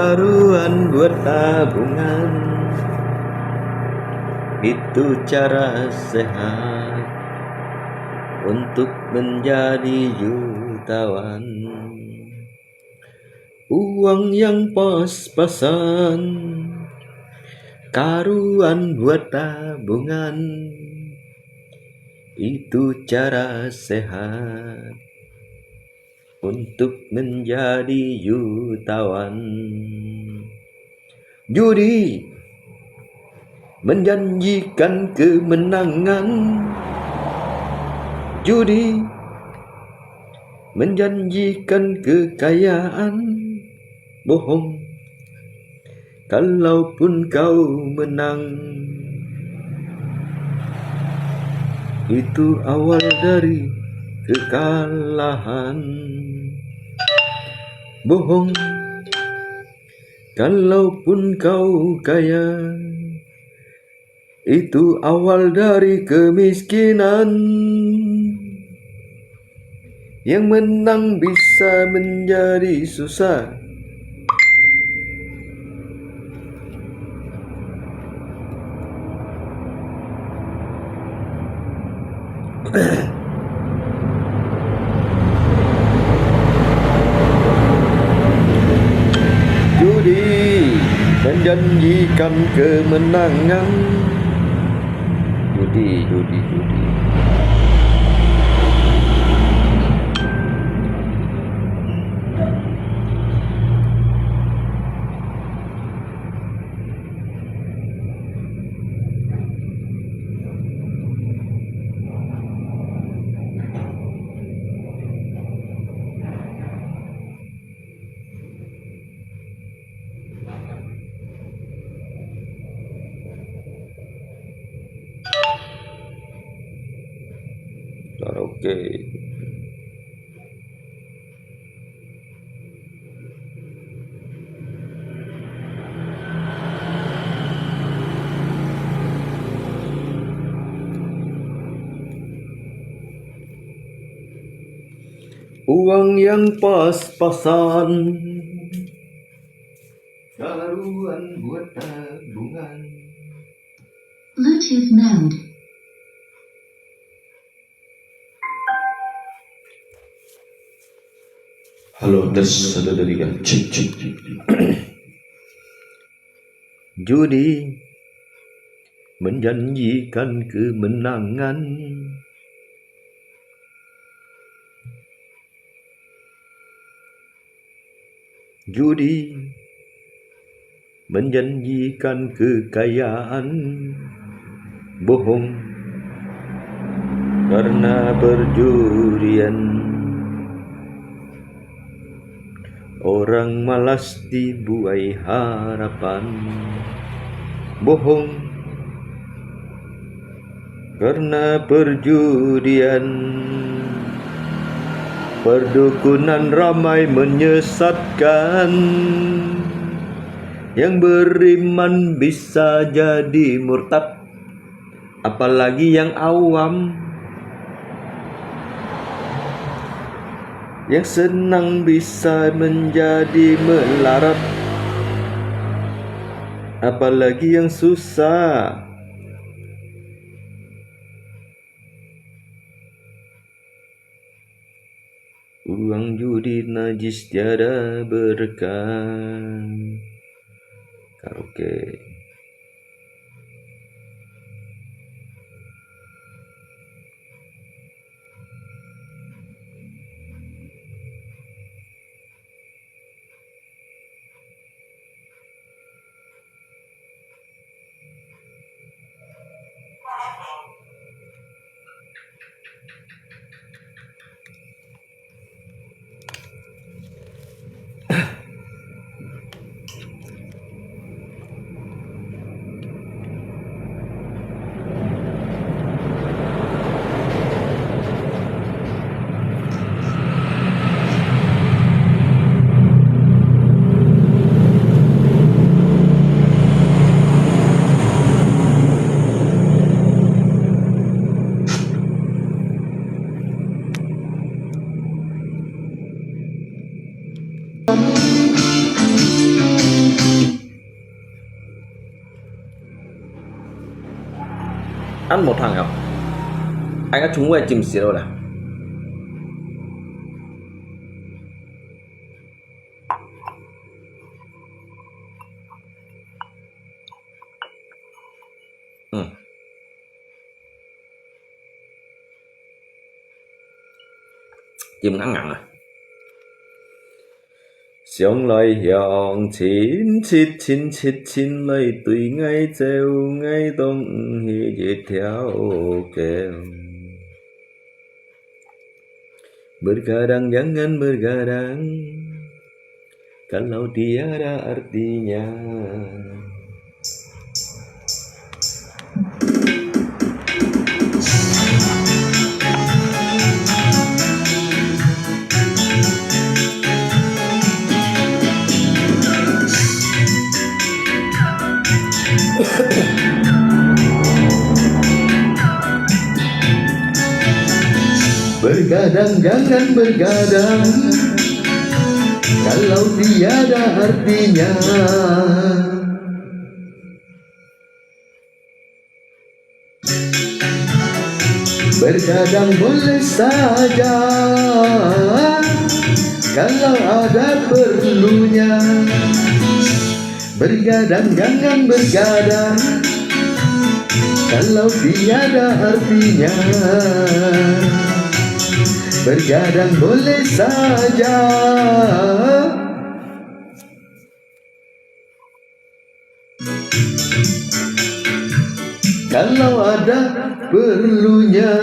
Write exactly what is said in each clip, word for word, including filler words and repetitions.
Karuan buat tabungan, itu cara sehat untuk menjadi jutawan. Uang yang pas-pasan, karuan buat tabungan, itu cara sehat untuk menjadi jutawan. Judi menjanjikan kemenangan. Judi menjanjikan kekayaan. Bohong. Kalaupun kau menang, itu awal dari kekalahan. Bohong. Kalaupun kau kaya, itu awal dari kemiskinan. Yang menang bisa menjadi susah. Judi menjanjikan kemenangan. Judi, judi, judi. Karaoke. Uang yang pas-pasan, karuan buat tabungan. Bluetooth mode. Halo, tes, satu, dua, tiga. Cek, cek, cek. Judi menjanjikan kemenangan. Judi menjanjikan kekayaan. Bohong. Karena perjudian, orang malas dibuai harapan. Bohong. Karena perjudian, perdukunan ramai menyesatkan. Yang beriman bisa jadi murtad, apalagi yang awam. Yang senang bisa menjadi melarat, apalagi yang susah. Uang judi najis, tiada berkah. Karaoke. 恁無聽哦，哎呀，中午會浸死了啦。嗯。 金硬硬啊。想來想，親切親切親來對𠊎走，𠊎當毋係一條狗。Bergadang jangan bergadang, kalau tiada artinya. Bergadang jangan bergadang, kalau tiada artinya. Bergadang boleh saja, kalau ada perlunya. Bergadang jangan bergadang, kalau tiada artinya. Bergadang boleh saja, kalau ada perlunya.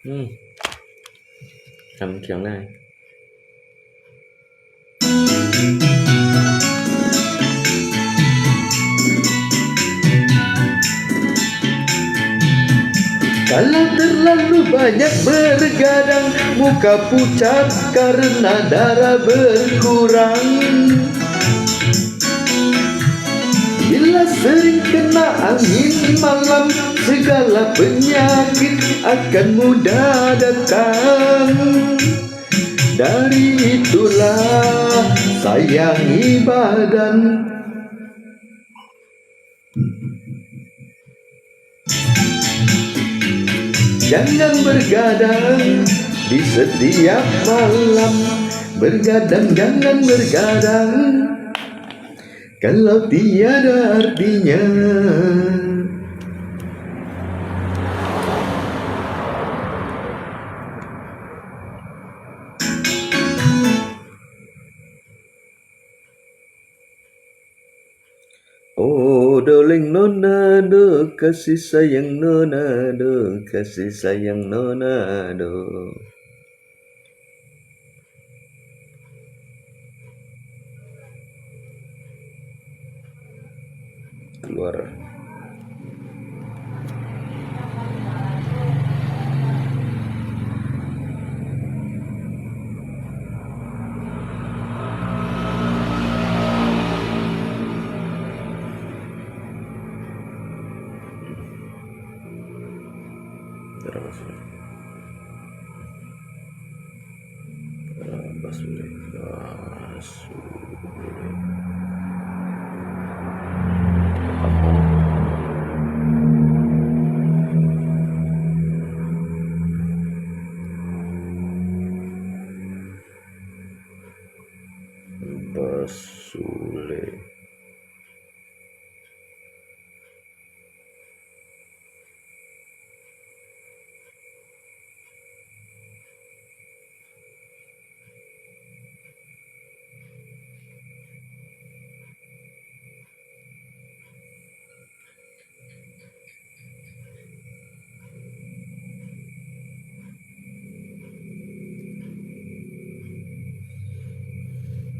嗯，很强啊。 Kalau terlalu banyak bergadang, muka pucat karena darah berkurang. Bila sering kena angin malam, segala penyakit akan mudah datang. Dari itulah sayangi badan. Jangan bergadang di setiap malam. Bergadang, jangan bergadang kalau tiada artinya. Oh, darling, nona do, kasih sayang nona do, kasih sayang nona do. Keluar. Terus. Ah, pas ulit. Ah, su-, Basulit.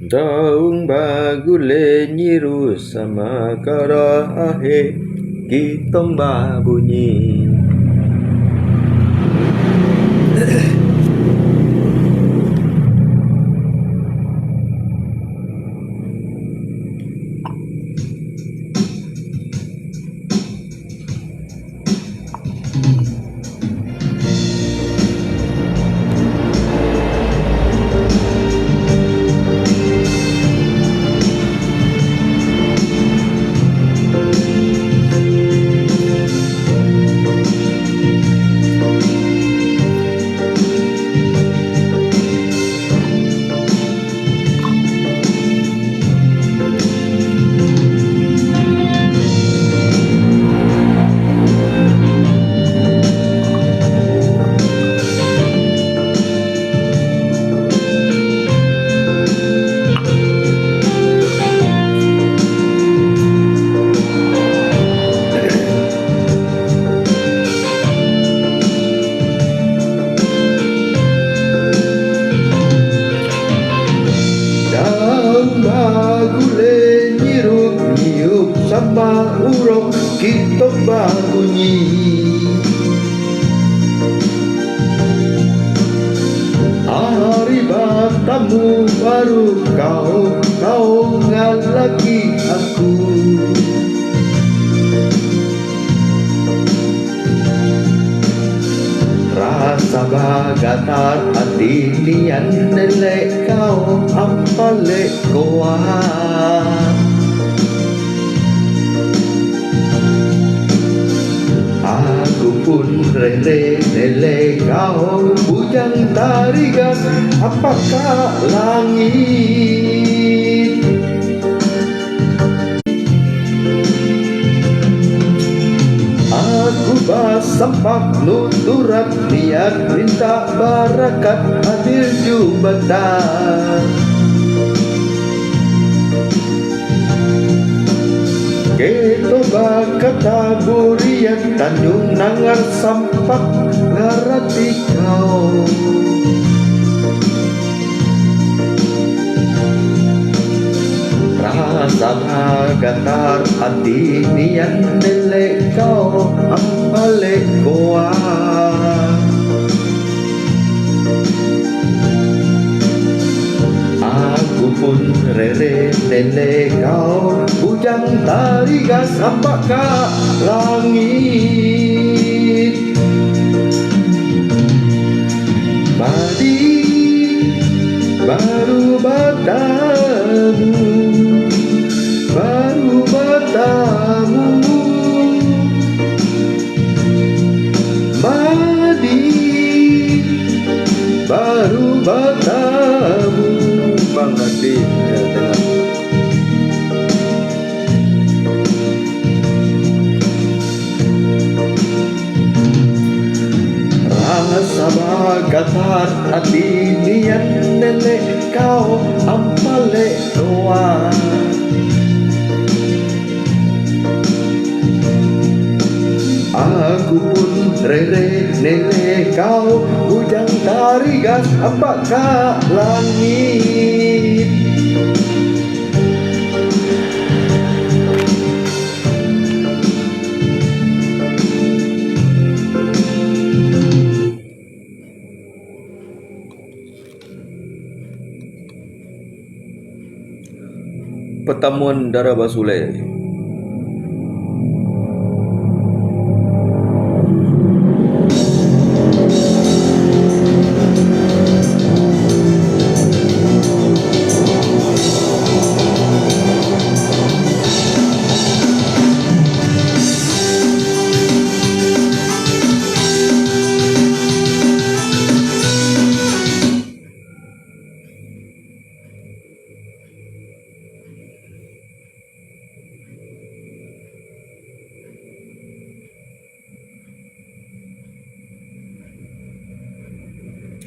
Daun bagule nyiru sama kara ahe kitong babunyi. Daun bagule nyirup-nyiup sama urok kitong babunyi. Ari batamu baru kau, kau ngalaki aku. Rasa bagatar ati nian nele kau ampale koa. Aku pun rere nele kau bujang tarigas apaka langit. Aku basampak nuturat niat minta barakat adil jubatan. Keto bakata burian Tanjung Nangar sampak ngarati kau. Rasa bagatar ati nian nele kau ampale koa. Aku pun rere nele kau bujang tarigas ampaka langit. Madi baru batamu, baru batamu. Madi baru batamu. Bang Madi, ya, dengar. Rasa bagatar ati nian nele kau ampale koa. Aku pun rere nele kau bujang tarigas ampaka langit. Pertemuan Dara Basule.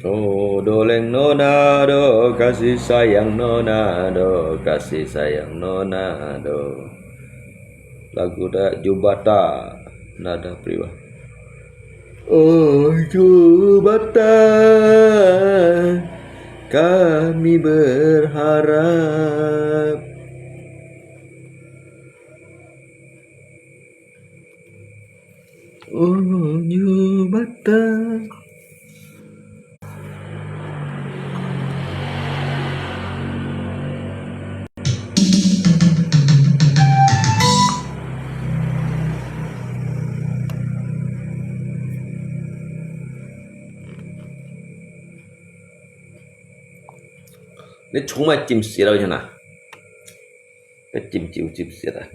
Oh, doleng nona do, kasih sayang nona do, kasih sayang nona do. Lagu dah Jubata, nada priwa. Oh, Jubata, kami berharap. Ujung batang. Ni chungmai chim siat lo chana. Ka chim chim chim siat a.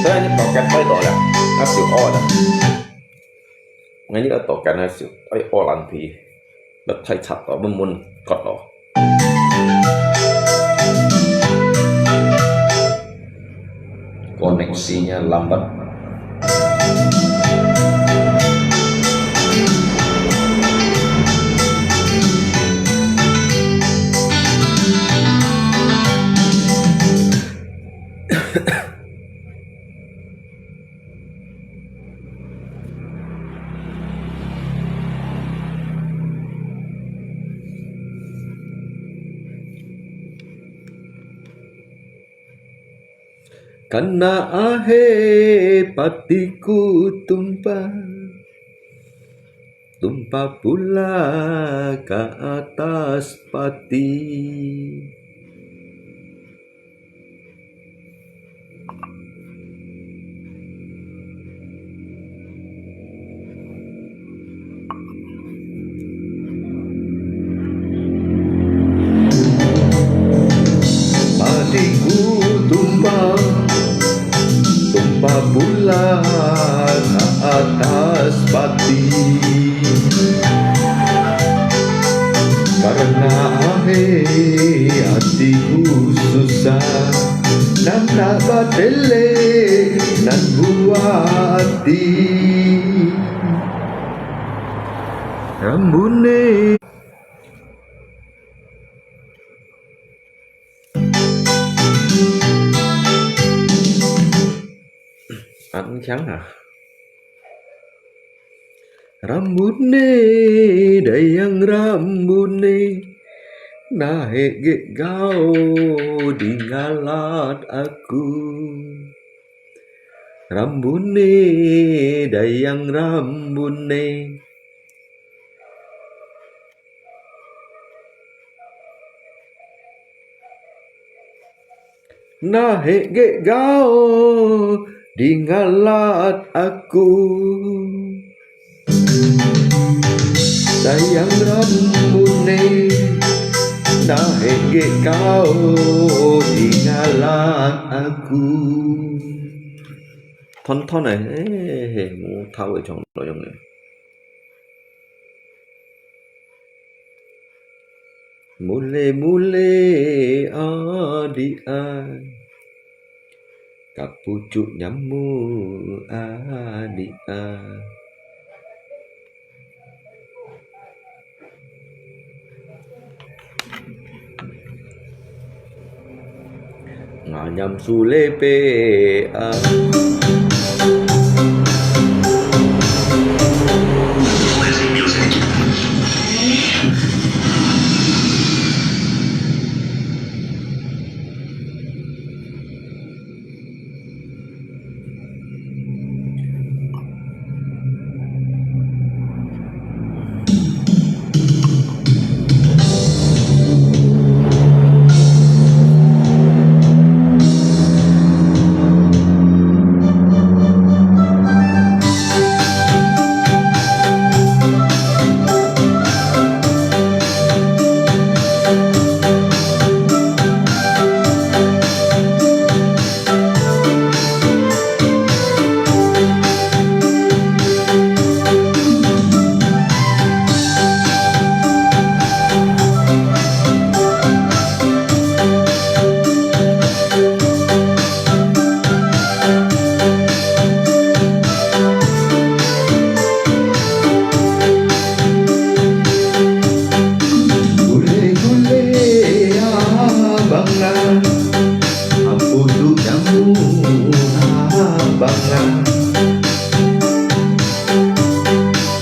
所以你pocket開到了，那就好了。我你个pocket那就愛好爛皮，要太差了，悶悶角落。Koneksinya lambat. Kana ahe patiku tumpa, tumpa pula ka atas pati. Patiku tumpa, tumpa pula ka atas pati. Karena ahe atiku susah, nan na batele nan buah ati. Rambune. An khiang ha. Rambune, dayang rambune, nahe gek gao di ngalat aku. Rambune, dayang rambune. Nahe gek gao di ngalat aku. Dayang rambune, nahe gek gao di ngalat aku. Thon thon eh, eh, mu thau eh, chong lo yong eh. Mule mule adik ai, kapucuk nyamuk adik ai. Nganyam sulepe ah. Abang ah,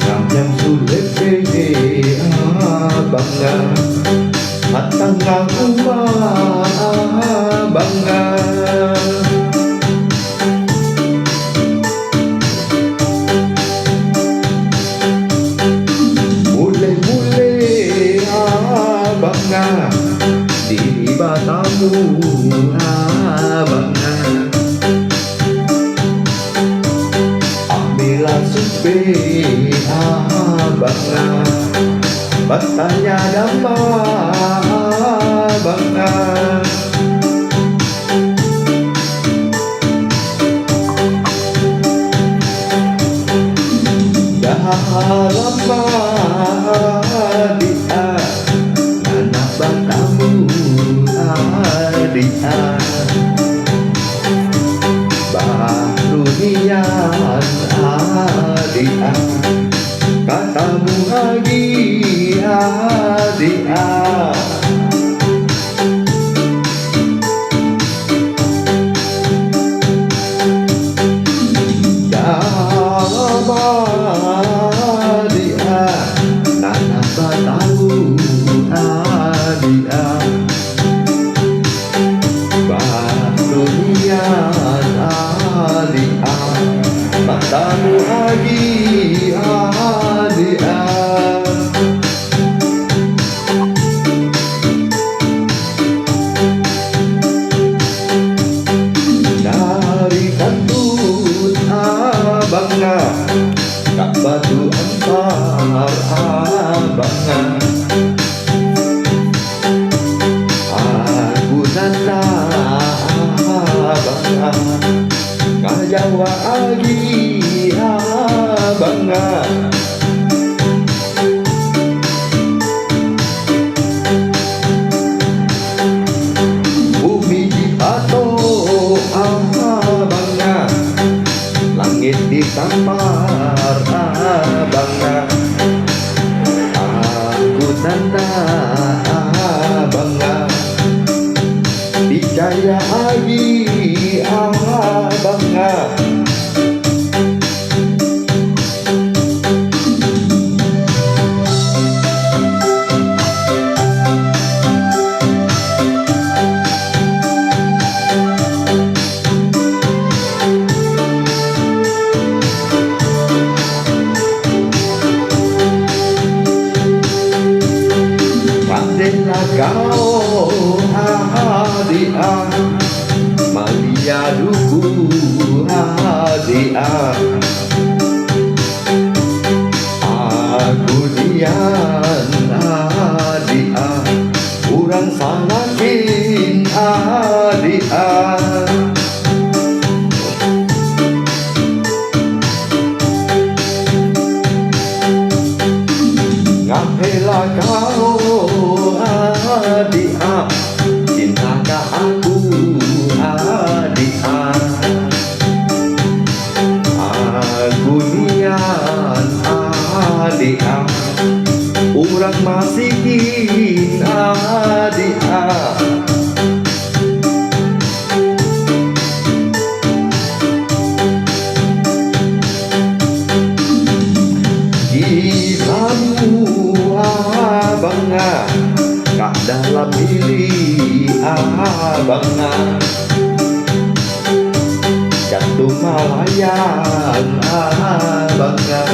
ngam nyam sulit pede abang ah, hatang ngam uma abang ah. Mulih-mulih abang ah, dili batamu abang ah. Ambil supe abang ah, batanya dama abang ah. Dalam hati ah, nanak batamu hati ah. Baru nian hati ah, katamu lagi hati ah. Dalam hati ah, nanak batamu hati ah. Baru nian hati ah, batamu lagi hati ah. Dari Kantut abang ah, ka Batu Ampar abang ah. Aku nana abang ah, ka Jawa lagi abang ah. Bumi dipatok abang ah, langit ditampar abang ah. Aku nana abang ah, picaya lagi abang ah. Kandela kau hati ah, Malia duku hati ah. Aku nian hati ah, urang Salakin hati ah. Ngam hela kau hati ah, cinta ka aku hati ah. Aku nian hati ah, urang Masikin hati ah. Ilamu abang ah, ka dalam bilik abang ah. Jatuh malayang abang ah,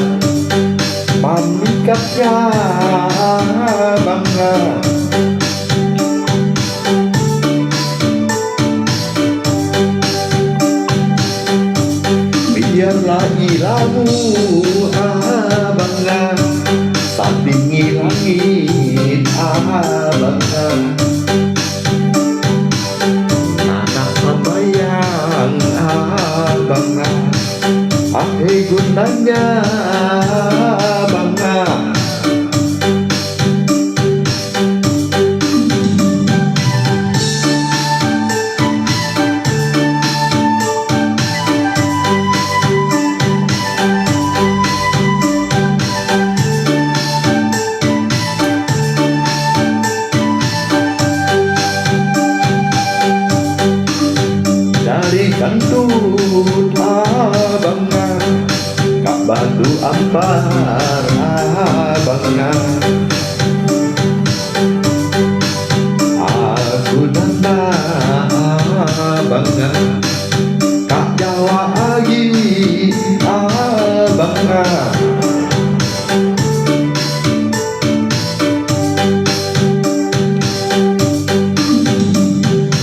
pamikapnya abang ah. Biarlah ilamu abang ah, satinggi langit abang ah. Anak sambayang abang ah, ape gunanya abang ah. Dari Kantut Ampar abang ah, aku nana abang ah, ka Jawa agi abang ah.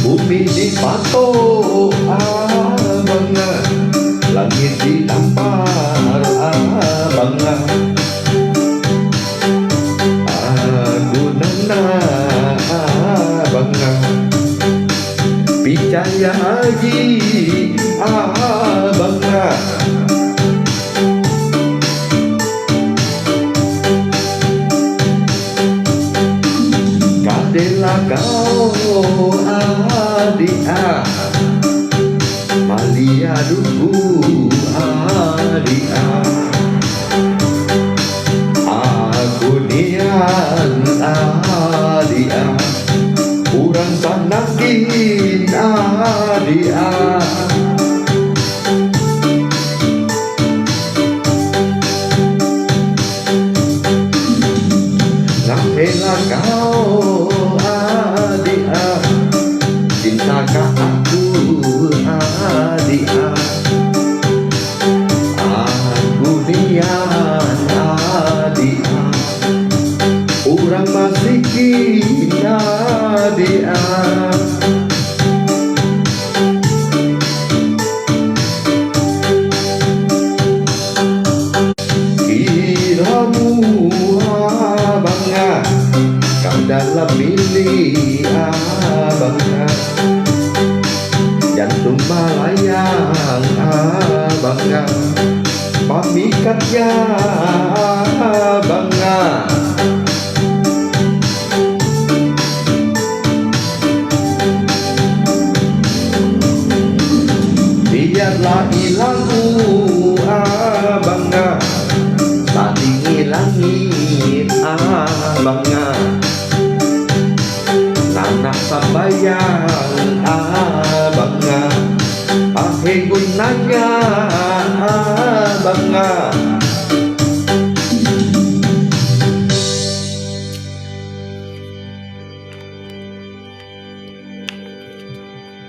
Bumi dipatok abang ah, langit ditampar abang ah. Aku nana abang ah, picaya agi abang ah. Kadéla kau adik ah, maliya duku adik ah. Aku nian adik ah, urang sanakin adik ah. Ngahela kau adik ah, cinta ka aku adik ah. Aku nian adik ah, urang masikin adik ah. Kiramu abang ah, ka dalam bilik abang ah, jantung malayang abang ah, pamikat ya abang ah. Biarlah ilangku abang ah, satingi langit abang ah, nana sambayang abang ah, ahe gunanya abang ah.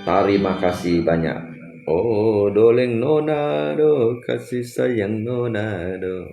Terima kasih banyak. Oh, doleng nona do, kasih sayang nona do.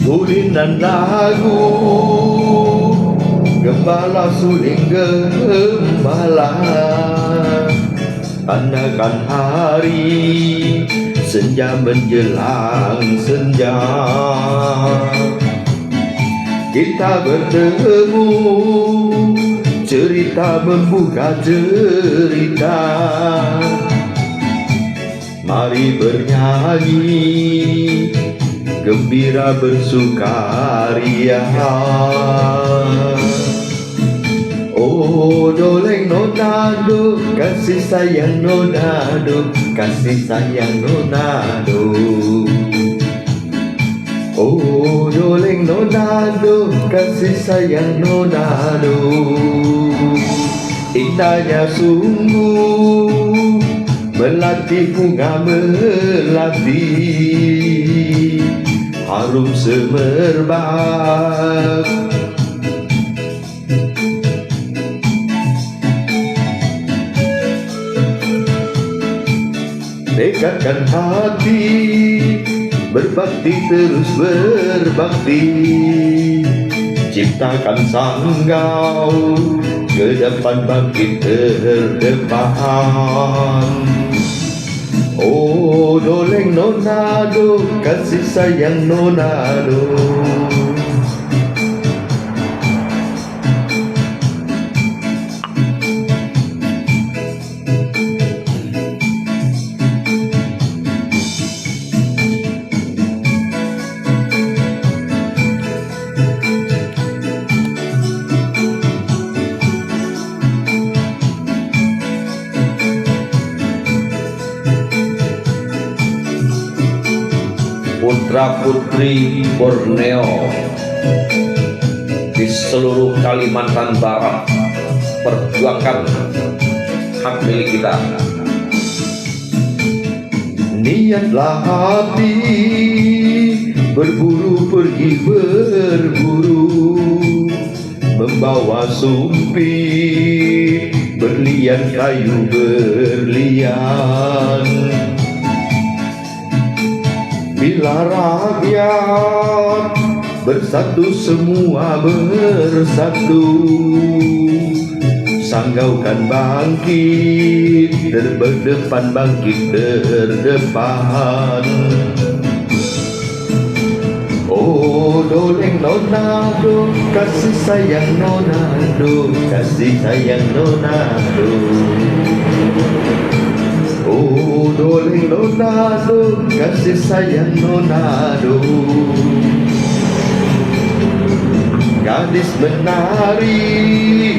Gulinan lagu, gembala suling gembala. Anakan hari, senja menjelang senja. Kita bertemu, cerita membuka cerita. Mari bernyanyi, gembira bersukaria. Oh, doleng nona do, kasih sayang nona do, kasih sayang nona do. Oh, doleng nona do, kasih sayang nona do. Indahnya sungguh melati bunga melati, harum semerbak. Dekatkan hati, berbakti terus berbakti. Ciptakan Sanggau, ke depan bangkit terdepan. Oh, doleng Nona do, kasih sayang Nona do. Putra-putri Borneo di seluruh Kalimantan Barat, perjuangkan hak milik kita. Niatlah hati, berburu pergi berburu, membawa sumpit, berlian kayu berlian. Bila rakyat bersatu, semua bersatu, Sanggau kan bangkit, terdepan bangkit terdepan. Oh, doleng Nona do, kasih sayang Nona do, kasih sayang Nona do. Oh, doleng Nona do, kasih sayang Nona do. Gadis menari,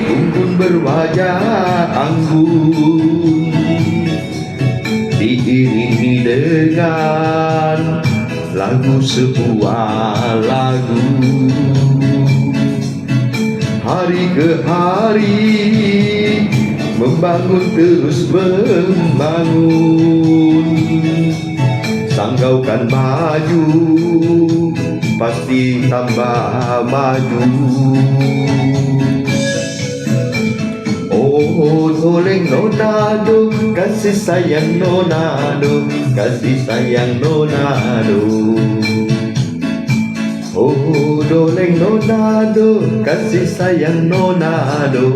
unggun berwajah anggun, diiringi dengan lagu, sebuah lagu. Hari ke hari membangun, terus membangun. Sanggau kan maju, pasti tambah maju. Oh, doleng Nona do, kasih sayang Nona do, kasih sayang Nona do. Oh, doleng Nona do, kasih sayang Nona do.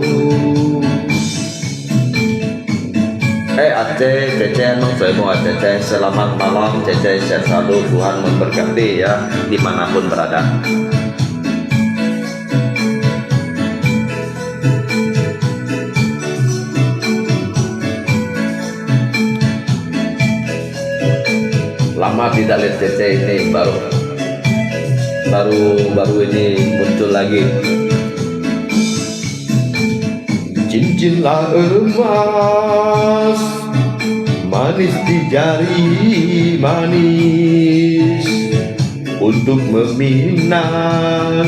哎，阿姐，姐姐，mangsa mo，姐姐，selamat malam，姐姐，sehat selalu，Tuhan memberkati ya，dimanapun berada. Lama tidak lihat Cece ini, baru, baru, baru ini muncul lagi. Cincinlah emas, manis di jari manis, untuk meminang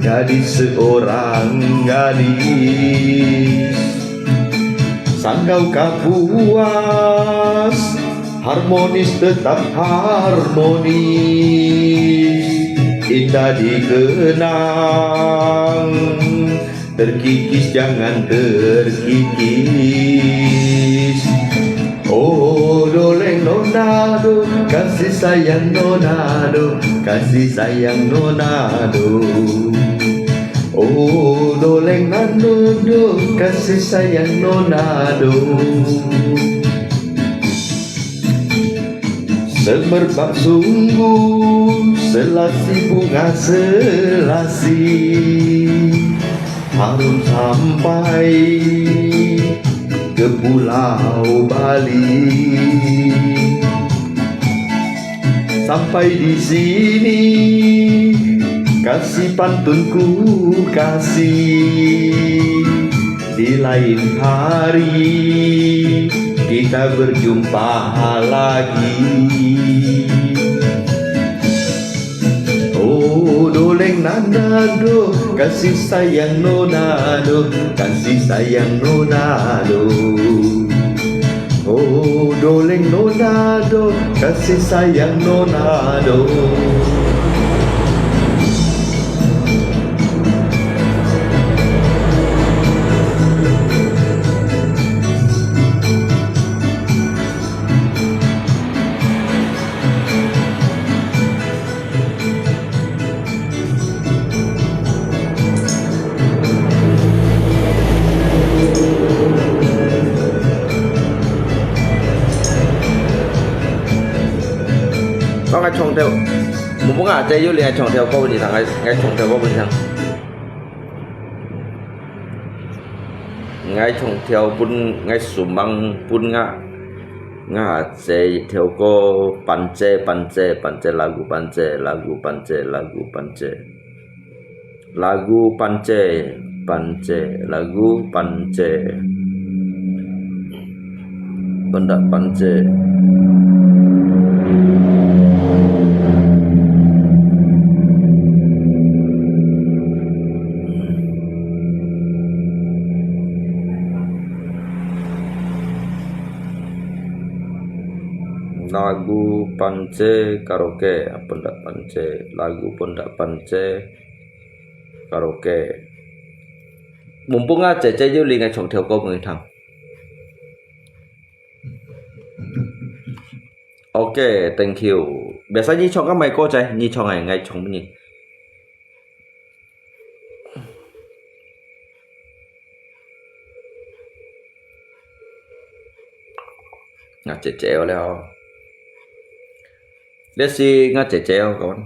gadis seorang gadis. Sanggau Kapuas, harmonis tetap harmonis, indah dikenang, terkikis jangan terkikis. Oh, doleng Nona do, kasih sayang Nona do, kasih sayang Nona do. Oh, doleng Nona do, kasih sayang Nona do. Semerbak sungguh, selasi bunga selasi, harum sampai ke Pulau Bali. Sampai di sini, kasih pantun ku kasih. Di lain hari, kita berjumpa lagi. Oh, doleng Nonado, kasih sayang Nonado, kasih sayang Nonado. Oh, darling Nonado, kasih sayang Nonado. 當𠊎唱條，無分啊，這有另外唱條歌分你聽，𠊎，𠊎唱條歌分你聽。𠊎唱條分，𠊎順便分𠊎，𠊎這條歌Panji，Panji，Panji，lagu Panji，lagu Panji，Panji，lagu Panji。Lagu Panji. Pendak Panji. Lagu Panji karaoke, Pendak Panji, lagu Pendak Panji karaoke. Mumpung ah Cece Yuli ngai chong theo ko mui thang. Ok, thank you. Biasa nyi chong ka mai ko chai, nyi chong ai ngai chong nyi. Nga Cece leo. Let's see, nga Cece kon.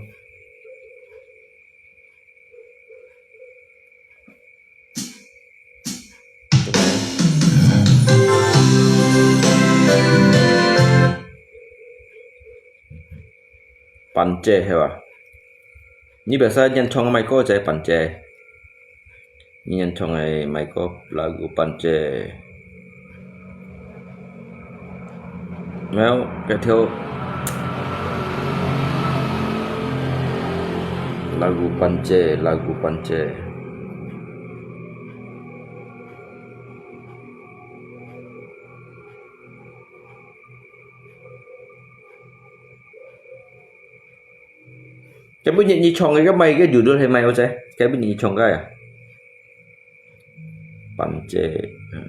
Panji hewa. Ni biasa nyan chong mai ko chai Panji. Nyan chong ai mai ko lagu Panji. Mèo, kẹt theo. Lagu Panji, lagu Panji. Kaya bunyi ni chong ka mai ka judul hai mai o chai. Kaya bunyi ni chong ka ya. Panji,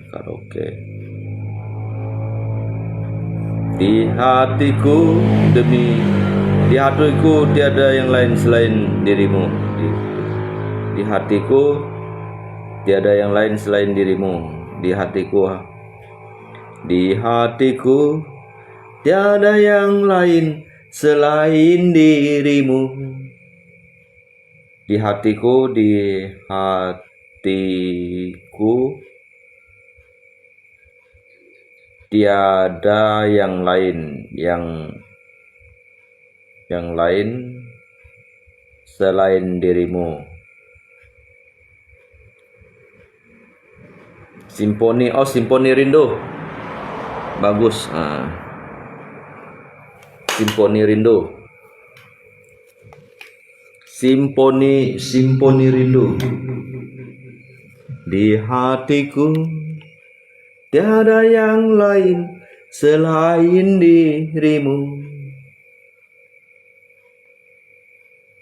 karaoke. Di hatiku demi, di hatiku tiada yang lain selain dirimu. Di, di hatiku tiada yang lain selain dirimu. Di hatiku, di hatiku tiada yang lain selain dirimu. Di hatiku, di hatiku, tiada yang lain, yang, yang lain selain dirimu. Simfoni, oh, Simfoni Rindu. Bagus. Ah. Simfoni Rindu. Simfoni, Simfoni Rindu. Di hatiku tiada yang lain selain dirimu.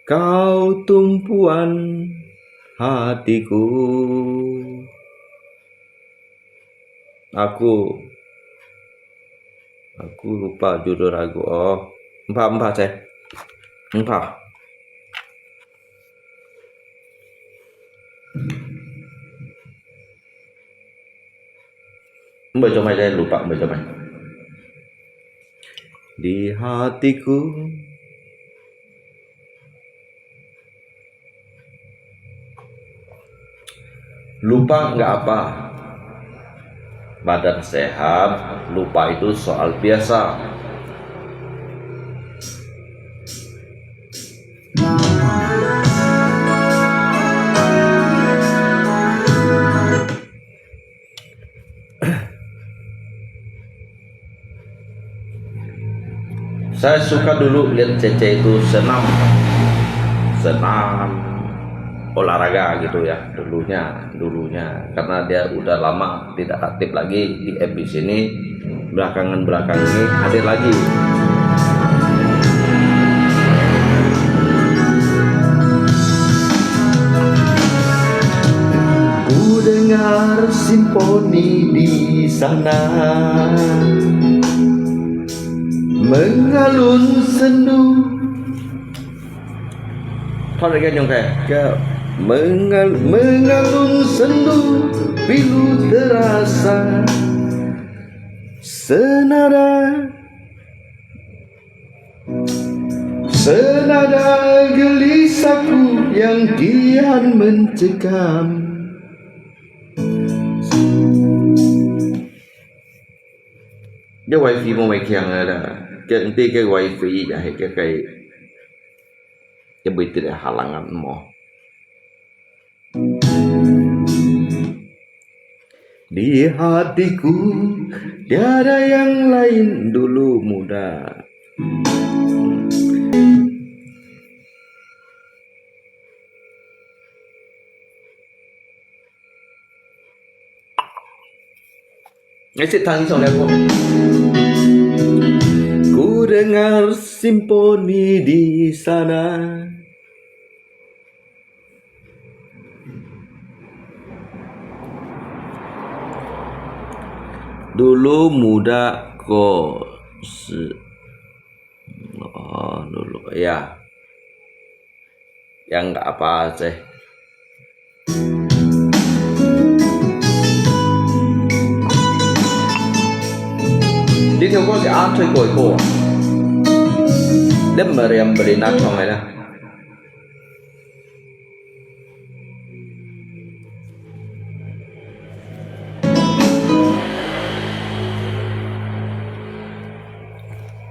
Kau tumpuan hatiku. Aku, aku lupa judul lagu. Oh, empat, empat, cai. Empat. Mbai coba saya lupa, mbai coba. Di hatiku. Lupa nggak apa. Badan sehat, lupa itu soal biasa. Saya suka dulu lihat Cece itu senam. Senam. olahraga gitu ya, dulunya, dulunya. Karena dia udah lama tidak aktif lagi di F B C ini, belakangan-belakangan ini hadir lagi. Ku dengar simfoni di sana, mengalun sendu. Thot again, Yong Kai. Ke, mengal-, mengalun sendu pilu terasa, senada, senada gelisahku yang kian mencekam. Ke wifi mo mai kiang la. Ke enti ke wifi ya he ke kai. Ke bui tidak halangan mo. Di hatiku tiada yang lain dulu muda. Ngai sit thang isong liang ko. Ku dengar simfoni di sana. Dulu muda ko se-, oh, dulu, ya. Yang enggak apa sih. Di theo ko si a thoi koi ko. Dem meriam beri na chong ai la.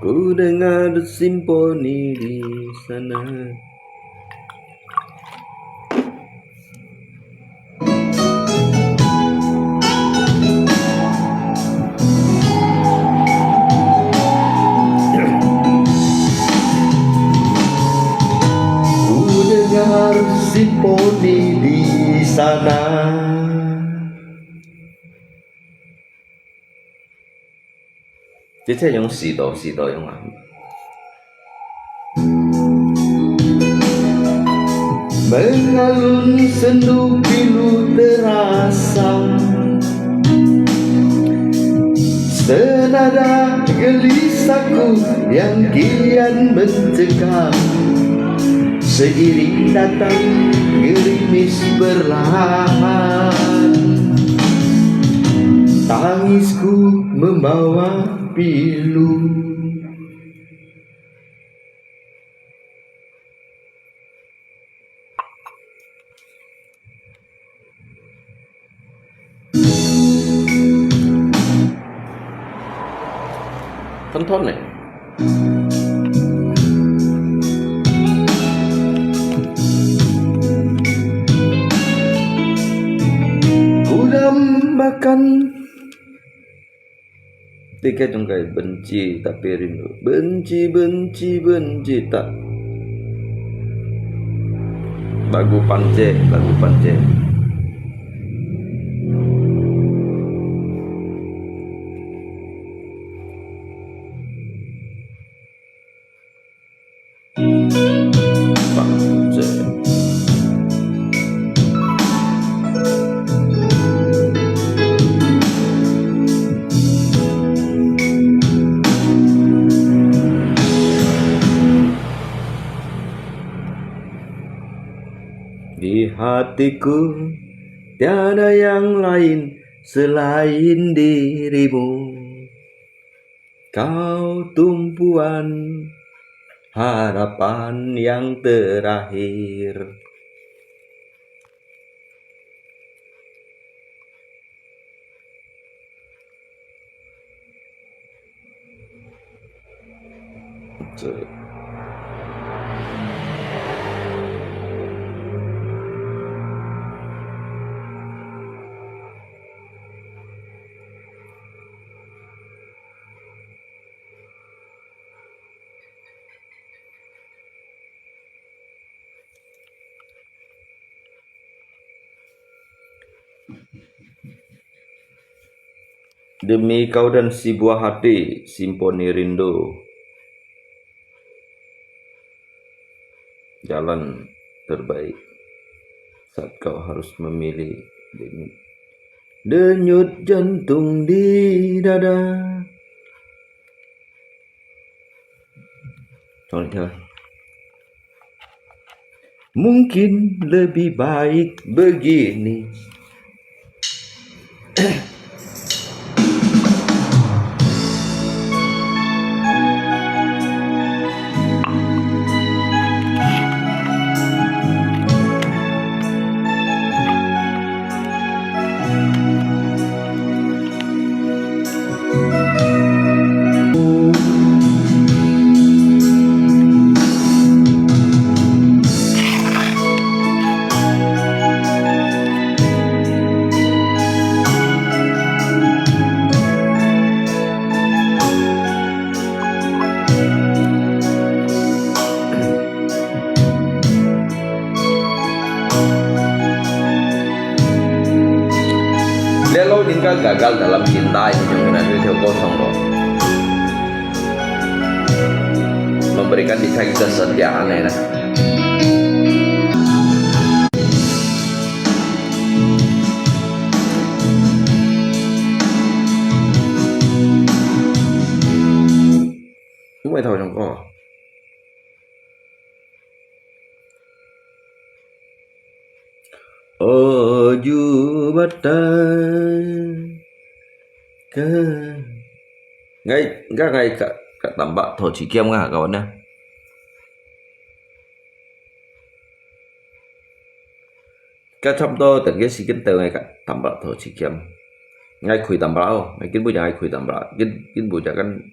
Ku dengar simfoni di sana. Ku dengar simfoni di sana. Jadi yang sida, sida yang ah. Mengalun sendu pilu terasa, senada gelisahku yang kian mencekam. Seiring datang gerimis perlahan, tangisku membawa pilu. Thon-thon ne. Ku dambakan. Tiket yang kai benci tapi rindu. Benci, benci, benci tak. Lagu Panceh, lagu Panceh. Di hatiku tiada yang lain selain dirimu. Kau tumpuan harapan yang terakhir. Demi kau dan si buah hati, simpan ni rindu. Jalan terbaik saat kau harus memilih. Denyut jantung di dada. Mungkin lebih baik begini. 这老人家 gagal dalam cinta ini, 就可能这首歌唱了。Memberikan kita kesetiaan ini. 因为头上个。Oju batai. Ke. Ngai, ngai, ngai ka, ka tampak tho chikiam nga kawan na. Ka chăm to tengke sikin teu ngai ka tampak tho chikiam. Ngai khui tampak au, ngai kin bu ngai khui tampak. Kin, kin bu kan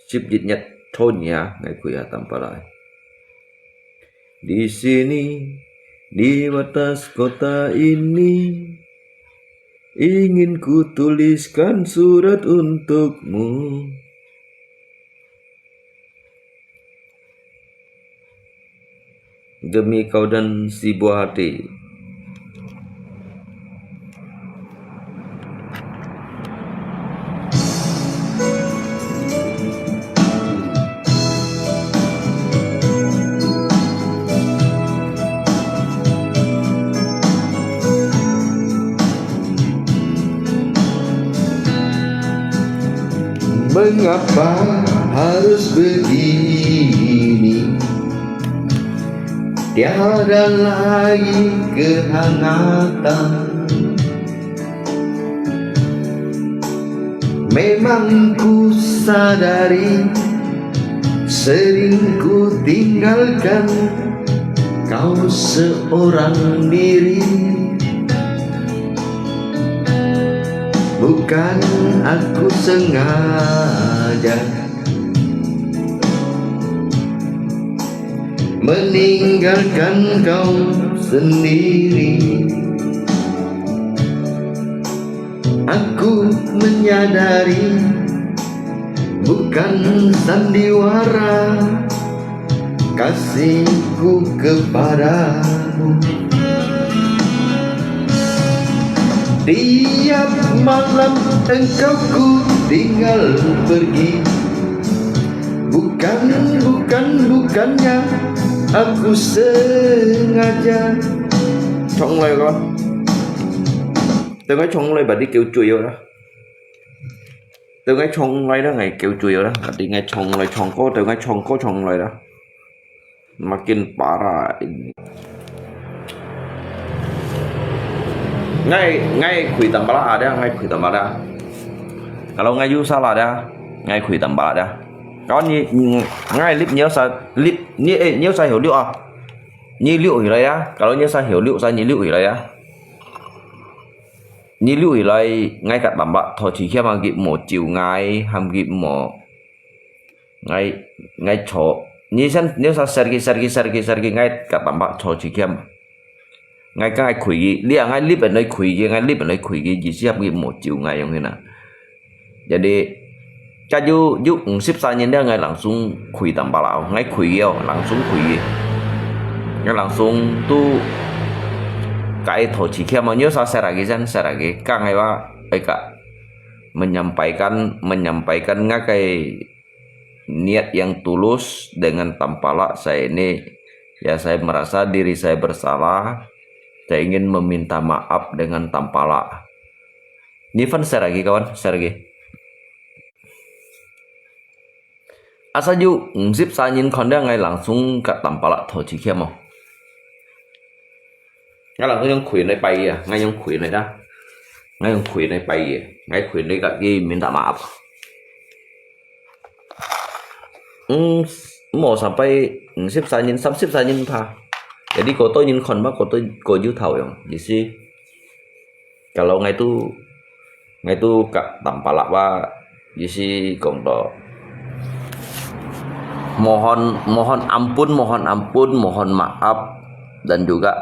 sip jit nyat thon ya, ngai khui ha tampak lai. Di sini, di batas kota ini, ingin ku tuliskan surat untukmu. Demi kau dan si buah hati. Mengapa harus begini? Tiada lagi kehangatan. Memang ku sadari sering ku tinggalkan kau seorang diri. Bukan aku sengaja meninggalkan kau sendiri. Aku menyadari bukan sandiwara kasihku kepadamu. Tiap malam engkau ku tinggal pergi. Bukan, bukan, bukannya aku sengaja. Chong lai ko. Tengah chong lai berarti kêu chui lah. Tengah chong lai dah ngai kêu chui lah. Berarti ngai chong lai chong ko, tengah chong ko chong lai dah. Makin parah ini. Ngai, ngai khui tampak ada, ngai khui tampak ada. Kalau ngai yu salah ada, ngai khui tampak ada. Kalau ni, ni ngai lip ni sa lip ni eh ni sa hiu liu ah. Ni liu hilai ya. Kalau ni sa hiu liu sa ni liu hilai ya. Ni liu hilai ngai kat tampak tho chi hiam ham ki mo chiu ngai ham ki mo. Ngai, ngai cho. Ni sen, ni sa sergi, sergi, sergi, sergi, ngai kat tampak cho chi hiam. Ngai ka ngai khui ki, lia ngai lip en noi khui ki, ngai lip en noi khui ki, ji siap ki mo chiu ngai yong hina. Jadi, cha ju, ju ung sip sa nyen dia ngai langsung khui tampak lao, ngai khui ki oh, langsung khui ki. Ngai langsung tu kai tho chi hiam, ni sa seragi sen, seragi, ka ngai wa, ai ka. menyampaikan menyampaikan ngagai niat yang tulus dengan tampalak saya ini, ya, saya merasa diri saya bersalah, saya ingin meminta maaf dengan tampalak. Nyi fan share lagi, kawan, share lagi. Asa ju五十三人看了，ngai langsung ka tampalak thô chi kiam mo. Ngai langsung用開來拜啊，ngai用開來啦，ngai用開來拜啊，ngai開來ka ki minta maaf. Hmm, mo sampai 五十三人，三十三人 pa. Jadi kotor nyin kon ma kotor ko ju thau yong. Jadi kalau ngai tu, ngai tu ka tampalak wa, jadi kong to. Mohon, mohon ampun, mohon ampun, mohon maaf, dan juga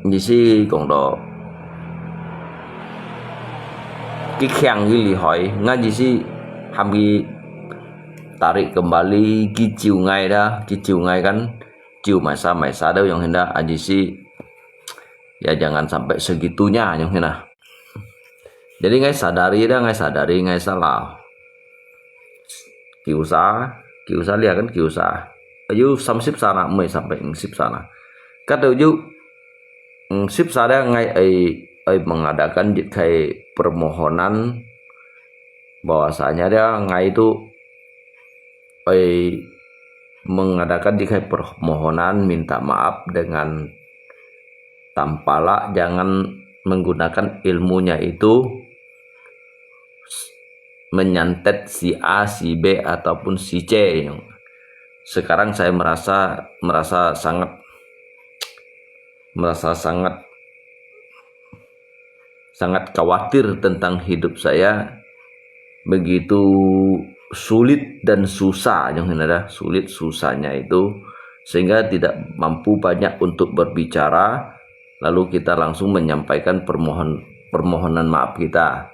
jadi kong to. Ki khiang ki lihoi, ngai jadi ham ki tarik kembali ki ciu ngai da, ki ciu ngai kan, ciu maisa maisa da yang hendak aji si, ya jangan sampai segitunya yang hendak. Jadi ngai sadari da, ngai sadari ngai salah. Kiusa, kiusa lihat kan kiusa. Ayu samsip sana, mai sampai sip sana. Kata ju sip sana ngai ai ai mengadakan jit kai permohonan bahwasanya dia ngai itu ai mengadakan jit kai permohonan minta maaf dengan tampalak jangan menggunakan ilmunya itu menyantet si A, si B ataupun si C. Sekarang saya merasa merasa sangat merasa sangat sangat khawatir tentang hidup saya. Begitu sulit dan susah, yang ada sulit susahnya itu, sehingga tidak mampu banyak untuk berbicara, lalu kita langsung menyampaikan permohon permohonan maaf kita.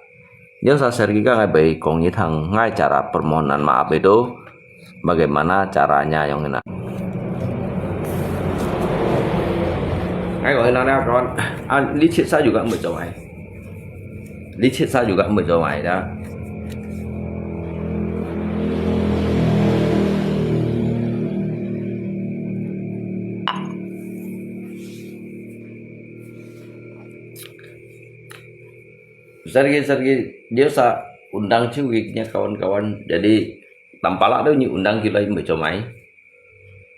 Yang saya share kita ngai bai kong itang ngai cara permohonan maaf itu bagaimana caranya yang ina. Ngai kong ina kawan, ah, licit saya juga ambil jawai. Licit saya juga ambil jawai dah. Sargi, sargi, dia sa undang ciu nya kawan-kawan. Jadi, tampalak tu nyi undang kilo imbe comai.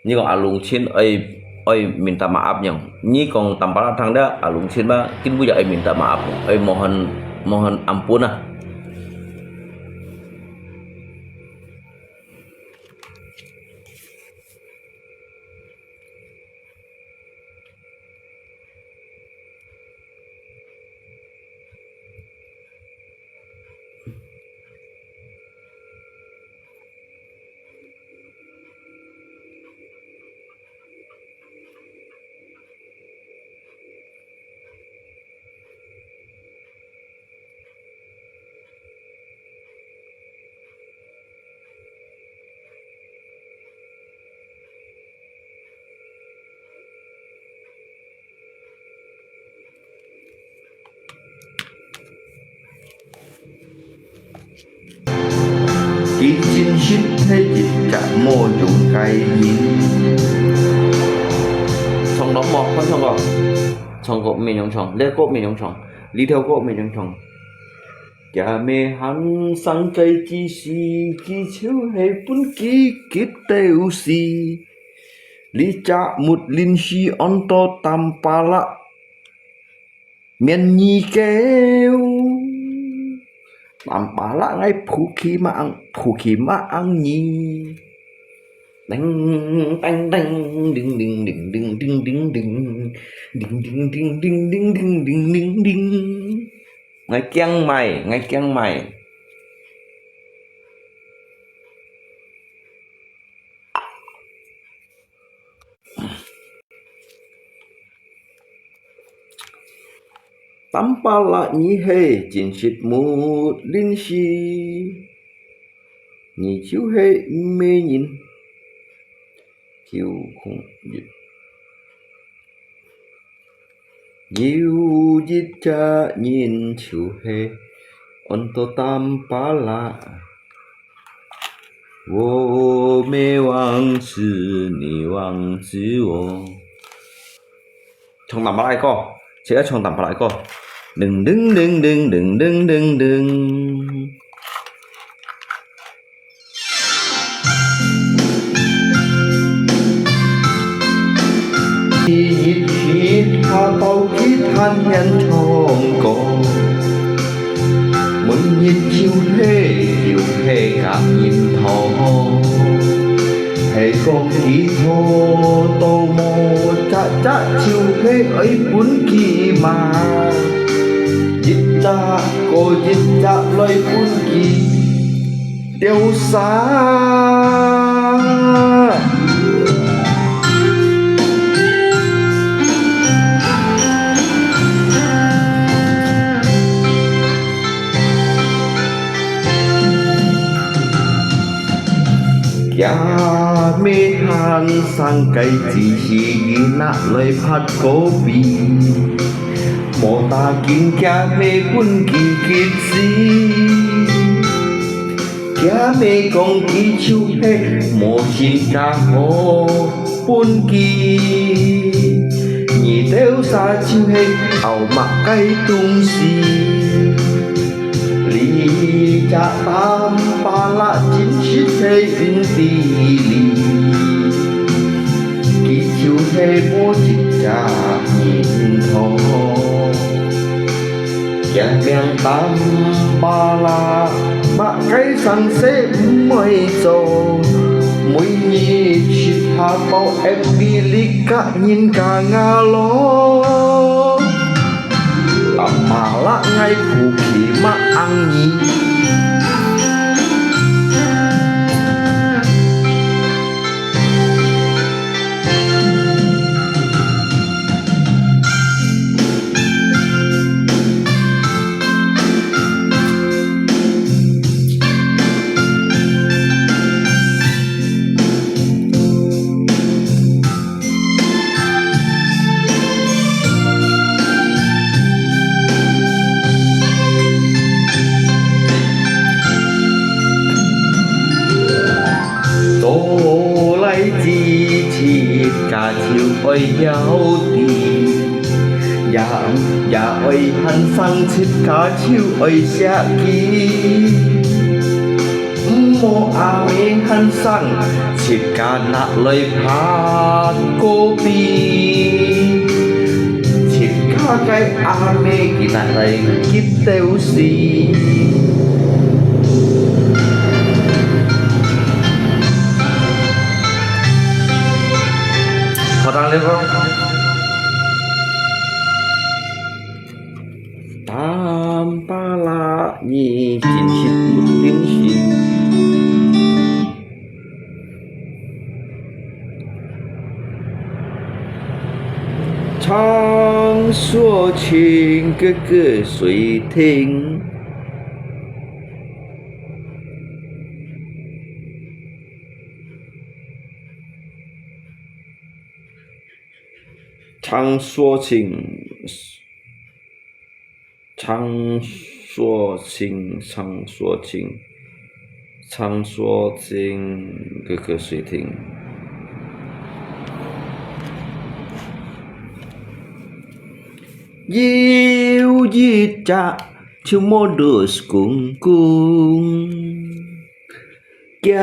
Nyi kong alung chin, oi, oi minta maaf nyong. Nyi kong tampalak thang da alung chin ba, kin bu ya oi minta maaf, oi mohon, mohon ampun ah. Ki chính式thế dịch cả mô dùng cái nhìn. Trong đó mô, con trong đó. Trong gốc mình trong trong, lê gốc mình trong trong, lý theo gốc mình trong trong. Kia mê hẳn sang cái chi si, ki chiếu hay bún ki kịp têu si. Lý chạ một linh si on to tam pa lạ. Miên nhi kêu. Tam pa lạ ngay phù khi mà ăn, phù khi mà ăn nhi. Đinh, đinh, đinh, đinh, đinh, đinh, đinh, đinh, đinh, đinh. Đinh, đinh, đinh, đinh, đinh, đinh, đinh, đinh, đinh. Ngai kiang mai, ngai kiang mai. Tam pa lạ nhi he chính式một linh si. Nhi chiu he mê nhìn. Kiu không. Yiu yit cha nyin chiu he 安到Tampalak。我没忘记你忘记我。唱Tampalak个歌，就要唱Tampalak个歌。噔噔噔噔噔噔噔噔。 一起下到去聽人唱歌，每日就係就係甲人討，係講佢討到無隻隻就係愛分佢罵，一隻過一隻來分佢 丟沙。厥姆還生个機器拿來拍果皮，無打緊厥姆分佢激死。 厥姆講佢就係無心較好分佢，你兜儕就係拗麼个東西。你隻Tampalak真實係毋知理，佢就係無一隻人討。 厥名Tampalak，麼个生事毋會做，每日去下到F B裡甲人家牙咯。Tampalak𠊎苦氣麼恁呢？ 做倈子自家就愛曉知，也，也愛喊聲自家就愛惜佢。毋好阿姆喊聲，自家拿來拍果皮，自家个阿姆佢拿來激到死。 好聽了無？Tampalak，你真係毋定心。 唱說情，哥哥誰聽？唱說情。 唱說情，唱說情，唱說情，哥哥誰聽？有一隻就無多公公，厥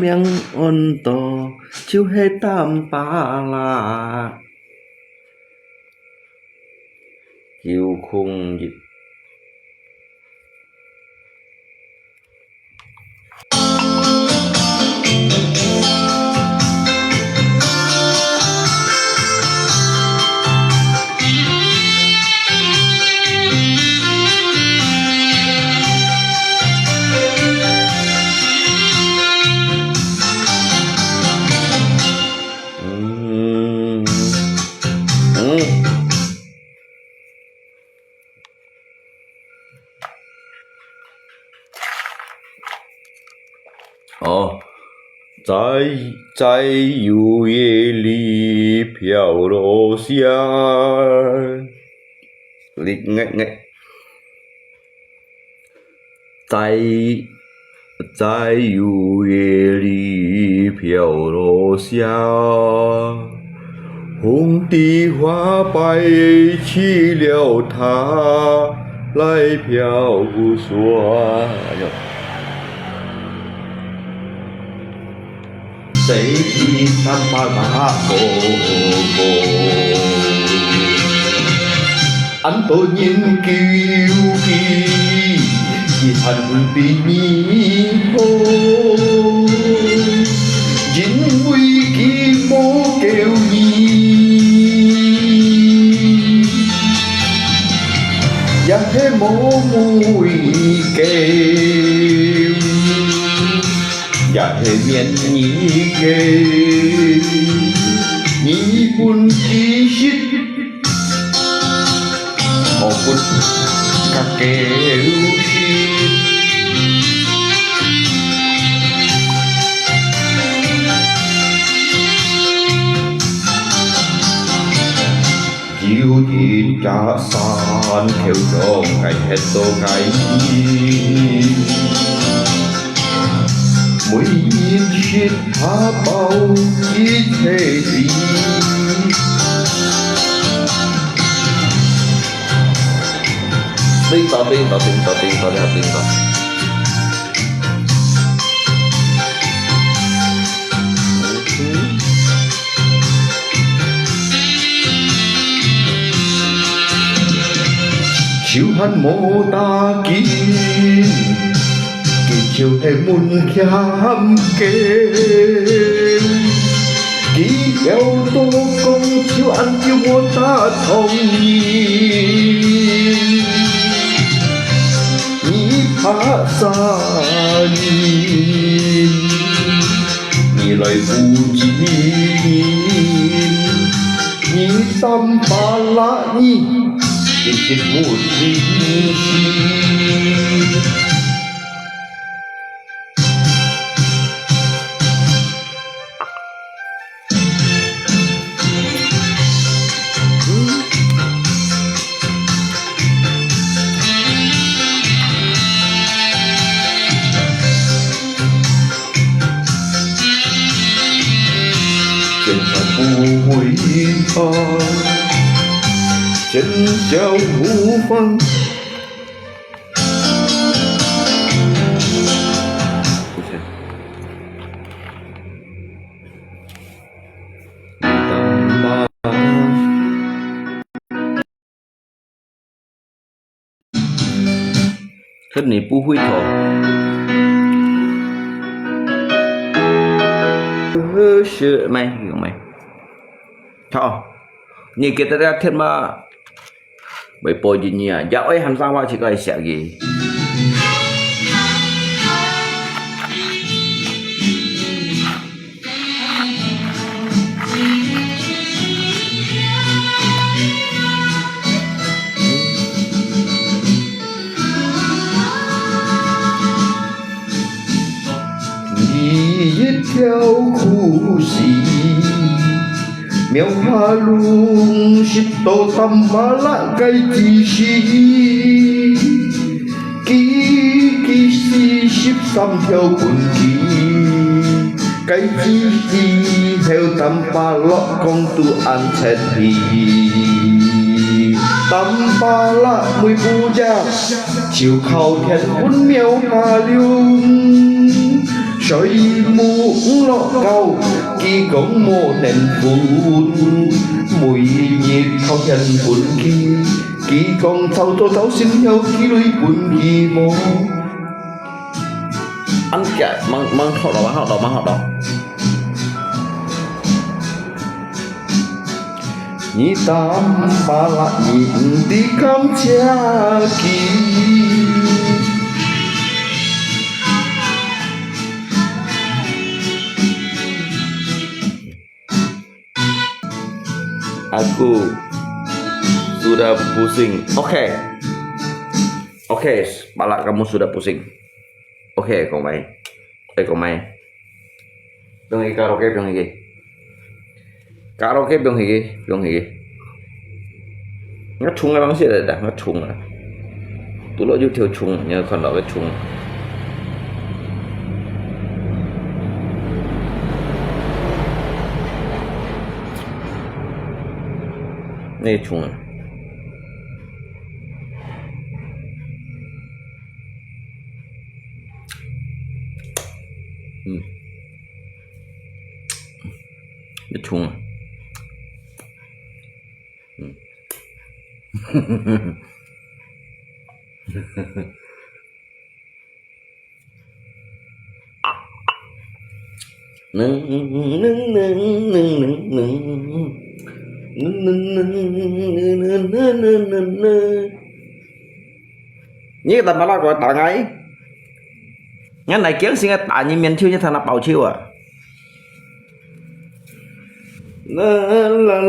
名安到就係Tampalak。 九空一。嗯，嗯。 哦，在，在雨夜裡飄落下。你，𠊎，𠊎。在，在雨夜裡飄落下，紅的花擺起了它來飄散。哎喲。 細人淡白啦哥哥，恁多人救佢，佢還毋知你好，因為佢無救你，也係無位救。 也係免你救，你分佢食，我分佢救食。有一隻山口中，該歇到該日，每日食下飽一切地。叮噹，叮噹，叮噹，叮噹，叮噹。 手還無打緊，佢就係門檻嘅。佢有多講，就恁久無打動你。你怕啥人？ 你來不及，你淡白啦，你一直無停息。 千萬不會怕，尖叫無妨。可你不會讀。呃，是，沒，有沒？好，你記得這貼嗎？ 會播音樂啊，也愛喊聲話自家會寫个。你一條苦心， 廟下攏食到淡白啦該子時，佢，佢死十三條分佢，該子時後淡白落講到恁徹底，淡白啦每步仔，就靠天分廟下攏，睡目毋落覺。 佢講無能分，每日靠天分佢。佢講早早早醒了，佢來分佢無。恁个，吂，吂學咯，吂學咯，吂學咯。你淡白啦，你毋知感謝佢。 Aku sudah pusing. Oke. Oke, pala kamu sudah pusing. Oke, kong mai. Eh, kong mai. Piyong hige karaoke, piyong hige. Karaoke, piyong hige, piyong hige. Ngak chung ah, bang sih ada, ngak chung ah. Tulok YouTube chung, nyo kan lo ke chung. 那个虫啊。嗯。那虫啊。嗯。你个大巴拉个打𠊎，𠊎哪驚死，𠊎打你面手，你才拿包手啊！啦啦啦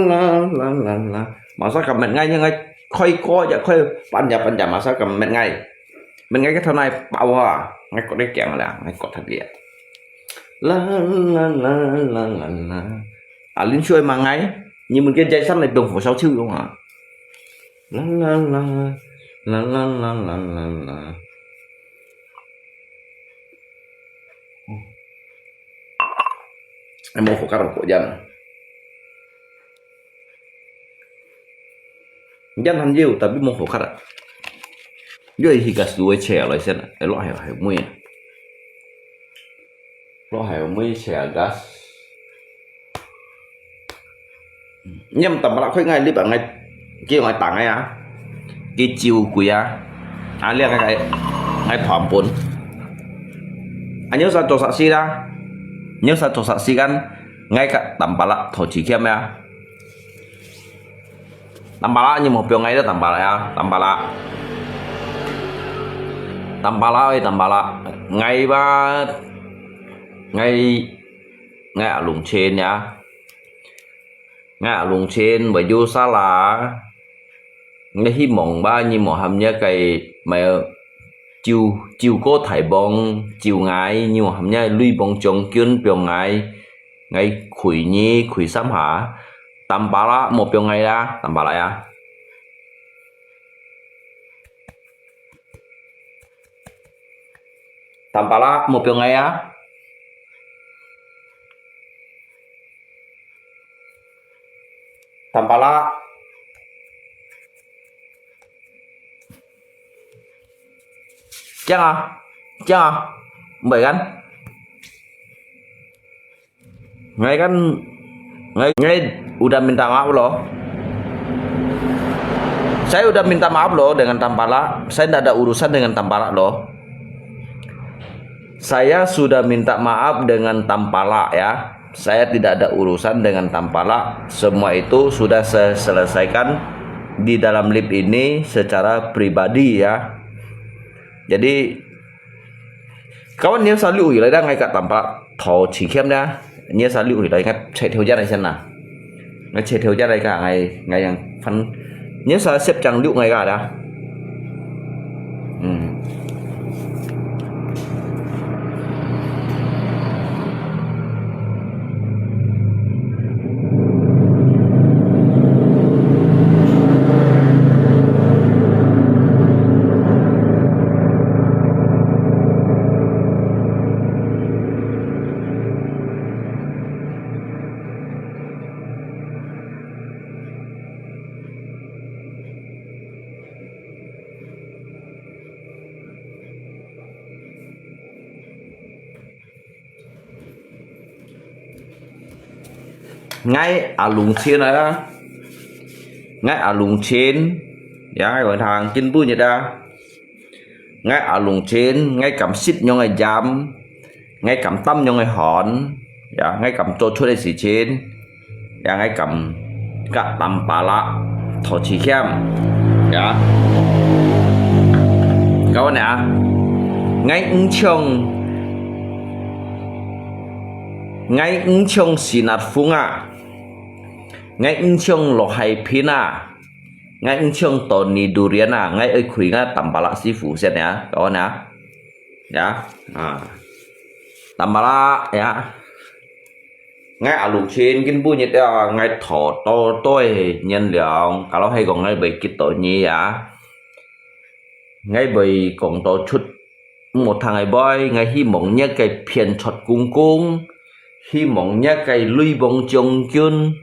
啦啦啦，masa ka met ngai, ngai koi ko ja koi panja panja, masa ka met ngai. Met ngai cái thằng này bảo à, ngai có đấy kẹng là, ngai có thật địa. La la la la la la. À, Linh Xuôi mà ngai, nhưng mình cái dây sắt này đồng phủ sáu chữ luôn à. La la la la la la la la la. Em mua khổ cắt rồi của dân. Dân hành diu, tapi mua khổ cắt à. Yua hi gas duwe chè rồi sen, ai lo hai hai mui. Lo hai mui chè gas. Nhâm tăm bala khôi ngai lip à, ngai, kêu ngai tang ngai à. Kêu chiu kui à. À, liang ngai, ngai thòm pun. À, nhớ sa cho sa si da. Nhớ sa cho sa si kan. Ngai ka tăm bala thò chi kiam à. Tăm bala, nyi mo piong ngai da tăm bala ya, tăm bala. Tăm bala ơi, tăm bala. Ngai ba, ngai, ngai a lung chen ya. Ngai a lung chen, ba yu sa la. Ngai hi mong ba, nyi mo ham nya kai mai chiu, chiu ko thai bong, chiu ngai, nyi mo ham nya lui bong chong kiun piong ngai. Ngai khui nyi, khui sam ha. Tăm bala mo piong ngai ya, tăm bala ya. Tăm bala mo piong ngai ya. Tăm bala. Chang à, chang à, mbai kan. Ngai kan, ngai, ngai udah minta maaf loh. Saya udah minta maaf loh dengan tăm bala. Saya ndak ada urusan dengan tăm bala loh. Saya sudah minta maaf dengan tăm bala ya. Saya tidak ada urusan dengan tăm bala. Semua itu sudah saya selesaikan di dalam live ini secara pribadi ya. Jadi, kawan, nyo sa liu hoi lai da ngai ka tăm bala thò chi kiam da. Nyo sa liu hoi lai ngai chai thiu ja lai sen na. Ngai chai thiu ja lai ka ngai, ngai yang fan. Nyo sa sep chang liu ngai ka da. Hmm. 𠊎阿龍錢啊，𠊎阿龍錢，ya，𠊎會行今晡日啊。𠊎阿龍錢，𠊎敢食仰个鹽，𠊎敢擔仰个寒，ya，𠊎敢做出个事情。 Ya，𠊎敢甲tăm pala thô chi khiêm。Ya。Kawan ya，𠊎毋像，𠊎毋像Sinat Phung啊，𠊎毋像Lok Hai Phin啊，𠊎毋像Tony Durian啊，𠊎愛開𠊎tăm pala師傅先呀，kawan ya。Ya，啊，tăm pala ya。 𠊎阿龍錢今晡日啊，𠊎討到多个原諒，假如係講𠊎會激到你啊，𠊎會講到出毋好聽个話，𠊎希望你个騙出公公，希望你个雷暴將軍，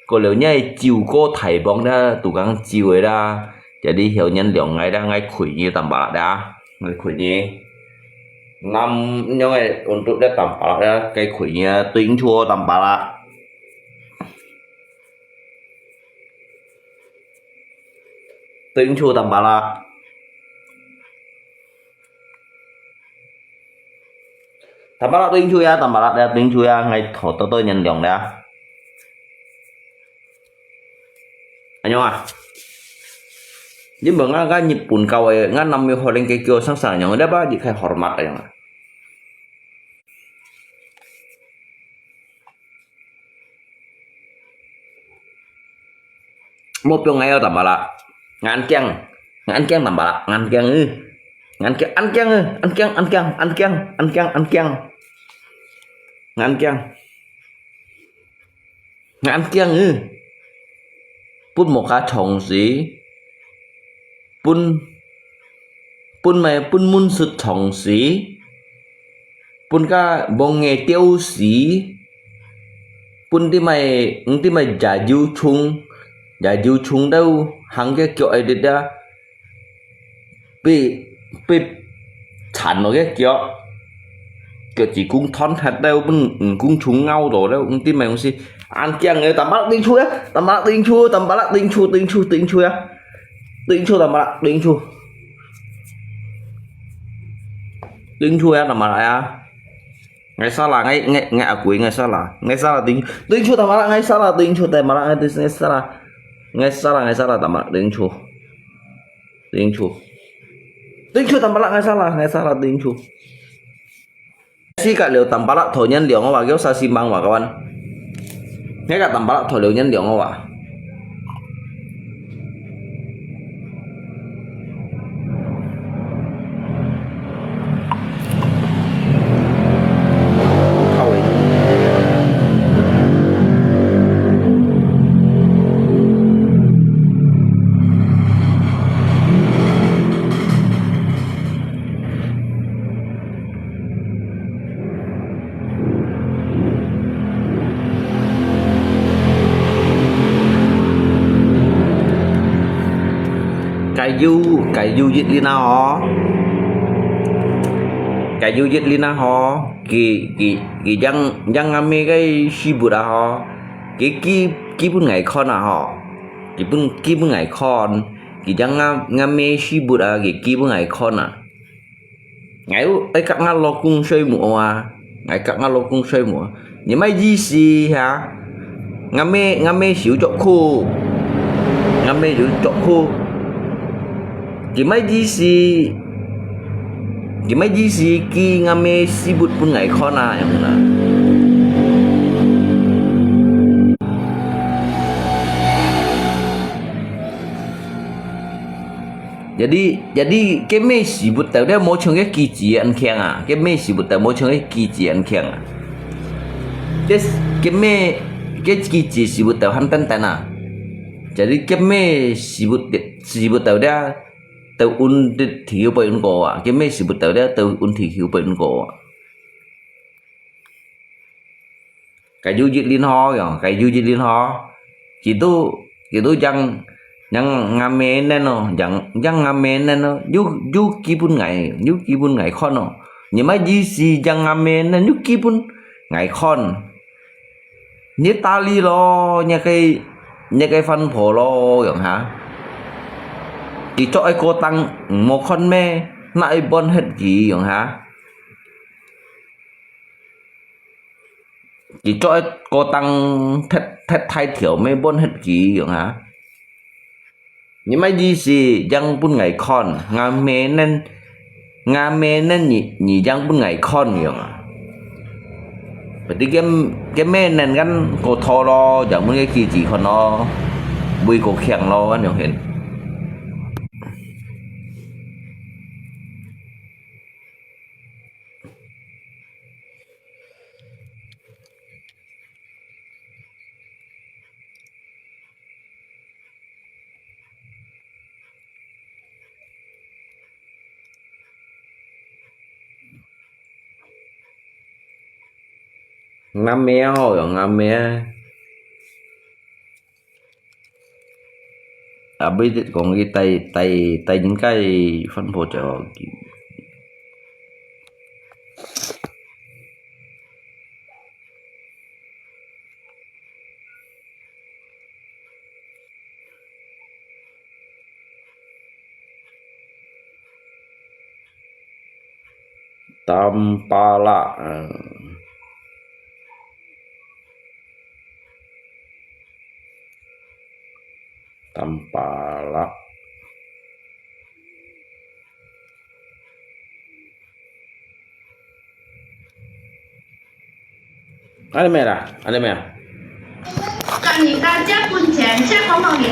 過了你个酒過大磅啦，都講酒个啦，jadi曉年兩个啦，𠊎開你淡薄啦，𠊎開你。Năm樣个untuk dia tambalak ya, kay kuenya tuing chua tambalak. Tuing chua tambalak. Tambalak tuing chua ya, tambalak ya, tuing chua ya, ngay thổ tao tao nhân lòng ya. Anyong ah. Di ba nga, nga Nhật Bản kau eh, nga năm mươi Holland kay kyo sang sang anyong, ada ba di kay hormat anyong ah. Mo piong ngay tambalak. Ngan kiang. Ngan kiang tambalak. Ngan kiang ư. Ngan kiang, an kiang ư. An kiang, an kiang, an kiang, an kiang, an kiang. Ngan kiang. Ngan kiang ư. Pun mo ka chong si. Pun, pun mai, pun mun sut chong si. Pun ka bong nge tiao si. Pun ti mai, ti mai ja jiu chung. Ja jiu chung dau hang ke kyo ai dit da. Bị, bị chắn nó cái kiểu. Kiểu chỉ cũng thon thật đâu, mình cũng chúng ngau đó đâu, không tin mày không si. Ăn kiêng người tạm bắt đinh chu á, tạm bắt đinh chu, tạm bắt đinh chu, đinh chu, đinh chu á. Đinh chu tạm bắt đinh chu. Đinh chu á, tạm bắt á. Ngai salah, ngai, ngai, ngai akui, ngai salah. Ngai salah, đinh, đinh chu tạm bắt, ngai salah, đinh chu tạm bắt, ngai, ngai salah. Ngai salah, ngai salah, tạm bắt đinh chu. Đinh chu. Đinh chu tạm bắt, ngai salah, ngai salah, đinh chu. Si ka liu tạm bắt thổ nhân liu ngô wa, kiêu sa si mang wa kawan. Ngai ka tạm bắt thổ liu nhân liu ngô wa. Kayu, kayu yit lina ho. Kayu yit lina ho. Ki, ki, ki jang, jang ngami kai sibut a ho. Ki, ki, ki pun ngai khon a ho. Ki pun, ki pun ngai khon. Ki jang nga, ngami sibut a, ki, ki pun ngai khon a. Ngai u, ai kak nga lo kung soi mu a. Ngai kak nga lo kung soi mu a. Ni mai ji si ha. Ngami, ngami siu chok khu. Ngami siu chok khu. Ki mai ji si. Ki mai ji si ki ngami sibut pun ngai khon a yang na. Jadi, jadi, keme sibut tau dia mo chong ke kiji an kiang a. Keme sibut tau mo chong ke kiji an kiang a. Ke, keme, ke kiji sibut tau han tan tan a. Jadi, keme sibut, sibut tau dia, tau un ti thiu pai un ko a. Keme sibut tau dia, tau un ti thiu pai un ko a. Kayu yit lin ho, yong, kayu yit lin ho. Kitu, kitu jang, jang ngame nen no, jang, jang ngame nen no. Yu, yu ki pun ngai, yu ki pun ngai khon no. Ni mai ji si jang ngame nen, yu ki pun ngai khon. Ni ta li lo, ni kai, ni kai fan pho lo, yong ha. Ki chok ai ko tang, mo khon me, na ai bon het ki, yong ha. Ki chok ko tang thet, thet thai thiau me bon het ki yong ha. Ni mai ji si jang pun ngai khon, ngame nen, ngame nen ni, ni jang pun ngai khon yong ha. Bati kem, kem me nen kan ko tho lo, jang pun ke kiji khon lo, bui ko khiang lo, kan yong hen. Ngam me ho, yong ngam me. 啊，毋係講佢帶，帶，帶人家个番婆就，Tampalak. Tampalak. 恁樣咩啦？恁樣咩啊？甲人家借本錢，借講好个，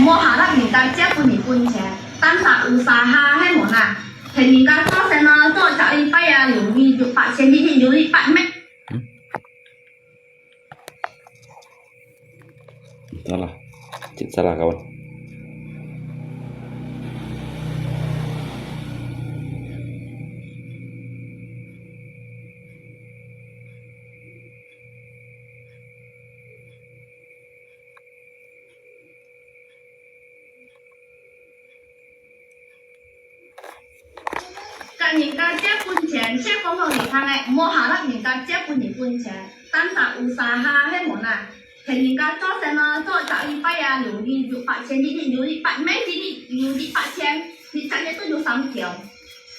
毋好harap人家借分你本錢。Tangsa usaha係無啦？同人家做生意，做一隻禮拜啊，有你六百千，一日有一百咩？ Salah. Cik salah, kawan. 甲人家借本錢，借講好个，毋好harap人家借分你本錢。Tangsa usaha係無啦？同人家做生意，做一隻禮拜啊，有你六百千，一日有一百咩，一日有一百千，你一隻月都有三條。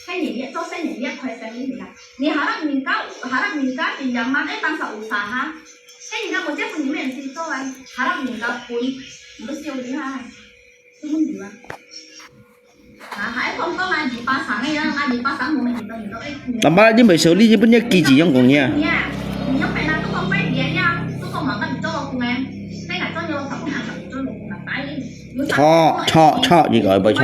係人家做生意，人家開生意啦。你harap人家，harap人家，pinjaman，欸，tangsa usaha。係人家無借分你，毋使做啊，harap人家分，毋使理佢。 Tampalak，你毋係修理日本个機器樣講呀？錯，錯，錯，你講个毋係錯。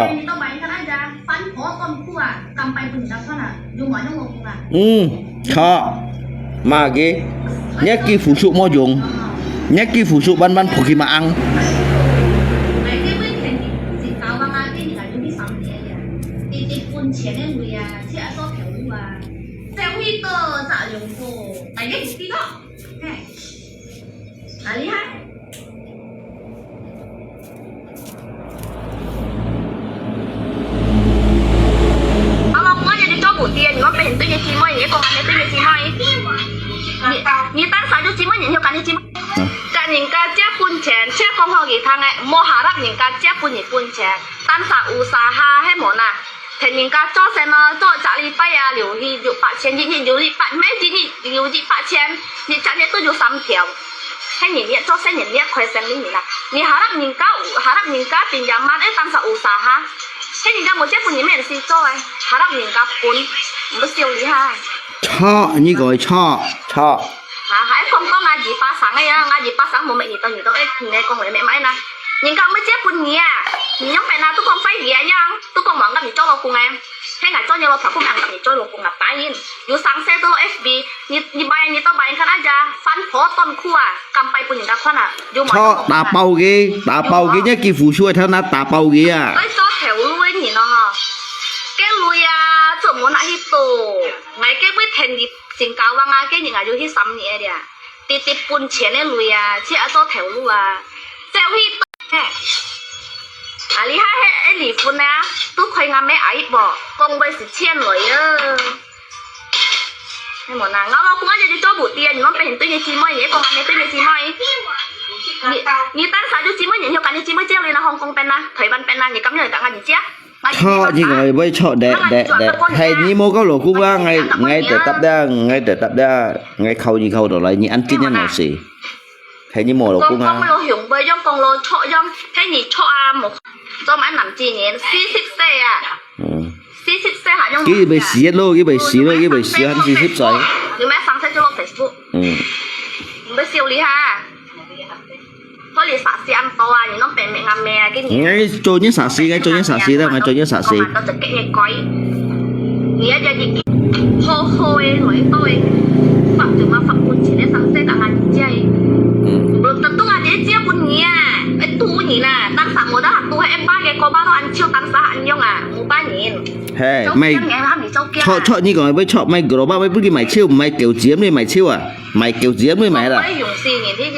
嗯，著。麼个？若个付出無用，若个付出萬萬不去馬ang。Kalau kuat jadi cowok dia,你们被你对你姊妹，你讲俺对你姊妹，你你当啥就姊妹，你就跟你姊妹，跟人家借本钱，借讲好给他哎，莫harap人家借分你本钱，当啥usaha还莫拿，同人家做生意，做一礼拜啊，留一六百千，一日留一百，每一日留一百千，你一日都有三条。 係人家做生意，人家開生意啦。你harap人家，harap人家pinjaman，欸，tangsa usaha。係人家無借分你，毋使做欸，harap人家分，毋使理佢。錯，你講个錯，錯。啊，還講講啊，二百三个啊，啊二百三無乜，你都你都，欸，你講乜乜買啦。人家毋借分你啊，你樣般啊，都講壞你啊樣，都講忙个你做老公欸，係𠊎做你老婆，毋係你做老公啊，答應。有生事都落F B。 你你買你到買看啊，這番婆斷褲啊，敢擺分人家看啊？有買錯，打包个，打包个，你幾乎輸个，他拿打包个啊。愛做頭路个人哦吼，該鐳啊，做無拿去賭，𠊎該位田地新交往啊，該人啊有去三年了，直直分錢个鐳啊，去啊做頭路啊，走去賭，嘿。啊，你還係愛離婚啊？都虧𠊎妹阿姨無，講話係錢來啊。 係無啦，𠊎老公啊，就做無對啊，你們別人對你姊妹，你講俺對你姊妹。你你當啥就姊妹，你就跟你姊妹借鐳啦，香港邊啦，台灣邊啦，你敢樣跟俺借？錯，你講會錯，得得得，係你無講老公啦，𠊎𠊎得答啦，𠊎得答啦，𠊎靠你靠到來，你安靜樣老師。 係你無老公啊？講講老雄輩樣，講老錯樣，係你錯啊，無做麼个男子人，四十歲啊，嗯，四十歲還樣。佢會死咯，佢會死咯，佢會死，還四十歲。你買生菜就落Facebook，嗯，毋好笑你哈。好你啥事恁多啊？你弄白面啊咩啊？給你。你做你啥事？你做你啥事啦？你做你啥事？講到就給你改。你要叫你好好个來到个，發就嘛發本錢个生菜，當然你借。嗯。無得動啊，你借分你啊，會賭你啦，當啥無得還賭，會罵个，講罵到恁臭，當啥恁樣啊，無罵人。嘿，做咩？錯錯，你講會錯，買个咯，買不去買手，買狗子，你買手啊，買狗子，你買啦。我用心，你這个，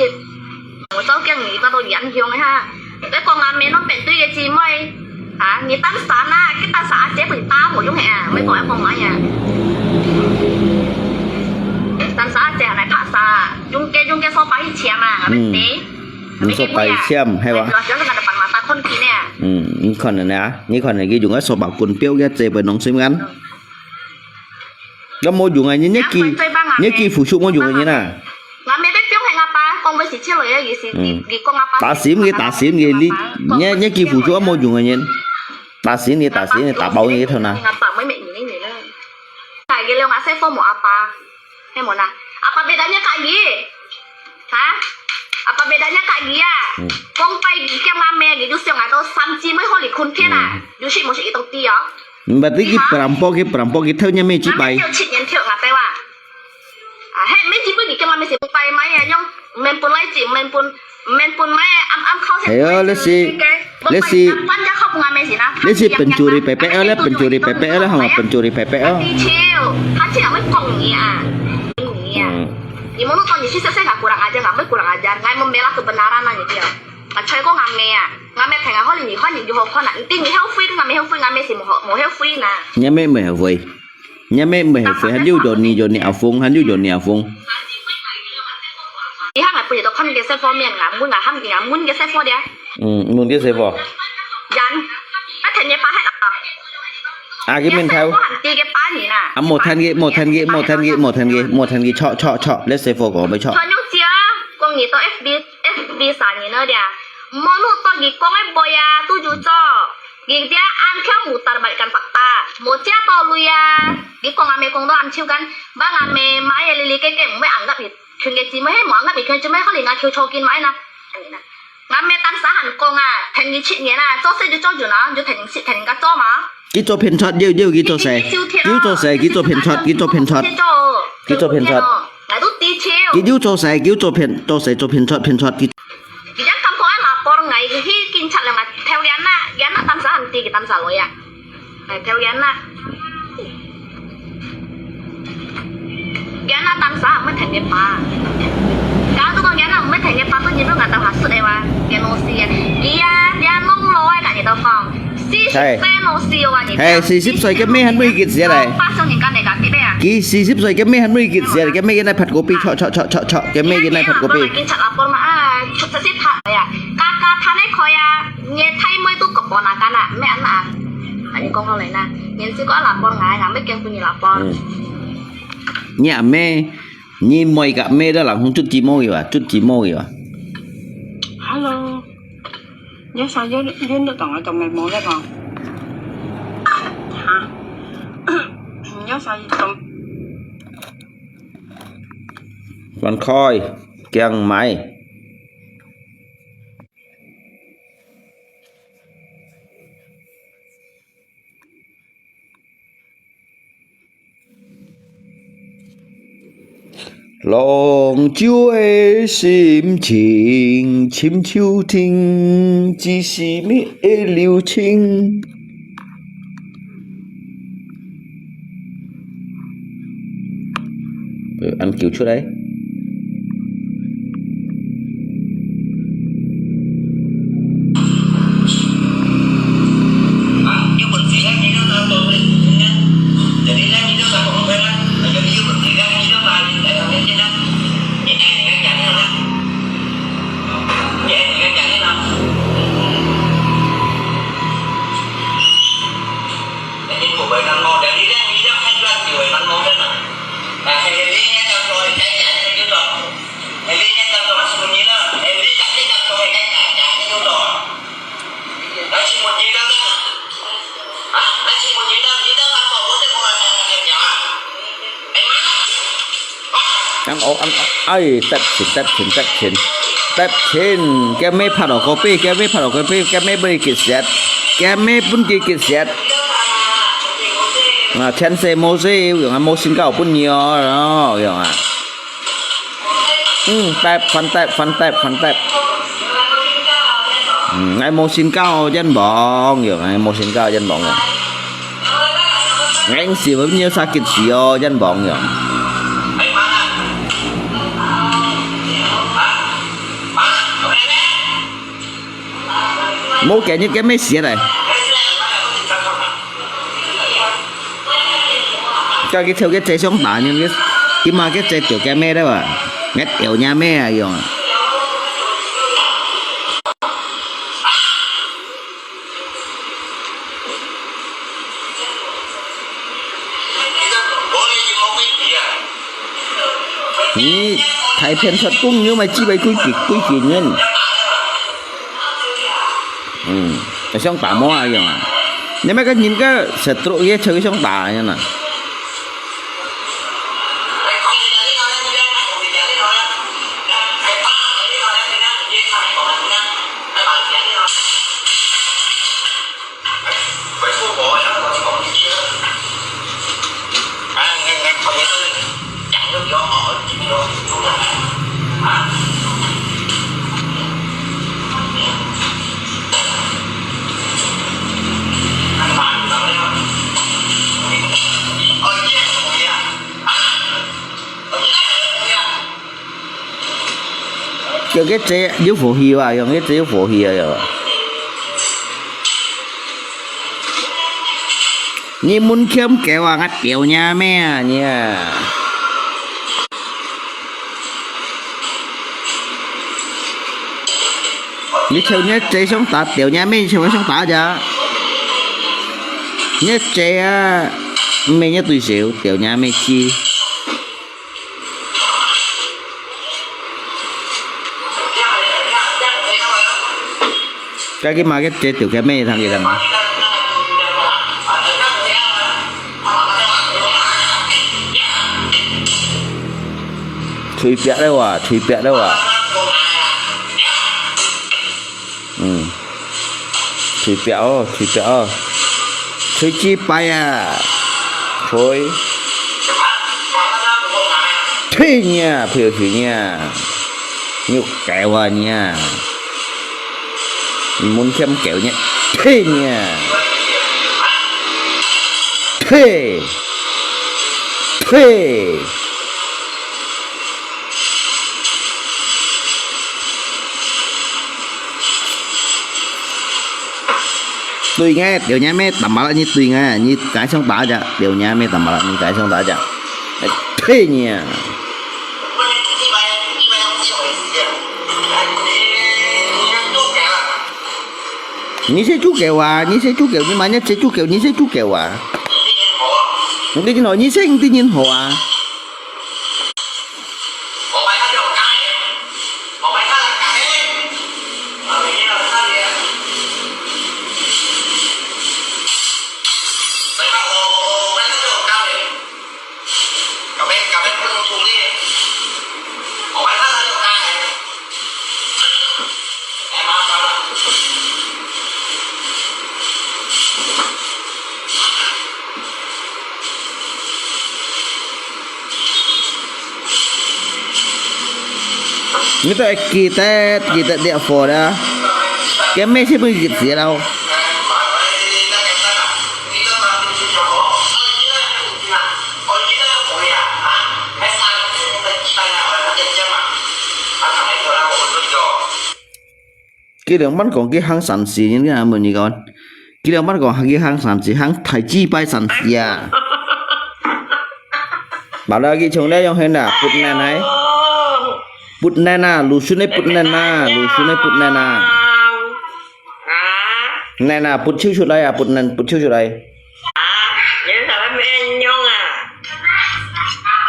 我照鏡你，罵到恁樣个哈，你講啊，面那邊對个。姊妹，啊，你單身啊，去單身阿姐陪打無用个啊，毋好講愛講麼个啊。單身阿姐來拍啥？用个用个掃把去簽嘛，係咪？嗯。用掃把去簽，係吧？主要係𠊎个爸媽打看佢呢。嗯，你看人啊，你看人佢用个掃把棍標个，這邊弄心肝。該無用啊，你，你幾，你幾付出無用啊，你啊。 𠊎乜必放係𠊎爸，講个時節來啊，佢係，嗯。佢，佢講𠊎爸。打心个，打心个，你，你，你幾付出無用个人。打心个，打心个，打包个頭那。𠊎爸妹妹你呢你呢。大个了，𠊎細伙無阿爸，係無啦？阿爸別人家家己，哈？阿爸別人家家己啊。嗯。講拜二叫阿妹，佢就想啊，到三姊妹好離婚天啊，嗯。有事無事一到底哦。毋係，佢perampok，佢perampok，佢偷人家妹子拜。𠊎妹就七年偷𠊎爸哇。 啊，係，妹子分你叫媽咪先拜買啊，用，毋免分來子，毋免分，毋免分買啊，暗暗靠先。係哦，你係，你係，半隻靠分阿妹先啊。你係pencuri pepek哦，你pencuri pepek哦，你係pencuri pepek哦。Dia cakap，他cakap會講你啊，講你啊。嗯。你無弄到你去說說，nggak kurang ajar，nggak kurang ajar，nggak membela kebenaran啊，你知道？啊，才講阿妹啊，阿妹聽啊，好你，你看你如何看啊？你，你後悔，阿妹後悔，阿妹係無後，無後悔呐。你阿妹無後悔。 你阿妹毋係後悔，還有Johnny，Johnny阿峰，還有Johnny阿峰。你喊𠊎分你到看个細伙面，𠊎問，𠊎喊你，𠊎問个細伙的啊。嗯，問个細伙。人，啊，聽你爸喊啊。啊，佢面頭。你細伙喊爹个爸你啦。啊，莫聽佢，莫聽佢，莫聽佢，莫聽佢，莫聽佢，錯，錯，錯，你細伙講，毋係錯。傳用姐啊，講你到F B，F B三年了的啊，莫弄到你講个話啊，都有做。 你dia angkel mutar balikan fakta，無借到鐳啊！你講阿妹講到恁臭幹，把阿妹買个哩哩个个，毋會anggap佢群个姊妹，係無anggap佢群姊妹，可能啊，求求緊買啦。阿妹單身還講啊，聽你七年啊，做事就做完啦，就聽你，聽人家做嘛。佢做騙出，又，又佢做事，佢做事，佢做騙出，佢做騙出，佢做騙出。𠊎都知潮。佢又做事，佢又做騙，做事做騙出，騙出，佢 佢正感覺愛lapor𠊎，佢去警察了，𠊎頭人啊，人啊，單身還知佢單身來啊，𠊎頭人啊，人啊，單身毋會聽佢爸，假如講人啊毋會聽佢爸，都因為𠊎兜下識个哇，佢老死啊，佢啊，你啊，弄老啊，佢都講，四十歲老死啊，你知啊，嘿，四十歲个咩還未結婚嘞？八十年間你家己咩啊？佢四十歲个咩還未結婚，个咩个那拍kopi，chok，chok，chok，chok，chok，个咩个那拍kopi。 警察lapor嘛，啊，出出去拍呀，嘎嘎拍那開呀，你太妹都个波那干啦，毋係恁啊。啊，你講好了啦，你試過lapor𠊎，𠊎毋驚分你lapor。嗯。你阿妹，你妹个妹都人講捉雞毛个啊，捉雞毛个啊。Hello，你想約約得到我做咩無咧講？哈？你想約到？ 翻開，驚買。浪潮个心情，深秋天，只是蜜个流情。 呃，恁叫出來。Ang o ang ai tep chin tep chin tep chin tep chin, kami phat o kopi, kami phat o kopi, kami beri kiset, kami pun ki kiset. Nah, chen se mo se, yung mo sing kao pun nyo, yung ah. Hmm, tep, fan tep, fan tep, fan tep. Hmm, ngai mo sing kao jen bong, yung ngai mo sing kao jen bong, yung. Ngai si ba nyo sakit sio jen bong, yung. 無今日个咩事來。叫佢抽个這相打呢，佢，佢嘛个這條个咩了啊？𠊎屌你咩啊用啊？你大片出工，你買幾百幾幾幾幾銀？嗯，像打麼啊樣啊？你買个人个食肉也抽像打樣啊？叫个姐有火氣啊，用个姐有火氣啊，有。你門檻狗啊，𠊎屌你咩啊，你啊！你抽你姐相打，屌你咩，你抽我相打咋？你姐啊，毋係你對手，屌你咩知？ 該佢嘛个這條个咩通佢等啊？隨便了哇，隨便了哇。嗯。 隨便哦，隨便哦。隨機擺啊，隨。退你啊，退退你啊，你有狗啊你啊，你門檻狗你，退你啊，退，退。 對个，對个，你打麻辣，你對个，你該相打隻，對个，你打麻辣，你該相打隻。哎，退你啊！你係豬狗啊，你係豬狗，你買你係豬狗，你係豬狗啊！你跟你講，你係你的人好啊！ 你都會記得，記得這貨啦。該咩事不記得了？ 佢兩班講佢行三四，你看問你講，佢兩班講佢行三四，行大幾擺三四啊？Malah佢從來用現啊，put nen啊，put nen啊，lusun个put nen啊，lusun个put nen啊。Nen啊，put手出來啊，put nen，put手出來。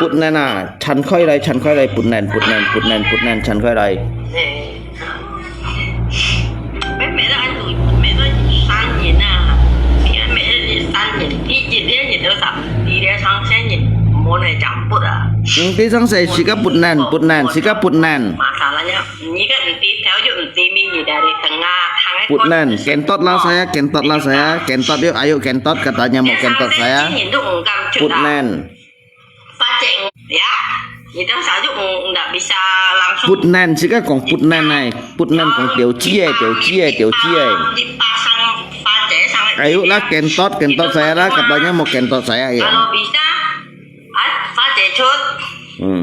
Put nen啊，撐開來，撐開來，put nen，put nen，put nen，put nen，撐開來。Put nen，自家put nen，put nen，自家put nen。 Put nen, kentut lah saya, kentut lah saya, kentut yuk, ayo kentut, katanya mau kentut saya. Put nen. Put nen, sika kong put nen ai. Put nen kong tiểu雞欸，tiểu雞欸，tiểu雞欸。Ayo lah kentut, kentut saya lah, katanya mau kentut saya ya. Hmm.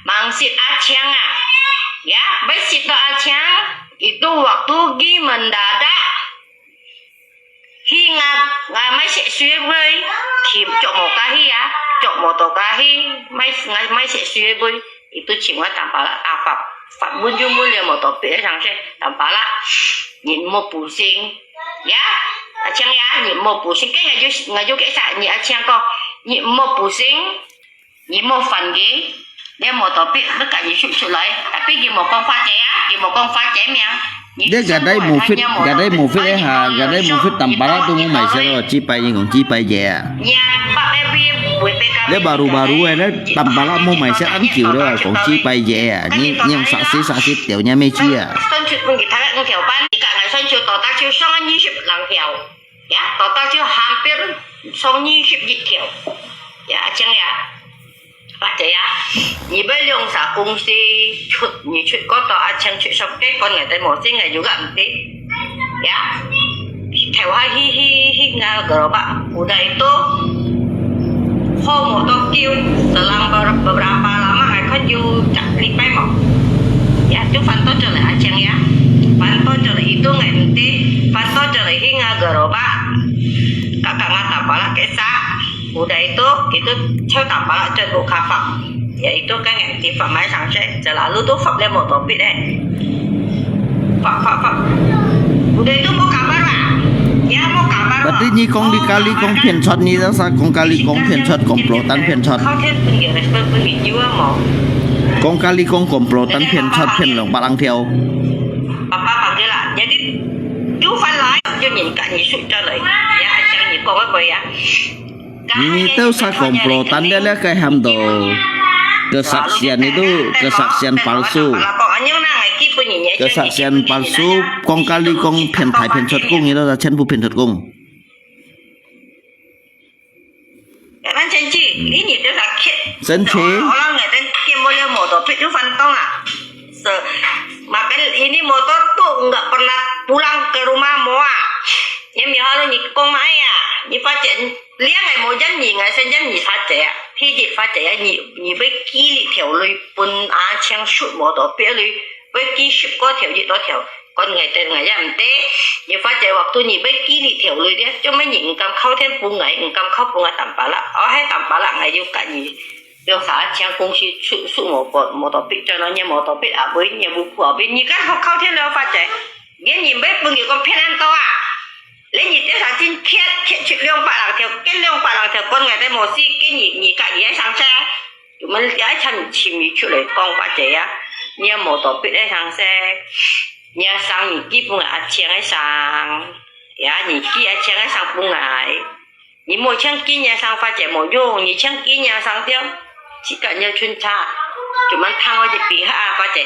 Mangsip Aceng ah. Ya, mangsip to Aceng, itu waktu gi mendadak. Hi nga, nga mangsip sui bui, kim cok mo kahi ya, cok mo to kahi, mai, nga mangsip sui bui. Itu cing wa tampala afap. Fap bun ju bun le mo to pi sang se tampala. Ni mo pusing. Ya, Aceng ya, ni mo pusing. Kan nga ju, nga ju kek sa, ni Aceng ko, ni mo pusing. Ni mo fan gi, le mo to pi, le ka ni sut sut lai. Tapi gi mo kong fa ce ya, gi mo kong fa ce miang. Ni dia gadai mufit, gadai mufit eh ha, gadai mufit tampala tu mo mai se lo, ci pai ni kong ci pai je ya. Ni pa pe bi, bui pe ka. Le baru-baru eh, le tampala mo mai se an kiu le kong ci pai je ya. Ni, ni sa si sa si tiau ni me ci ya. Son chut pun gi thak ngu tiau pan, ka ngai son chut to ta chut song ni sip lang tiau. Ya, total就hampir song ni sip git tiau. Ya, Aceng ya. Pak ce ya. Ni bai liong sa kung si chut, ni chut ko to Aceng chut sok ke kon ngai tai mo sing ngai juga mti. Ya. Theo ha hi hi hi nga gerobak. Udah itu, ho mo to kiu selang ber-, beberapa lama ai kan ju cak lipai mo. Ya, tu fan to jole Aceng ya. Fan to jole itu ngai mti. Fan to jole hi nga gerobak. Kakak nga tampala kek sa. Udah itu, itu ceu tampala jen bu kafak. Ya, itu kan ngai mti fak mai sang se. Selalu tu fak le mo to pi de. Fak, fak, fak. Udah itu mo kabar lah. Ya, mo kabar lah. Berarti ni kong di kali kong pian chot ni sa kong kali kong pian chot komplotan pian chot. Kau kan pun dia respon pun ni jua mo. Kong kali kong komplotan pian chot pian long palang tiau. Papa panggil lah. Jadi, tu fan lai, tu ni kat ni sut jole. Ya, Aceng ni kong apa ya? Ni teu sa komplotan dia le kai ham to. Kesaksian itu, kesaksian palsu. Kesaksian palsu, kong kali kong pian thai pian chot kong itu ta chen bu pian chot kong. Kan senci, ini dia sakit. Senci. Orang ngai ten kim mo le mo to pi tu fan tong ah. Se, makan ini motor tu enggak pernah pulang ke rumah mo ah. Ni mi ha lo ni kong mai ya. Ni fa ce, liang ngai mo jan ni ngai sen jan ni fa ce ya. Hi ji fa ce ya ni, ni bai ki li tiau lui pun Aceng sut mo to pi lui. Bai ki sip ko tiau ji to tiau. Kon ngai ten ngai ya mte. Ni fa ce waktu ni bai ki li tiau lui dia. Cuma ni engkam kau ten pun ngai, engkam kau pun ngai tampala. Oh, hai tampala ngai ju kat ni. Yo sa Aceng kung si sut, sut mo to, mo to pi cho no ni mo to pi a bai ni bu pu a bai ni kan ho kau ten lo fa ce. Gen ni bai pun ni kon pian an to ah. Le ni tiau sa jin kiet, kiet chit liong pa lang tiau, kiet liong pa lang tiau kon ngai tai mo si, gen ni, ni ka ye sang se. Cuma tiau ai chan chim ni chut le kong pa ce ya. Ni mo to pi le sang se. Ni sang ni ki pun Aceng ai sang. Ya, ni ki Aceng ai sang pun ngai. Ni mo chang ki ni sang fa ce mo yong, ni chang ki ni sang tiau. Chỉ cần nhau chun cha. Cuma thang oi ji pi ha fa ce.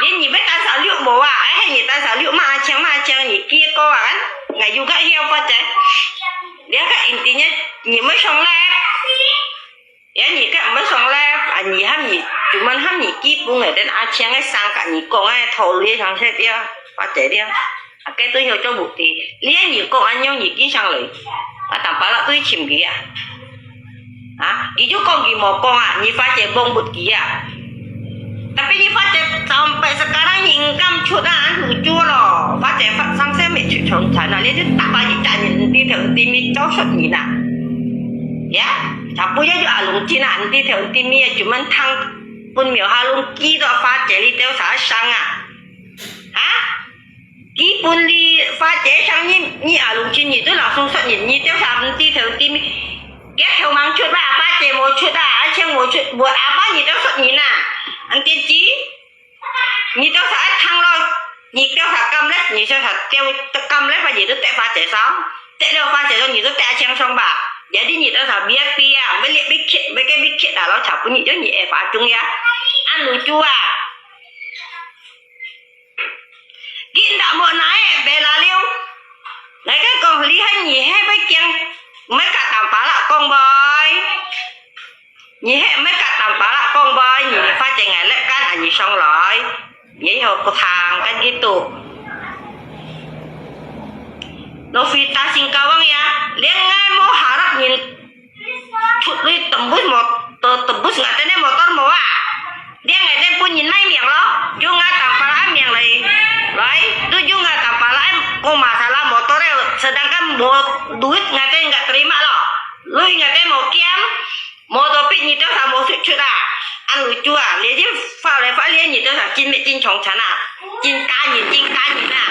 Ni ni bai tan sa liu mo ah, ai hai ni tan sa liu ma Aceng ma Aceng ni ki ko ah kan. Ngai juga hiau fa ce. Dia ka intinya ni mai song le. Ya ni ka mai song le, a ni ham ni, cuma ham ni ki pun ngai ten Aceng ai sang ka ni kong ai thau lui sang se tiau, fa ce tiau. A ke tu hiau cho bu ti. Lia ni kong an yong ni ki sang le. A tampala tu chim ki ya. Ha, ki ju kong ki mo kong ah, ni fa ce bong but ki ya. Tapi ni fa ce sampai sekarang ni engkam chut ah, an lucu lo. Fa ce fa sang se me chut chong chan ah, lia ju tak ba ji chan ni ti theu ti mi chau sot ni na. Ya, chapu ya ju a lung chin ah, ti theu ti mi ya, cuma thang pun miau ha lung ki to fa ce li teu sa sang ah. Ha? Ki pun li fa ce sang ni, ni a lung chin ni tu langsung sot ni, ni teu sa ti theu ti mi. Kia theu mang chut ba, fa ce mo chut ah, Aceng mo chut, buat apa ni teu sot ni na. Ang tin chi? Ni teu sa thang lo, ni teu sa kam le, ni teu sa teu kam le, fa ni tu te fa ce sang. Te lo fa ce lo, ni tu te Aceng song ba. Jadi ni teu sa bia pi ya, bai liat bai kiet, bai ke bai kiet dah lo, chapu ni jo ni e fa chung ya. An lucu ah. Gin dak mo nai, bela liu. Nai ka kong li hai ni hai bai kiang. Mai ka tam pa la kong bai. Ni hai mai ka tam pa la kong bai, ni fa ce ngai le kan a ni song lai. Ye ho ko thang kan gitu. Novita Singkawang ya, liang ngai mo harap nyin. Thut lui tembus motor, tembus ngai tene motor mo ah. Dia Mo duit ngatén nggak terima lo. Lui ngatén mo kiam, mo topik nyi tau sa mo sut sut ah. An lucu ah, lia jin fa lai fa lia nyi tau sa jin mek jin chong chan ah. Jin ka nyi, jin ka nyi ah.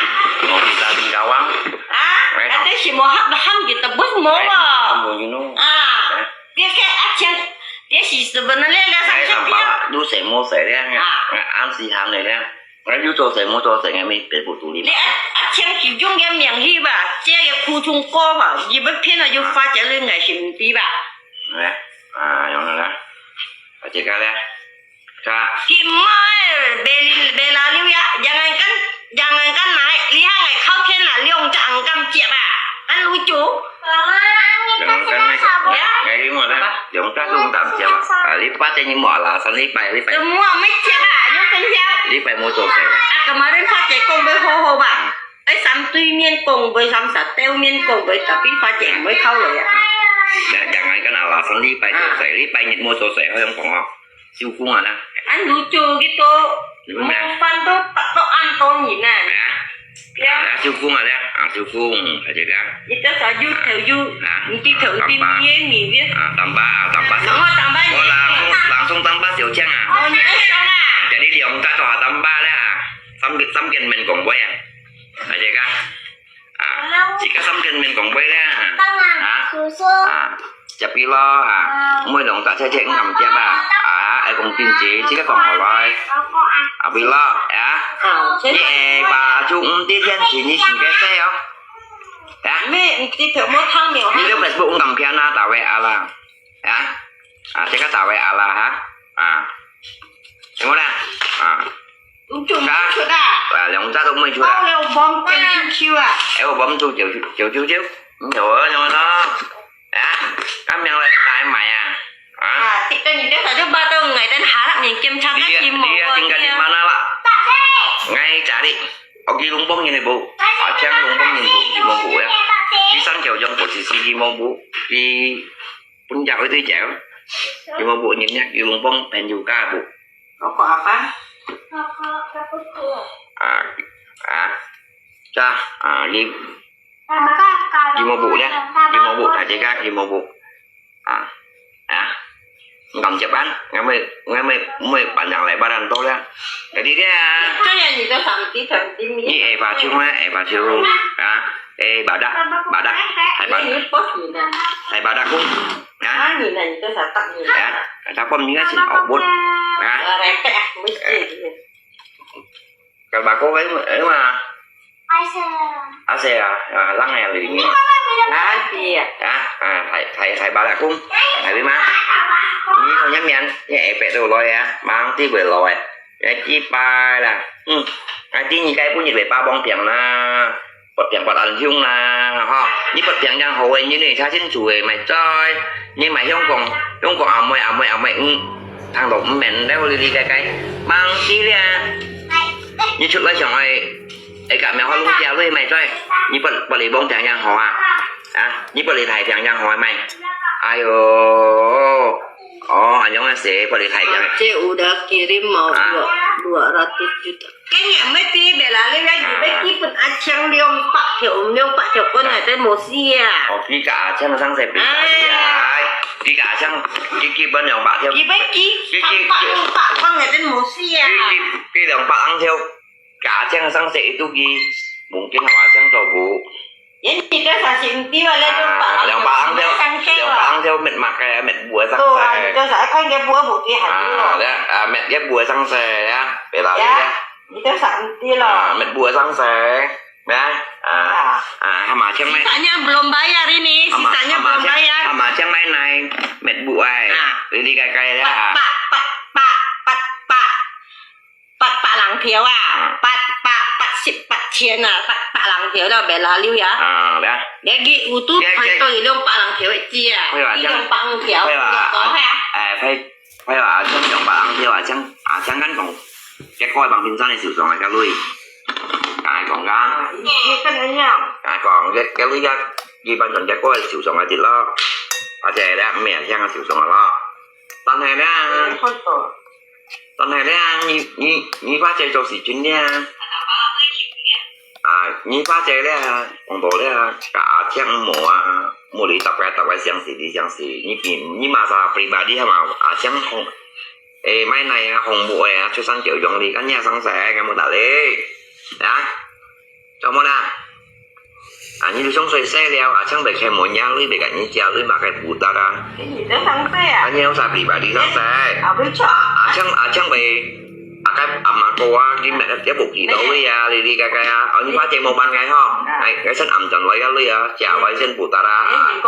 Mo kita di gawang. Ah, ngatén si mo hap ham jin tebus mo lo. Mo you know. Ah, dia ke aceng, dia si sebenarnya dia sa. Ai, sampai lu se mo se dia. Ah. An si ham le dia. Ngai you做事，無做事，ngai乜別不獨立。你啊，啊，請集中个名氣吧，這个苦衷過吧，你不騙了就發展了，ngai是毋知吧？來，啊，用了啦，啊，這個咧，看。佢媽誒，別別拉溜呀，jangan kan，jangan kan naik，你還來靠天啦，兩隻人敢接啊？俺老祖。 兩隻人，哎，你看咧，兩隻都毋敢接啊！啊，你發姐你無啦，上禮拜，禮拜，怎麼沒接啊？有分享。禮拜無做事。啊，kemarin發姐講會好好吧？哎，三對面講會，三三對面講會，tapi發姐毋會靠來啊。那，jangan kan啊，上禮拜做事，禮拜日無做事，好像講哦。 收工啊啦。俺老祖佢都，你們咩？飯都八到恁多人啊。哎呀，啊，收工啊啦，啊，收工，大家。你這啥又頭又，啊，你這頭又面面的。啊，tambah，tambah。然後tambah你。我langsung，langsung tambah小將啊。哦，你愛上啊。Jadi兩隻都下tambah啦，三個，三個人講話啊，大家。 啊，自家三個人講話咧，啊，啊，接佢咯，啊，每兩隻車車五萬接啊，啊，愛講經濟，自家講好來，啊，佢咯，啊，你下把就毋知天時，你先該say哦，啊，你，你，你頭毛燙了哈。你个Facebook五萬片啊，大衛啊啦，啊，啊，自家大衛啊啦哈，啊，有無啦？啊。 你做毋出啊？啊，兩隻都毋會出啊。包了bomb九九九啊。哎，有bomb做九九九九，嗯，有啊，有啊，啊，啊，名來哪買啊？啊？啊，這個你這早就把到外頭下了，你檢查个心無啊？你啊，你啊，tinggal di mana lah？Ngai cari. Oke, Lumbung ini, Bu. Aceh Lumbung ini, Bu. Di Mobuk ya. Di San Kiao Jong posisi di Mobuk. Di Puncak itu jauh. Di Mobuk ini, di Lumbung Penjuka, Bu. Rokok apa? Rokok apa tuh? Ah, ah. Dah, ah, di, di Mobuk dah. Di Mobuk aja kah, di Mobuk. Ah, ah. Ngam cepat, ngamai, ngamai, mai panjang lebaran tu dah. Jadi dia. Kaya ni tu sampai sampai ni. Ni eh baju mah, eh baju. Ah, eh badak, badak. Hai badak. Ni bos ni dah. Hai badak ku. Ah. Ah, ni dah itu satak ni. Ya, ada pun ni sih, oh, bun. Ah. Repek ah, mesti. Kalau bako kan, eh mah. Ase ya, ah, lang ya ini. Nanti ya. Ya, ah, hai, hai, hai badak ku. Hai bima. Ni kau nyaman, ya, epek tu lo ya. Mang ti boleh lo ya. Ya, cipai lah. Hmm. Nanti ni kai pun ni boleh babong piang lah. Bớt piang bớt ăn hiung lah, ha. Ni bớt piang yang hậu ni, ni cha xin chu mai choi. Ni mai hiung kong, hiung kong amoi, amoi, amoi, mm. Thang dong mm men leo li li kai kai. Mang ti lia. Ni chut lai siang ai. Ai ka mèo ha lung tia lui mai choi. Ni bớt, bớt li bong piang yang hậu ha. Ha, ni bớt li thai piang yang hậu mai. Ayo. Oh, anyong ase, bớt li thai piang. Aceh udah kirim mau dua, dua ratus juta. Cái nhà mới ti bè là lấy ra gì bé kia bên a chang liông bạc triệu, liông bạc triệu con này tên mùa xì à. Ồ, kia cả a chang sang sẽ bị cả gì à. Kia cả a chang, kia kia bên liông bạc triệu. Kia bé kia, kia, thằng kia, bạc kia, liông bạc con này tên mùa xì à. Kia, kia, kia liông bạc ăn triệu. Cả a chang sang sẽ itu kia, mungkin hông a chang tàu bu. Yên thì cái sao xin tí mà lên liông bạc ăn triệu, liông bạc ăn triệu, sang sẽ liông bạc ăn triệu mệt mạc cái mệt bùa sang sẽ. Ồ, cái sao con cái bùa bụt kia hẳn. À, đấy, à, mệt cái bùa sang sẽ, ya, bè là đấy. Itu sa ti lo. Ah, mét bua sang se. Ya. Ah, ah, hama Chiang Mai. Sisanya belum bayar ini, sisanya belum bayar. Hama Chiang Mai nai mét bua ai. Ah. Lili kai kai ya. Pak, pak, pak, pak, pak, pak, pak lang thiau ah. Pak, pak, pak sip, pak chien ah. Pak, pak lang thiau dah bela liu ya. Ah, ya. Dia gi utu pai to ilong pak lang thiau ji ah. Ilong pak lang thiau. Ilong pak ah. Eh, pai 佢話阿昌用白冷，佢話阿昌，阿昌間房，一個係白冰山嘅小上嘅女，梗係講㗎。你跟人樣。梗係講，一，一女一，一般上一個係小上嘅啲咯，或者咧，咩人聽嘅小上嘅咯。但係咧，但係咧，你，你，你把這做時間咧，啊，你花姐咧，講到咧，阿青無啊，無你逐個逐個相信，你相信，你比你嘛啥pribadi sama阿青紅，誒，買奶啊，紅木誒啊，出生就用你，跟你上世，該麼大咧，啊，做麼啦？啊，你就上歲細了，阿青被開門呀，你被跟你家，你嘛該負擔啊。你都上歲啊？啊，你有啥pribadi上世？啊，不錯。阿青，阿青被 阿該阿嫲哥啊，你乜也無記到你啊，你你該該啊，哦，你花姐無辦該吼，哎，該先暗轉來啊，你啊，食外先負擔啦。啊，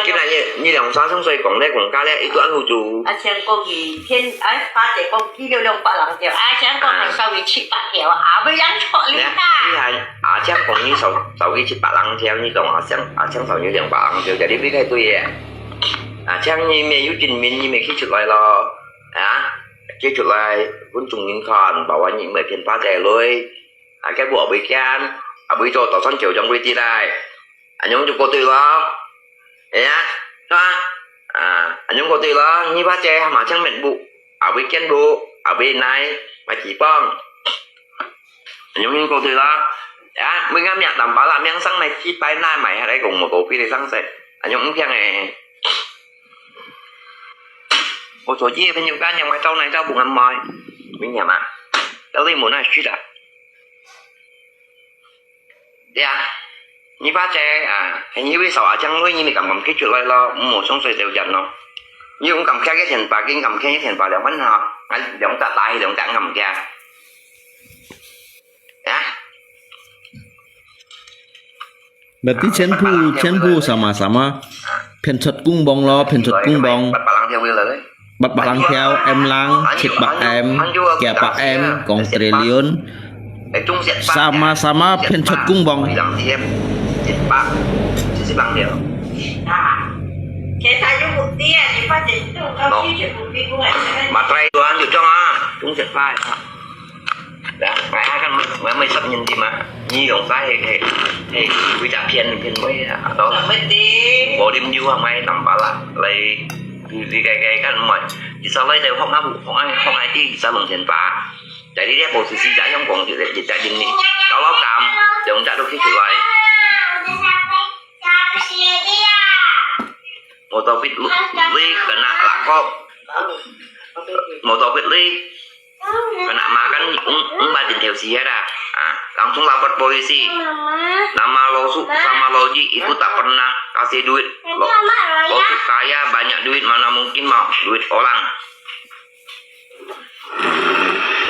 今日你你兩三歲講咧講家咧，一段路就。啊，先講佢天，哎，花姐講佢有兩百零條，啊，先講還少於七百條，啊，不要錯你啦。你看阿強講你少少於七百零條，你講阿強阿強少於兩百零條，jadi你太對耶。阿強你沒有證明，你沒提出來咯，啊？ 寄出來分眾人看，bahwa你毋係騙花姐鐳。啊，該部後尾間，後尾做到算九張位置來。恁樣就過對咯。哎呀，係嘛？啊，恁樣過對咯，你花姐還麻將面部，後尾見部，後尾來，買幾磅。恁樣應過對咯。啊，每個命tambah啦，命生來幾百那買下來講，無多貴的上色。恁樣毋聽誒。 我做這朋友間，讓我招來招不敢買，明白嗎？到底無那事的。對啊，你把這啊，很以為少啊，將來你咪敢敢寄出來咯，莫上水就人咯。你勇敢開一千八，跟敢開一千八兩萬哈，啊，兩隻大，兩隻敢開。啊？ Berarti全部全部sama-sama騙出公磅咯，騙出公磅。八百零條，M零七百M，幾百M，講triliun。Sama-sama騙出公磅。Matrai tuan juga ah, tung set pai. Dah, mai akan mai mai sab nyen di ma. Ni dong sai he he he. Wi ja pian pian mai a to. Volume yu ha mai tambah lah. Lai di di kai kai kan mai. Di sa lai dai hok na bu hok ai hok ai di sa long chen pa. Jadi dia posisi ja yong kong di di ja di ni. Kalau kam dong ja do ki chu lai. Motor fit lui kena lakop. Motor fit lui kena makan, um, umpat di T L C ya dah. Ah, langsung lapor polisi. Nama Losu sama Loji itu tak pernah kasih duit. Lo, Losu kaya banyak duit, mana mungkin mau duit orang.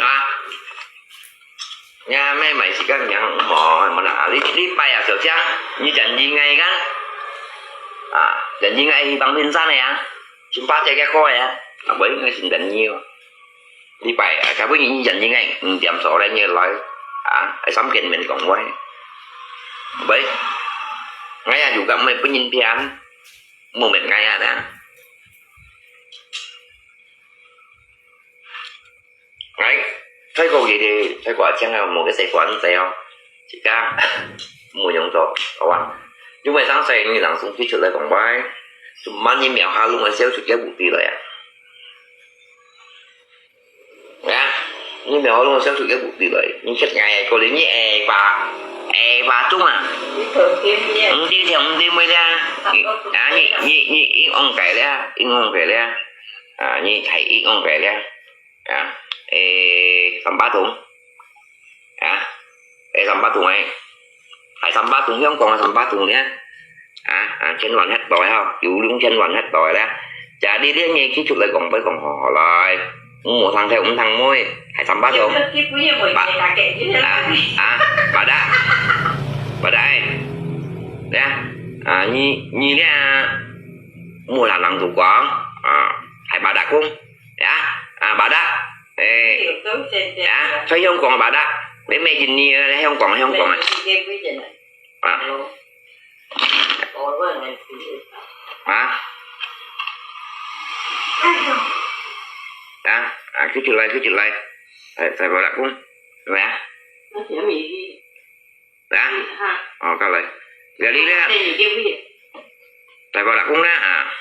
Nah, Nhà mẹ mày chỉ cần nhận họ mà là lý lý bay à, kiểu chứ, như chẳng gì ngay kan. À, chẳng gì ngay bằng thiên san này à. Chúng ta chạy cái coi à. À, bởi ngay xin cần nhiều. Đi bay à, cái bữa như chẳng gì ngay, ừ, tiệm số đây như lời. À, ai sắm kiện mình còn quay. Bởi ngay à, dù cả mày bữa nhìn phiền. Một mệt ngay à đã. Right? Thái Quốc gì thì Thái Quốc chẳng là một cái tài khoản tài không? Chỉ cả một nhóm đó, các bạn. Chúng mày sáng sáng như làng súng phía trước đây còn bài. Chúng mà nhìn mèo ha luôn mà xéo chụp cái bụt đi rồi à. Right? Nhìn mèo ha luôn mà xéo chụp cái bụt đi rồi. Nhìn chết ngày cô đến như e ba, e ba chung à. Không đi thì không đi mới ra. À, nhìn, nhìn, nhìn, ít ông cái đấy à, ít ông cái đấy à. À, nhìn thấy ít ông cái đấy à. À, ê, sắm bát thùng. À, ê, sắm bát thùng ấy. Hãy sắm bát thùng, không còn là sắm bát thùng nhé. À, à, trênวัน เฮ็ดบ่อย ha. Dù đúng trênวัน เฮ็ดบ่อย đấy. Chả đi đi, nghe kỹ thuật lại còn với còn họ, họ lại. Một thằng theo, một thằng môi. Hãy sắm bát thùng. Bà, à, à, bà đã. Bà đã ấy. Đấy. À, nhi, nhi đấy à. Mua là lăng thủ quán. À, hãy bà đã không? Dạ, à, bà đã. Ê, dạ, thấy không còn bà đã. Để mẹ nhìn nhi, thấy không còn, thấy không còn. À. Hả? Hả? À, cứ chịu lại, cứ chịu lại. Phải, phải bà đã không? Hả? Hả? Ờ, cái này. Gà đi đấy. Tại bà đã không đó à.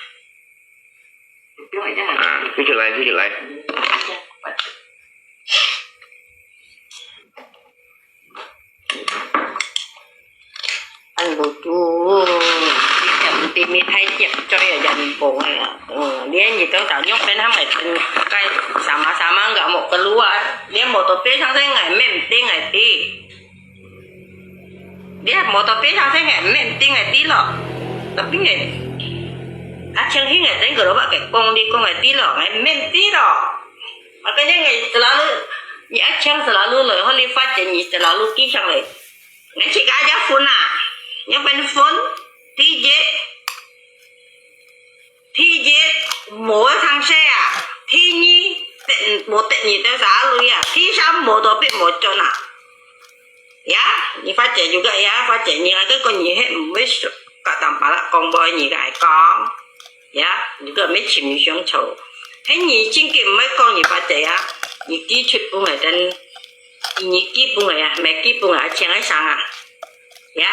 À, cứ chịu lại, cứ chịu lại. Demi thai ciek coy aja nimbong ya. Hmm, dia nyi tau tau nyok pen ham ngai pen kai sama-sama nggak mau keluar. Dia motor pe sang saya ngai mem ting ngai ti. Dia motor pe sang saya ngai mem ting ngai ti lo. Tapi ngai, aceng hi ngai ten kalau bak kong di kong ngai ti lo, ngai mem ti lo. Makanya ngai selalu, ni aceng selalu lo, holi fajen ni selalu kisang le. Ngai cik aja phone ah. Nyok pen phone, ti je, Ti je，無个通勢啊。第二，得，無得你兜啥路啊。第三，無到必無轉啊。呀，你發姐有个呀，發姐你那个跟你係毋會說，甲當巴拉講無你个愛講。呀，你个沒情緒相處。係你真个毋會講你發姐啊，你寄出分个等，你寄分个啊，毋係寄分个啊，請个生啊。 呀，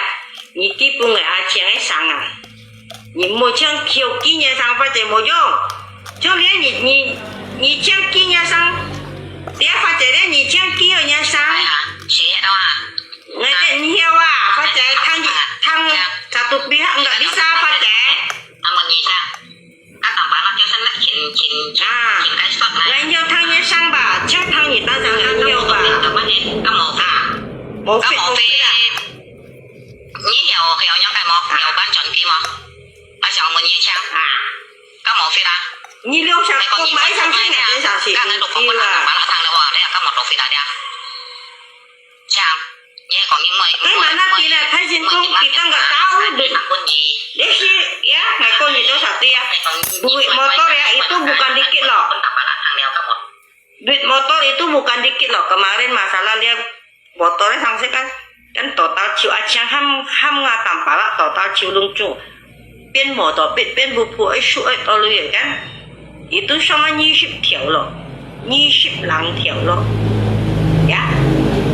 你寄分个啊，請个生啊。你莫請求寄个生，發姐無用。像你，你，你，你請寄个生，你發姐咧，你請寄个生。哎呀，是啊。我个你曉啊，發姐，聽，聽，satu pihak nggak bisa，發姐。啊，問你一下。 Katang pala kêu sen lah chin chin chin 啊，chin kai sot lah. 人要烫也伤吧，就烫你当然人要吧。Kamu fit, kamu fit. 我 fit，我 fit 啊。你有有用个冇？有搬转机吗？啊，小门也枪。啊。Kamu fit 啊？你六十公买上去，你多少钱？Kan ada pun ada pala tang lewa dia, kamu fit ada. 像，你講你妹，對嘛，那邊呢，太陽公佢當個刀，你，你是，ya，外國人都曉得呀。Duit motor ya, itu bukan dikit loh. Duit motor itu bukan dikit loh. Kemarin masalah dia motor sang saya kan, kan total ciu acang ham, ham ngatang pala total ciu lungcu. Pin motor pit, pin bupu, eh, shu, eh, tolu ya kan. Itu sama二十條咯，二十零條咯。Ya，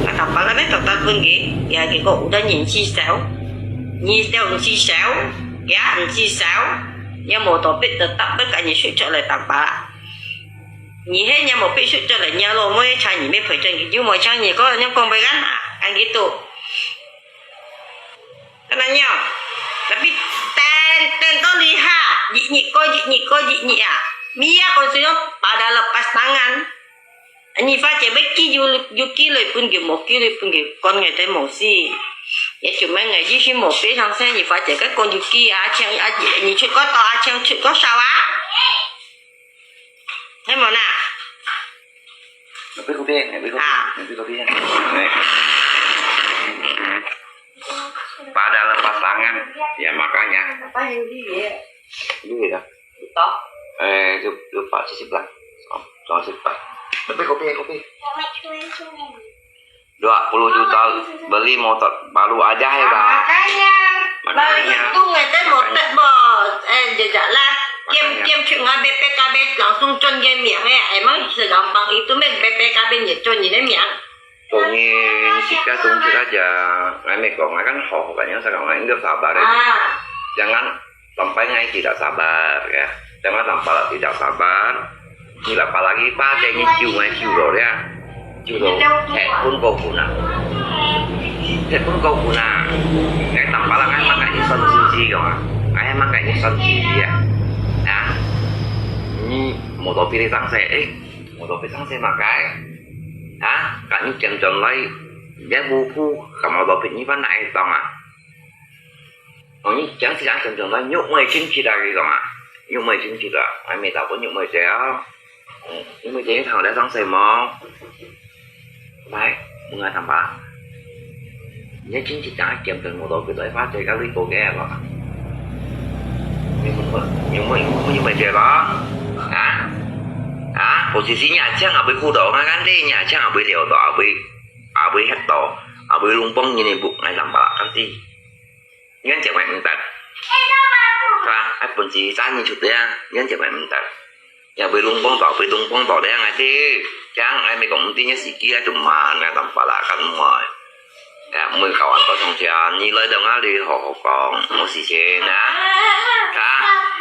啊，頭擺个咩特特分佢，ya，結果有得人至少，二條毋至少，ya，毋至少，也無特別特特分佢出出來打吧。你係也無必出出來，你老妹請你咩陪着佢，又無請你，個人講不干啊，恁佢都。 Kananya, tapi ten, ten to lihat, jiknyik ko, jiknyik ko, jiknyik ah. Mia ko suyo pada lepas tangan. Ni fa che be ki yu, yu ki le pun ge mo ki le pun ge kon nge te mo si. Ya cuma nge ji si mo pe sang se ni fa che ke kon yu ki a cheng a ji ni chut ko to a cheng chut ko sao a. Hay mo na. Tapi ko pe, tapi ko pe, tapi ko pe. Pada lepas tangan, ya makanya. Apa yang dia? Duit dah. Toh? Eh, lupa sisip lah. Soal sisip lah. Tapi kopi, kopi. Dua puluh juta beli motor baru aja ya, Bang. Makanya, makanya. Baru itu ngetes motor, Bos. Eh, jejak lah. Game, game cuma B P K B langsung con game yang eh. Emang segampang itu meh B P K B nyecon ini yang. 中意，自家中意大家，𠊎咪講，𠊎kan好好个，你想講，𠊎應該sabar个。Jangan sampai𠊎tidak sabar，ya。Jangan sampai tidak sabar。你啦，apalagi pada你救𠊎救了呀，救了，headphone kau guna。Headphone kau guna。𠊎tanpa啦，𠊎mang𠊎一生心机个嘛，𠊎mang𠊎一生心机啊。啊，你motor pilih sang saya，eh。 Motor pit sang se makai. Ha? Kak ni jam jam lai. Dia buku, kak motor pit ni pan nak etong ah. Oh, ni jam si jam jam lai, nyuk mai chin chi lagi kong ah. Nyuk mai chin chi la. Ai mai tao pun nyuk mai jel. Nyuk mai jel thang dia sang se mo. Mai, bunga tambah. Nhớ chính trị trả kiểm tra một tổ cái giải pháp cho các lý cô ghé vào. Nhưng mà, nhưng mà, nhưng mà về đó. Hả? Hả? Cô chỉ xin nhà chăng ở bên khu đó, ngay ngắn đi, nhà chăng ở bên liều đó, ở bên, ở bên hết đó, ở bên lung bông như này bụng, ngay nằm bảo là cái gì? Nhớ chẳng phải mình tật. Hả? Ai, bún chỉ sáng như chút đấy, nhớ chẳng phải mình tật. Ya, bui lung pong tau, bui lung pong tau, dia ngai ti. Chang, ai mi kong ti nya si ki ai tu ma, ngai tam pa la kan mo. Ya, mui kau an to song sia, ni lai dong a li ho ho kong, mo si che na. Ka,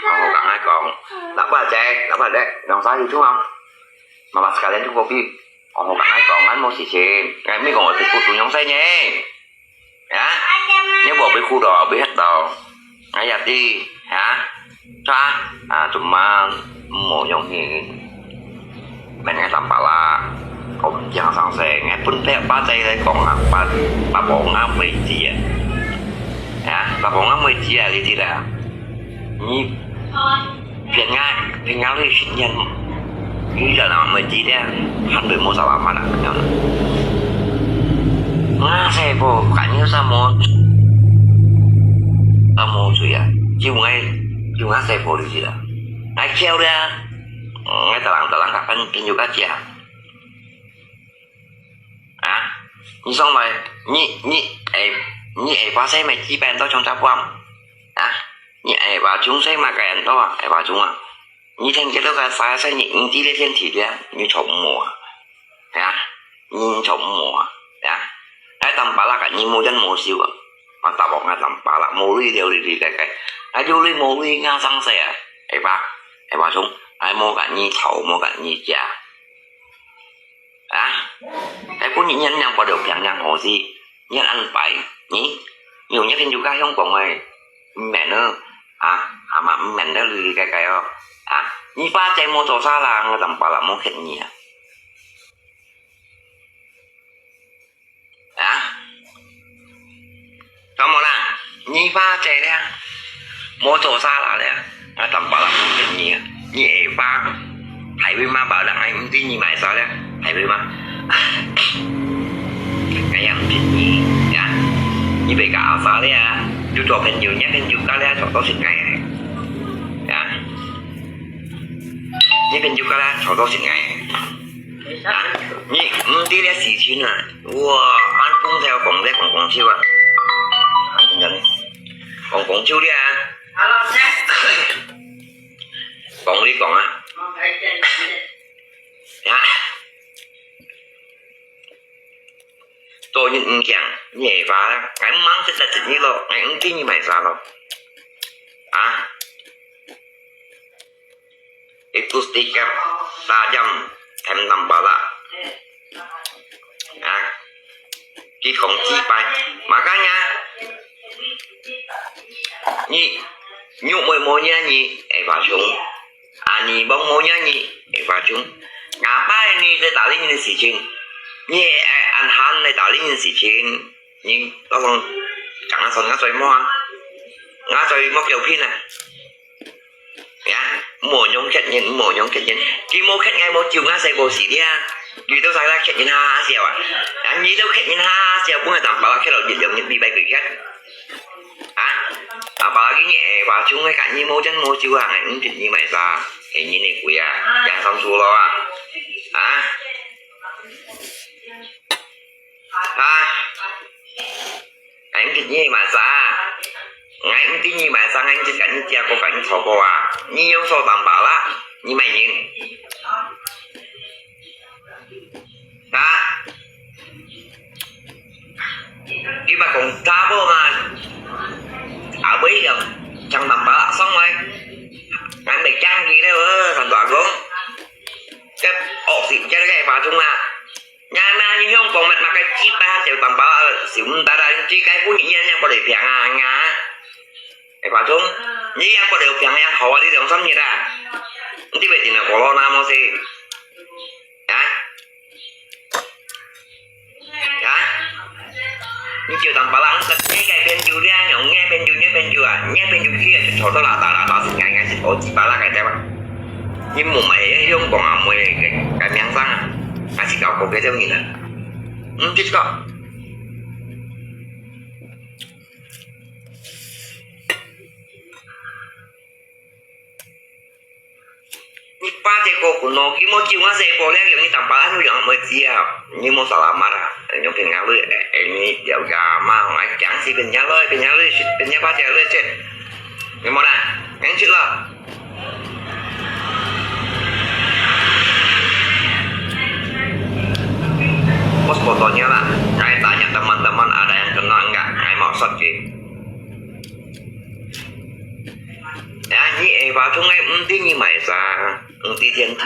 ho ho kang ai kong. Lak ba che, lak ba de, dong sa hi chung am. Ma ba sekalian chung kopi. Ho ho kang ai kong, an mo si che. Ngai mi kong ti ku tu nyong sai nye. Ya, nya bo bui khu do, bui het do. 哎呀，弟，啊，啥？啊，做麼毋好用你？問𠊎當巴拉，𠊎毋驚生事，𠊎分別巴仔來講啊，巴，巴寶𠊎妹子啊。啊，巴寶𠊎妹子啊，你知啦？你騙𠊎，騙𠊎你十年，你這人妹子咧，還對無啥啦嘛啦，恁樣。𠊎細寶，感覺啥無，啥無罪啊，就𠊎，就𠊎細寶你知啦。 𠊎笑咧，嗯，𠊎逐人逐人較朋，朋友較食。啊，你上來，你，你會，你會發生咩事變到像隻bomb？啊，你會發生些麼个恁多啊？會發生啊？你聽見到个啥事，你毋知這天氣咧，你做毋好啊？ 係啊，你做毋好啊，係啊。𠊎當巴拉个，你無人無手啊。𠊎答應𠊎當巴拉，無鐳了哩哩个个。𠊎有鐳無鐳，𠊎生事啊，係吧？係吧，兄，𠊎無甲你吵，無甲你食。啊，𠊎本人人樣不了平樣好事，你恁擺，你，你有一天就甲香港个，毋免了，啊，阿媽毋免了哩哩个个哦，啊，你爸再無做啥啦，𠊎當巴拉無欠你啊。 啊？做麼啦？你爸這咧，無做啥啦咧，𠊎當巴拉毋欠你啊。你个爸，排位嘛，巴拉人毋知你買啥咧，排位嘛。哎呀，毋欠你呀，你別个阿爸咧，就做朋友，你朋友个咧，做到現在，呀。 你朋友个咧，吵到現在。啊，你毋知這事情啊，哇，恁公頭講咧講講笑啊，講講笑咧啊，講你講啊，啊。 做人毋驚，你个話，𠊎毋識得你咯，𠊎毋知你買啥咯。啊？Itu sedikit tajam, tajam tambarak. 啊？佢講幾擺，makanya，你，你會無你，你會發生。 啊，你幫我呀，你，會發生。Ngapain你在打理你的事情？你，哎，恁閒來打理你的事情，你，老公，講啊，說啊，做麼啊？啊，做麼叫拼啊？呀，毋好用客人，毋好用客人。佢無客，𠊎無酒，𠊎使無事的啊。你都使啦，客人哈哈笑啊。啊，你都客人哈哈笑，本來當包客了，一兩日禮拜幾天。 啊，apalagi你會話中个，你無真無酒啊，𠊎毋知你買啥，係你个鬼啊，養生素咯啊，啊，啊，𠊎毋知你買啥，𠊎毋知你買啥，𠊎毋知跟你借過，跟你吵過啊，你用手當把啦，你買人。 啊？你莫講查埔嘛，阿妹个，像南巴拉上來，𠊎毋驚佢了，呃，同大公，這惡死，這个發中啊，你阿媽你用講乜，麼个雞巴就南巴拉，少毋得啦，你知該本人樣樣過來平啊，啊，會發中，你樣過來平樣好啊，你兩三日啊，你知袂定啊，corona麼事，啊？ 啊？你就當巴拉，你个朋友咧，用你个朋友，你个朋友啊，你个朋友去啊，就吵到啦啦啦啦，是硬硬是好幾巴拉个，對吧？你莫買香港啊，買个，个名聲啊，還是搞國家叫你呢？嗯，的確。 你爸這個คุณน้อง，佢無救我細寶了，你當巴拉有用無知啊？你無salamat啊？用騙人類，哎，你了解嘛？哎，講是騙人類，騙人類，騙人爸這類這，有無啦？Nganchit lah. Bos fotonya lah. Saya tanya teman-teman ada yang kenal enggak? Saya mau search. Ya, ni eh, Pak Chung eh, nanti ni mai sa, nanti 天地.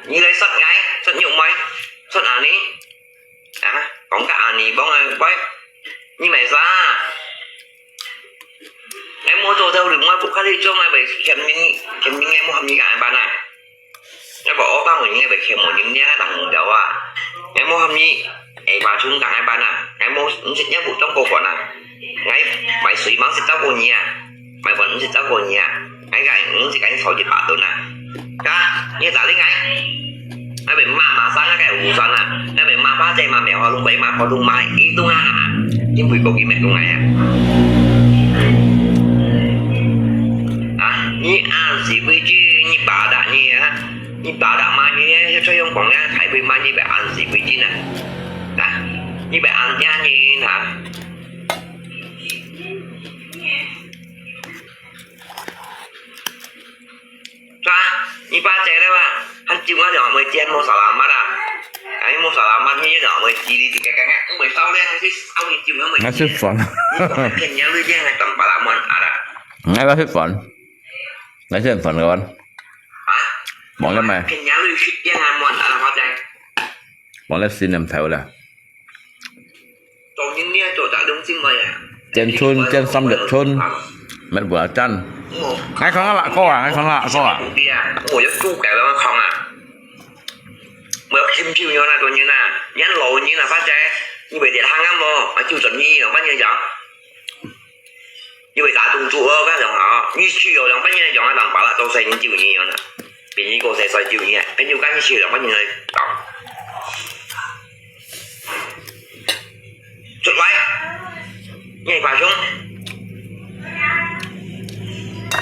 Ni lai sat ngai, sat nyuk mai, sat ani. Ah, kong ka ani bong ai, boy. Ni mai sa. 𠊎無做頭路，𠊎屋下裡做，𠊎會欠人，欠人，𠊎無喊你个，恁樣啊？𠊎無學法文，𠊎會欠無人領啊，當無聊啊。𠊎無喊你，會話中講恁樣啊？𠊎無，毋識，𠊎無當過官啊。𠊎賣水，毋識照顧你啊。賣飯，毋識照顧你啊。𠊎講，毋識講你炒一百噸啊。啊，你打你𠊎。 那邊罵，罵三个个無算啊，那邊罵八戒，罵梅花鹿，罵火龍，罵一通啊，因為過去罵過來啊。啊，你暗時為止，你巴達你啊，你巴達罵你呢，就用講啊，台北罵你，別暗時為止呢。啊，你別暗聽你啊。 是吧？你巴結了吧？還酒我就會煎，無salamat啊。哎，無salamat，你就會叽哩叽哩嘎嘎，會燒咧，還是燒你酒，還會。𠊎食飯。你講騙人，你這樣還當巴拉滿啊啦？𠊎愛食飯。𠊎食飯个完。啊？忘了咩？騙人，你食這樣還滿啊啦，巴結。忘了十年頭了。 做人你愛做得良心个呀。剪春，剪三六春，乜無得剪。哦。𠊎講啊，哥啊，𠊎講啊，哥啊。我有豬改了，我講啊。我要請求你那種人啊，你老人啊，反正你會得行啊無？啊，就算你有，反正講。 因為打中國，我跟你講啊，你去有兩百年用啊，兩百啦，都是研究你用的，比你過才才就你，研究干你去兩百年来搞。出來，你係白熊。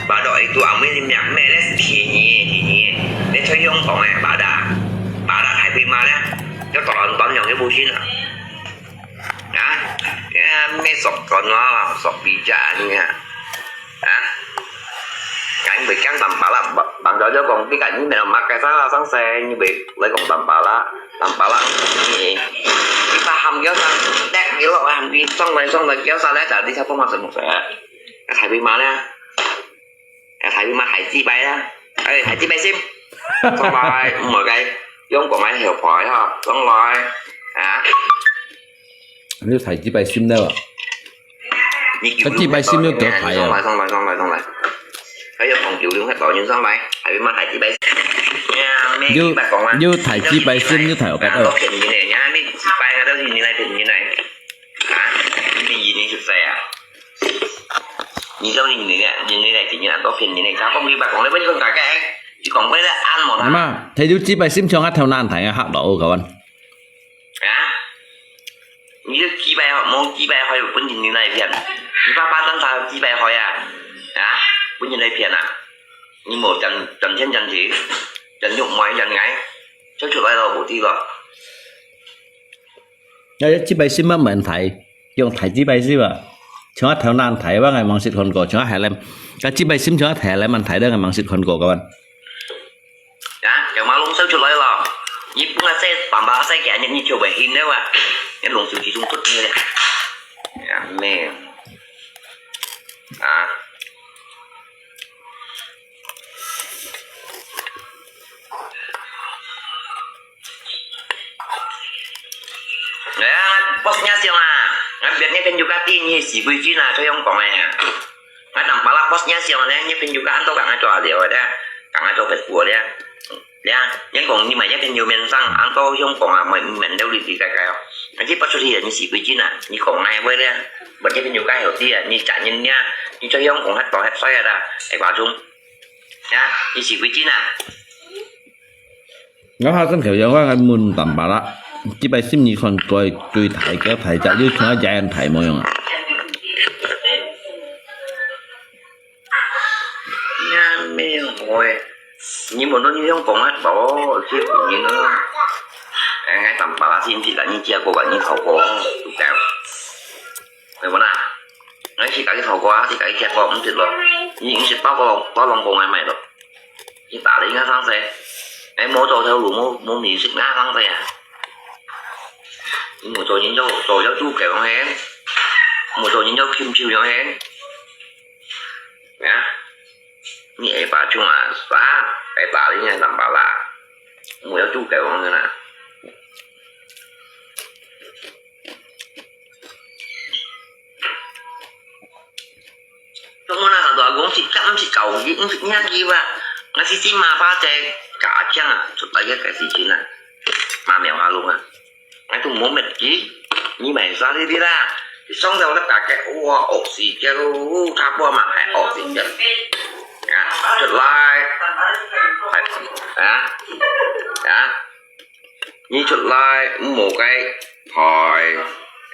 Badak itu amin minyak meles kini kini. Dia cari yang kong eh, badak. Badak hai pi ma le. Dia tolong tolong yang ibu sini. 啊，啊，咩索講啊，索比較你啊，啊，𠊎會講Tampalak，Bang Jojo講，你看你沒有makan salah，上次你會來講Tampalak，Tampalak，你，你把喊叫聲，你落喊佢上來上來叫聲來，你才講話什麼聲啊？還會罵呢？ 啊，還有嘛，還幾擺啊？哎，還幾擺先？上來，毋好該，用講來後排哈，上來，啊。你還幾擺先了啊？你還幾擺先又得牌啊？上來，上來，上來，上來。還有講九零，還多人上來，還有嘛，還幾擺？呀，沒，又，幾擺講啊？又還幾擺先，又還有幾擺？啊，都騙人的，呀，你幾擺啊？都是你來騙人來。啊？你騙人是誰啊？ 你講你，你，你，你來聽人都騙人的，他講你白講，你不講大概，你講過了按摩他。那麼，他就幾擺心腸啊，頭那台啊，嚇到我，kawan。啊？你就幾擺，無幾擺，還有本人你來騙，你爸爸當他幾擺，害啊？啊？本人來騙啊？你無賺，賺錢賺錢，賺肉買賺𠊎，就出來了，無地了。那這擺心慢慢台。 用大幾擺心啊，像啊頭那大，𠊎還吂識看過，像啊海南，該幾擺心像啊海南蠻大个，𠊎吂識看過个。啊，有馬龍走出來了，你不能再板板再給人家，你就會贏了啊，你龍手機中不贏了。呀，咩？啊。 哎呀，bosnya siang啊，俺別个朋友家店你是規矩啊，這樣講哎呀。俺當巴拉bosnya siang呢，你朋友家安到講俺做了的，講俺做別个的。呀，人講你買个朋友面上，安到香港啊，買面了你自己个哦。俺去不出去，你是規矩啊，你講俺會的，別个朋友家有的，你賺人家，你這樣講還多還衰啊，哎，觀眾。 呀，你是幾斤啊？𠊎下身頭有，𠊎問淡白啦，幾擺心你看過最大个大隻，有像這樣大模樣啊？呀，沒有欸，你問到你想講啊，多，這個人啊，哎，𠊎淡白啦，先知啦，你見過吧，你考過，就這樣。 明白啦？𠊎自家去偷過啊，自家去食過，毋識咯。你毋識包個，包攏講𠊎買咯。你打了應該上勢，哎，無做頭路，無，無面色，哪上勢啊？你無做人做，做了豬狗樣嘿，無做人做禽獸樣嘿。啊？你挨巴掌啊，啥？挨打了應該上巴啦？無了豬狗樣个啦。做麼个那个阿公是，毋是教佢，毋是聽佢話，𠊎是指媽爸在家鄉啊，出來个个事情啊，媽苗下路啊，𠊎都無滅佢，你買啥哩哩啦？上到了大概，哇，惡死掉咯，差不多嘛，還惡死掉。啊，出來，啊，啊。 你出來，毋好該害，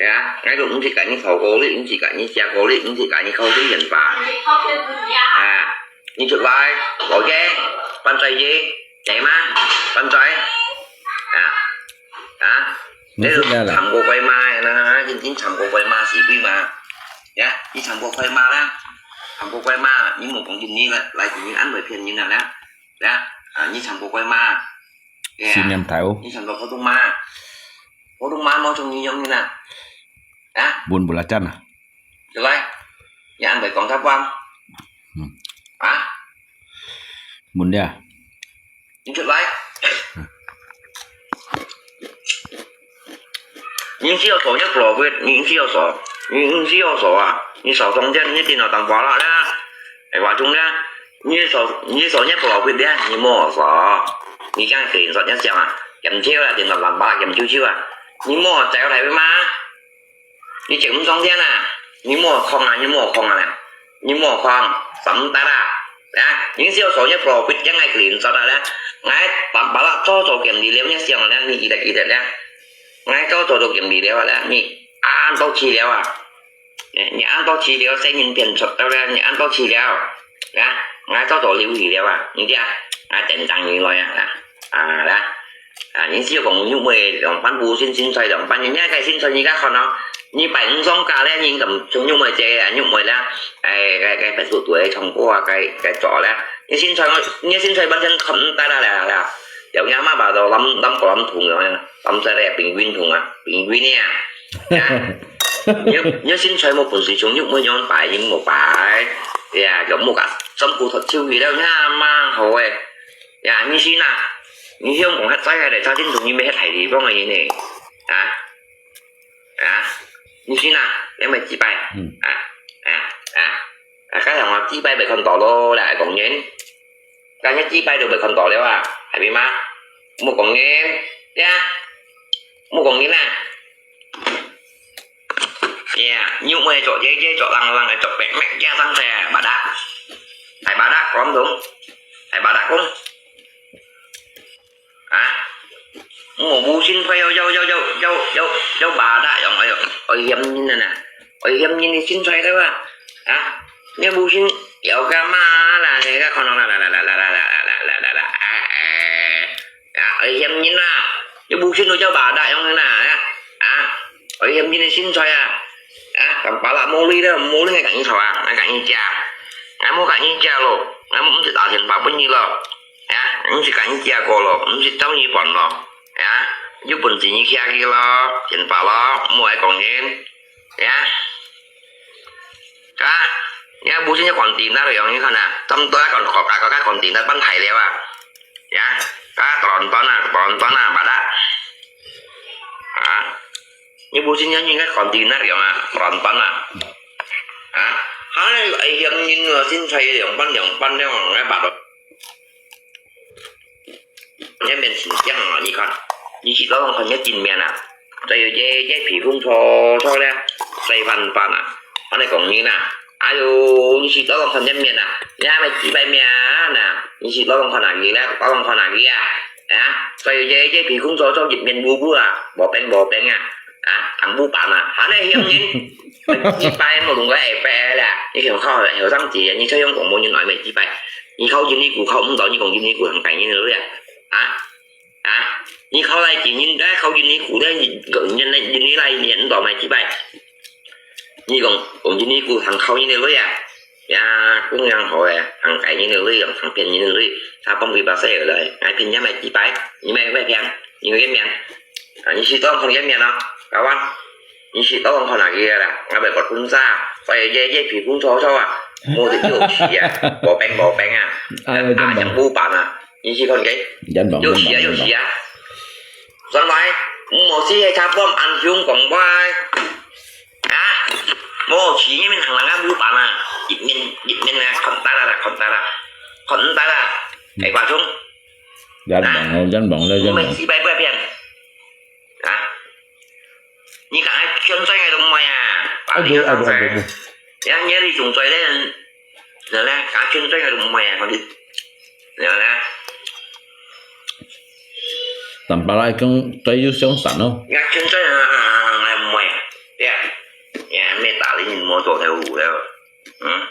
呀，𠊎都毋識甲你討過哩，毋識甲你借過哩，毋識甲你靠近人吧。啊，你出來，老爺，搬出去，對嗎？搬出來，啊，啊，你都慘過鬼嘛，那，真正慘過鬼嘛，死鬼嘛，呀，你慘過鬼嘛啦，慘過鬼嘛，你莫講今日來，來今日安慰騙人啊啦，呀，啊，你慘過鬼嘛。 Sinem thai ô. Ni sandok potong ma. Potong ma mau chung ni yong ni na. Ha? Bun bula chan à? Tulai. Yan bai kong thap wang. Hmm. Ha? Mun dia. Ni tulai. 你只要做一個月，你只要做，你只要做啊，你少中間你電腦當花了啦，哎，話中啦，你少你少一個月的，你莫做，你講電腦一想啊，嫌少啦，電腦爛吧，嫌少少啊，你莫走來嘛，你整毋中間啊，你莫空啊，你莫空啊啦，你莫空，什麼啦？ 啊，你只要做一個月，將來電腦啊啦，𠊎爸爸啦做做經理了，你想啦，你記得記得啦。 𠊎做做到經理了啊，你恁多資料啊，你恁多資料，細人變出到了，你恁多資料，啊，𠊎做做留意了啊，你知啊，𠊎等等你來啊，啊，啊，啦，啊，你只要講玉妹兩班無薪，薪水兩班，你該薪水你該看哦，你拜五上架咧，你咁從玉妹借啊，玉妹啦，哎，該該Facebook度唱歌啊，該該做啦，你薪水，你薪水本身看毋到啦啦啦。 有影嘛，把到攬攬个攬痛个，攬出來平均痛啊，平均个啊。呀，你你先揣無本事，從玉妹樣擺，你無擺，呀，就無甲，全部都抽起了，呀，蠻好个。呀，你先啊，你香港還在个咧，差真多，你乜係大地方个人呢，啊，啊，你先啊，你乜幾擺，嗯，啊啊啊，啊，該樣啊，幾擺袂看到咯，來講人。 今日幾擺都袂看到了啊，係咪嘛？莫講人，呀，莫講人啊！呀，你莫做這這做人人个做白目，呀，生事啊，巴達，係巴達，廣東，係巴達公，啊！ 我無薪水，有有有有有有有巴達樣，哎喲，危險人啊呐，危險人个薪水个哇，啊，你無薪有幹嘛啦？你个可能啦啦啦啦啦啦啦啦啦啦啦，哎哎，啊，危險人啊，你無薪都叫巴達樣个啦，啊，危險人个薪水啊，啊，咁巴達無鐳了，無鐳還敢你吵啊，還敢你借，還無敢你借咯，還無毋識打電話分你咯。 呀，你是敢借過咯，毋識找你還咯，呀，有本事你借佢咯，電話咯，莫愛講人，呀，啊，你無錢就還電啦，你看啊，這麼多還還還還還電啦，半台了啊，呀，啊，當當啊，當當啊，巴達，啊。 你無錢，你應該還電那樣啊，還單啊。啊，還有危險人啊，薪水兩班兩班了，𠊎巴到。你面前講啊，你看，你去到看你真面啊，再有這這皮膚搓搓咧，再翻翻啊，還來講你啦。哎喲，你去到看你面啊，你還沒幾百面啊，你去到看哪裡咧？到看哪裡啊？ 啊，所以這這皮膚做做一面烏烏啊，無病無病啊，啊，當烏斑啊，還來嫌人，幾擺無弄个會白啦，你想靠後生仔，你就用廣播人來咩幾擺，你靠印尼鼓靠毋到，你講印尼鼓很感人的對啊，啊，啊，你靠來印尼，來靠印尼鼓的，你你你你來演到咩幾擺，你講講印尼鼓很靠人的對啊。 呀，公樣好誒，行街人个鐳，行騙人个鐳，他幫佢把細个來，𠊎騙人買幾擺，你買買騙，你个面，啊，你是當行个面咯，搞完，你是當看哪个啦，𠊎袂發婚紗，所以這這皮膚粗粗啊，無得有事啊，無病無病啊，哎喲，啊，真的。像烏斑啊，你是看个，真的，有事啊，真的，有事啊，真的。上來，毋好死个差不多，安雄講話。 啊，無哦，去那边行人家舞板啊，一面一面啊，看大啦，看大啦，看大啦，哎，观众，人忙了，人忙了，人忙。我们几百百遍啊，你讲还劝说个都没啊，把你个上菜，哎，对，哎，对，哎，对，对。人家你总在那，那嘞，还劝说个都没啊，反正，那嘞。Tampalak讲，最有上山咯。人家劝说个，那没啊，对啊，人家没打理你摩托车路了，嗯。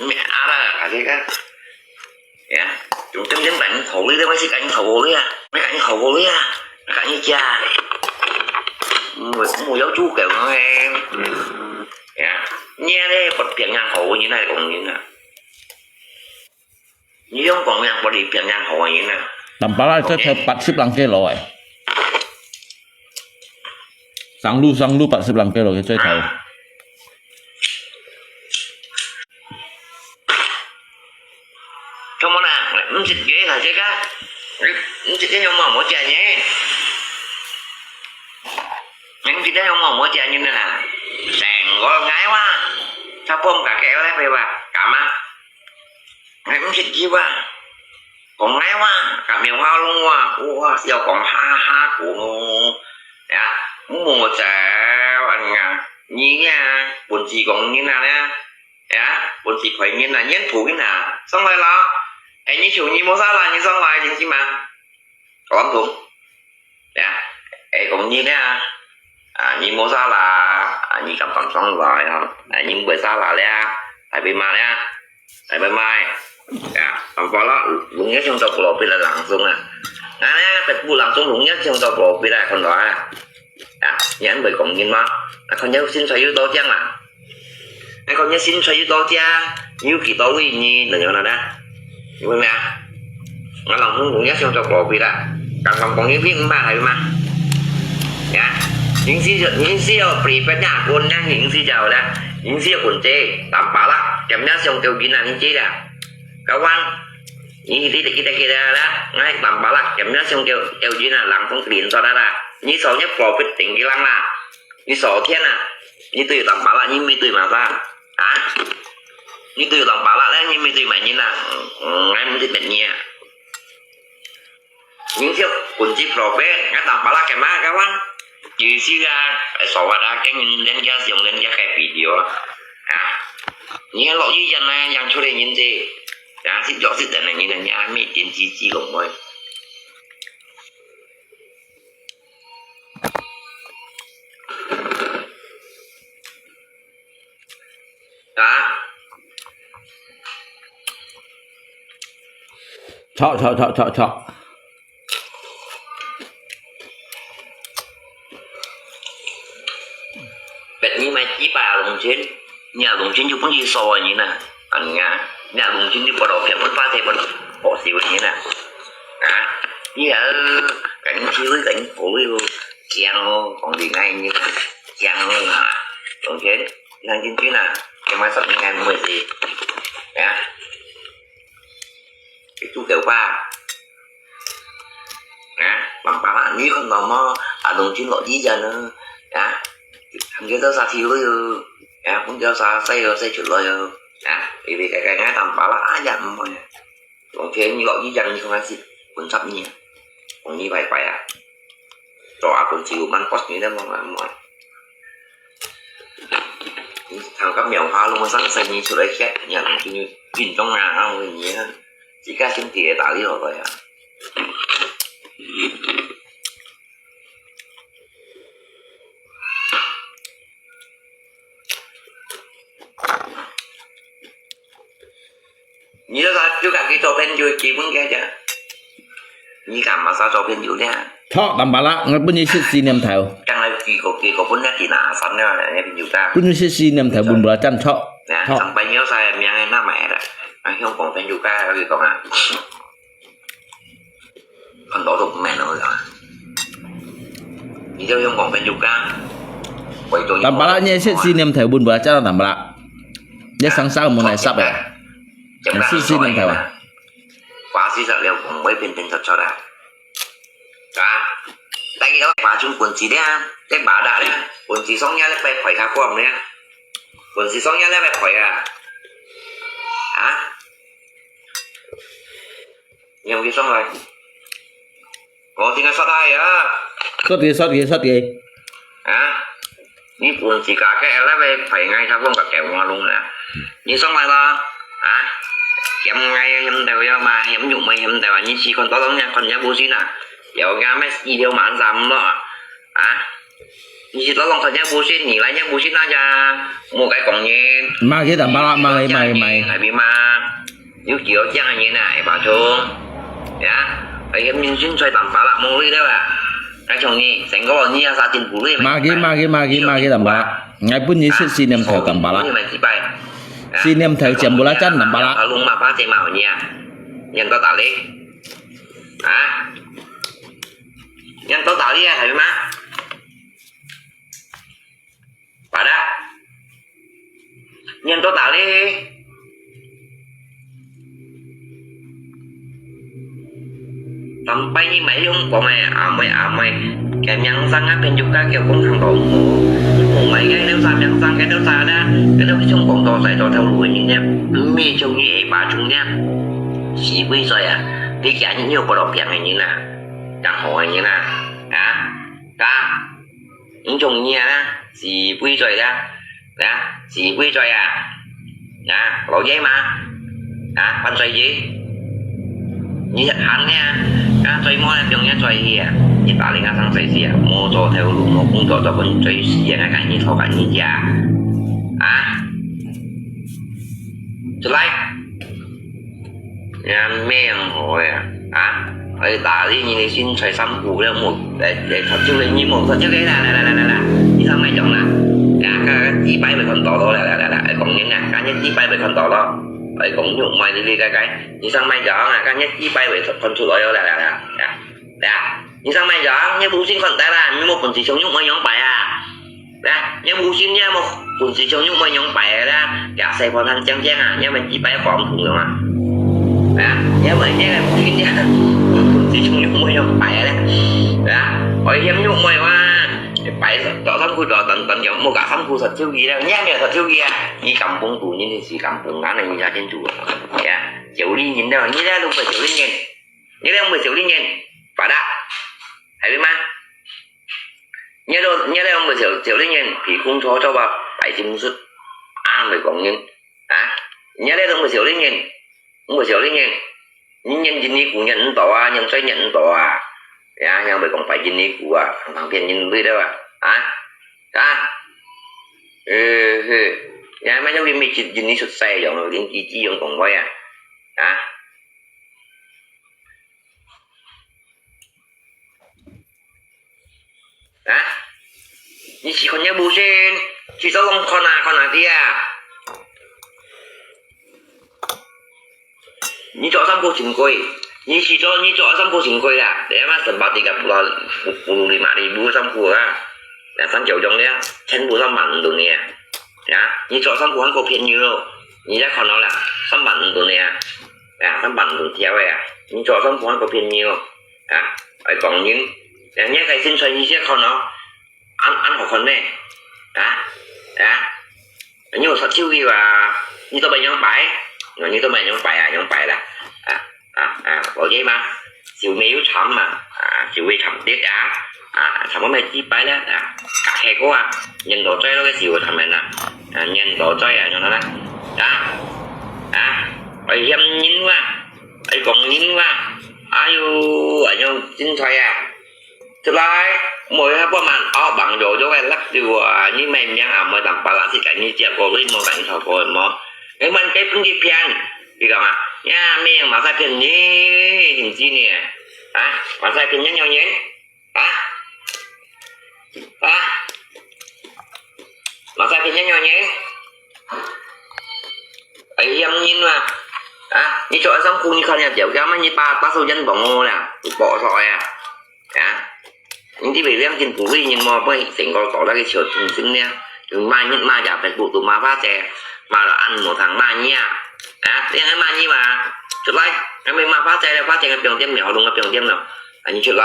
咩啊啦，啊，這个，呀，用點點等好个，我是緊好个啊，咩緊好个啊，緊食，無無要煮个嘛，呀，你咧不平常好个，你哪講人啊？你用講樣不平常好个人啊？Tampalak最頭八十零kilo哎。上路上路八十零kilo个最頭。啊。 Kamu na, mesti dia lah cakap. Mesti dia yang mau mau dia ni. Yang kita yang mau mau dia ni na. Senggol ngai wa. Siapa muka kau lah pewa. Kama. Ngai mesti dia wa. Kong ngai wa. Kami wa long wa. Wa siapa kong ha ha kong. Ya, mu mau cakap anga. Ni ya, pun si kong ni na ya. 呀，本事開人啊，人抱人啊，上來啦！哎，你求你無啥啦，你上來，真心嘛？講唔通。呀，哎，講你咧，啊，你無啥啦，啊，你敢敢上來啊？哎，你毋會啥啦咧？大伯媽咧？大伯媽，呀，咁好啦，龍也想到不落去了，朗誦啊。啊，咧，不朗誦，龍也想到不落去了，看到啊。 啊，你還會講人嗎？啊，看你身材有多靚啊？啊，看你身材有多靚，你有幾多位呢？怎樣了呢？你會咩啊？我老公公也想做寶貝啦，剛剛講一遍五百還有嗎？呀，人是人是要prepare nya，kon nya人是叫啦，人是要คนเจ，Tampalak，點樣想叫人啊，你知啦？Kawan，你你你你啦，我Tampalak，點樣想叫叫人啊，冷風連續啦啦，你手要寶貝頂一浪啦。 你昨天啊，你對Tampalak，你面對麼个？啊？你對Tampalak咧，你面對麼人啊？嗯，𠊎毋識別人啊。你就本事寶貝，𠊎Tampalak个嘛，kawan。有時啊，所謂啊，跟人人家用人家个video啊，啊，你落雨人啊，养出来人啫，啊，是弱势等的人，人家没点鸡鸡拢会。 啊？著，著，著，著，著。別人買幾百啊，兩千，你啊，兩千就分佢掃啊，你呢？啊，你啊，你啊，兩千就不落，別分八千，不落，好少个，你呢？啊，你啊，趕緊去，趕緊跑去，講你愛你，講啊，兩千。 你看进去啦，今晚十点开门个事，啊，你住酒吧，啊，忙忙啊，你看到么？啊，东京落地站呢，啊，他们叫啥体位哦，啊，公交啥塞哦，塞出来哦，啊，你别该该该打巴拉，哎呀，唔会，昨天你落地站，你看看是，混杂你，红你拜拜啊。 做阿公只有慢活你咧望啊望。你看个苗下路上生意出来吃，你啊，就紧张啊，啊，我你啊，自家兄弟也打理好个呀。你就啥，就家己做朋友基本个啫。你干嘛啥做朋友呢？著，打巴拉，我分你食四念头。将来几个几个分你去拿三了，你朋友家。分你食四念头，分不了赞，著。那，著。上班要啥名个那买了，那香港朋友家，我跟你讲啊。 很多都不买了啊。你就用广东酒家，为中。打巴拉，你食四念头，分不了赞，打巴拉。你上上门来杀个。食四念头啊。花四十了，唔会变变出出啦。啊？哎，个巴中本事咧，个巴达咧，本事上呀咧，白牌卡光咧，本事上呀咧，白牌啊，啊？你有去上来？我听个说他呀。说的，说的，说的。啊？你本事家个，来白牌，哎，卡光个给我弄了。你上来了，啊？嫌矮嫌头要嘛，嫌肉没嫌头啊？你去看到东西，看人家不信啊？有人家卖一条蛮三了啊？ 啊？你是老公看见不信，你来见不信那家，莫该讲人。Mah佢tambah lah，mah佢，mah佢，mah佢。Tapi mah，有幾多这样人啊，哎，巴中，呀，哎，明星出来tambah lah，莫累了啊。该种人，成个你要杀进不累。Mah佢，mah佢，mah佢，mah佢tambah lah。Ngai pun你識四年頭tambah lah。你买几百？四年頭全部啦，真tambah lah。Alung mah pa cek mau ni ah. Yang to tali. Ah? Yang to tali ah, sabi ma? Pada? Yang to tali. Sampai ni mai yung pom ai amai amai. Kaya miang sang a pen juga kaya kong sang to mo. Mo mai kaya neu sa miang sang kaya neu sa da. Kaya neu chung kong to sai to theo lu ni ne. Mi chung ni e ba chung ne. Xì bui soi à, đi kia ñu có độc piang này như nè, đang hỏi như nè, hả? Ta, những chung như nè, xì bui soi nè, nè, xì bui soi à, nè, lỗ dây mà, hả? Bạn soi gì? Như thật hẳn nè, ta soi mò nè, piang nè soi hì à, như ta linh sang soi xì à, mò cho theo lũ, mò cũng cho cho bạn soi xì à, nè, cái như thọ cái như chả, hả? Trở lại. Nè mèng hôi à, hả? Ơi ta đi nhìn đi xin xoay xăm cù lé mù, để để thật chứ lé nhìn mù thật chứ lé là là là là là là. Đi sang mai chọn là, nè cái tí bay về con tỏ đó là là là là, ơi còn những nè, cái nhất tí bay về con tỏ đó, ơi còn nhục mai đi đi cái cái, đi sang mai chọn là cái nhất tí bay về con trụ đó là là là là, là, đi sang mai chọn như bù xin con tay là, như một con gì sống nhục mai nhón bài à. Nè，你無信，你也無本事，像你無樣擺个啦，這細漢還靚靚啊，你也無幾擺放空个嘛。啊，你也無，你也無信，你也無本事，像你無樣擺个啦。啊，我嫌你無話，擺早上去早等等，無甲上去十九日了，你也無十九日啊，你敢講賭，你是敢講，哪能人家先賭啊？呀，九里人了，你這都不九里人。 你兩位少年人，發達，係咪嘛？你兩，你兩位少，少年人，比工作做吧，擺金術，啊，毋係講人，啊，你兩位少年人，毋係少年人，你人人你姑人毋到啊，人衰人毋到啊，呀，人會講擺人你姑啊，常常騙人類的啊，啊，啊，呃，係，你還蠻有人沒人你出世樣，人機機樣講話啊，啊。 啊？你試看也無信，試做弄看啊，看啊，對啊。你做三步真貴，你試做，你做三步真貴啦，你阿媽十八地个不啦，不，不如你買你不三步啊，兩三九種的啊，全部上萬五度呢啊。啊，你做三步還夠便宜咯，你再看到啦，上萬五度呢啊。 啊，上班都跳个啊，你早上看个便宜哦，啊，愛講人，人家个身材一些看哦，恁，恁好看咩？啊，啊，你有殺手个哇？你都毋樣擺，你都毋樣擺啊，樣擺啦，啊，啊，啊，OK嘛？就沒有慘嘛，啊，就會慘啲啊，啊，慘到咩地步咧？啊，隔下個啊，人都追到个時候，他們啊，啊，人都追啊，樣啦，啊，啊，愛嫌人哇！ 愛講人話，哎喲，恁樣精彩啊！出來，莫遐不滿，哦，網友就會落掉啊！你買命啊，莫當巴拉西跟你接過，你莫跟你吵過，莫。你們該分你騙，你講啊？呀，命馬上騙你，真知呢？啊，馬上騙你樣人？ 啊？啊？馬上騙你樣人？哎，嫌人嘛！啊，你做三姑，你看人家，你把，把手人幫我啦，不保守呀。啊？你這位良心不為人嘛，不成個搞那個小精神呢？就罵人罵人，白骨都罵花姐，罵了按摩堂罵你啊！啊，這樣罵你嘛？出來，還沒罵花姐了，花姐个不用點了，弄个不用點了，啊，你出來！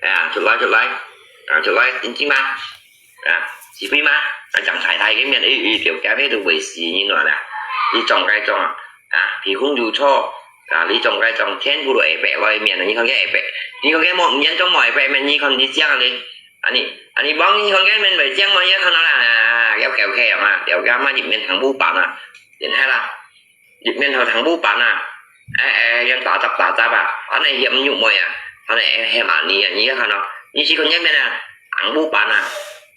啊，出來，出來，啊，出來，認真嗎？啊，是非嗎？啊，講太太个面，欸，欸，條街尾都會死人了啦。你種該種啊，啊，皮膚有錯，啊，你種該種，全部都會白來面，你看該會白，你看該無，毋嚴重無會白面，你看你這樣咧，啊你，啊你望你看該面會這樣無，你看到啦，啊，要搞開啊嘛，條街嘛，入面全部辦啊，然後啦。 入面頭糖布粄啊，哎，哎，用打汁打汁啊，恁呢鹹肉糜啊，恁呢鹹麻泥啊，你看哦，你試看入面啊，糖布粄啊，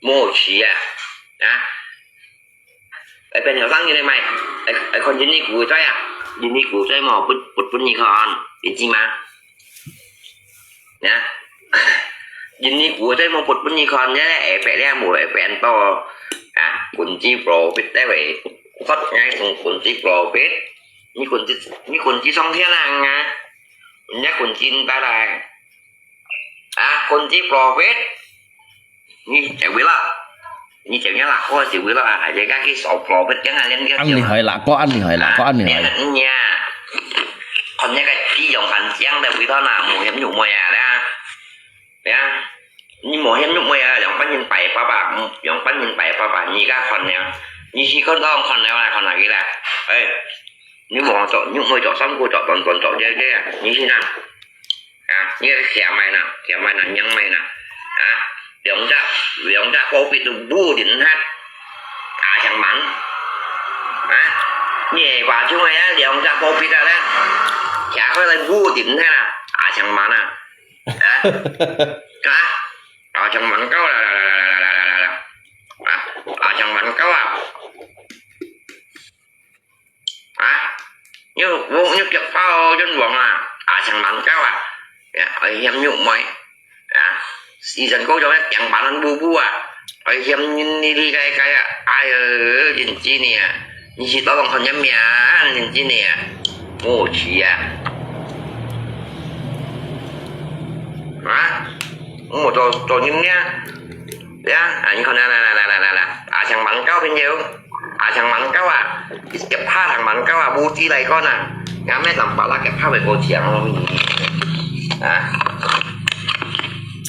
無好食啊，啊，會變後生人个賣，會，會看印尼古仔啊，印尼古仔無，不，不，不，你看，你知嗎？ 呀，印尼古仔無分分你看，這下白了無會變到，啊，kunci profit咧喂，發𠊎同kunci profit，你kunci，你kunci上天啊，人家kunci拜拜，啊，kunci profit，你就會了，你就要啦，我就會了啊，還係該去掃profit，這下連个恁厲害啦，講恁厲害啦，講恁厲害啦。嗯呀，看那個地用很香的味道啦，無鹹有味啊啦。 呀，你無鹹肉味啊，兩百人擺一百吧，嗯，兩百人擺一百吧，你家看了，你去看到看了啦，看哪個啦？哎，你無做，你會做三個做，短短做，這這，你去哪？啊，你去買哪？去買哪？人買哪？啊，兩隻，兩隻寶貝都補定下，啊，像忙，啊，你話就係啊，兩隻寶貝啊咧，下開來補定下啦，啊，像忙啊。 啊，啊，啊，像蠻高啦，啦，啦，啊，啊，像蠻高啊。啊，你，你，你腳泡真黃啊，啊，像蠻高啊。呀，愛嫌肉味。啊，時辰過咗，驚把人補補啊。愛嫌你，你，你該，該啊，哎喲，真真个啊。你是老公看人命，真真个啊。無好食啊。 啊，我做，做人呢？呀，啊，你看，來，來，啊，像蠻高朋友，啊，像蠻高啊，一級怕像蠻高啊，無知來講啊，俺們人把那個怕會過強咯，啊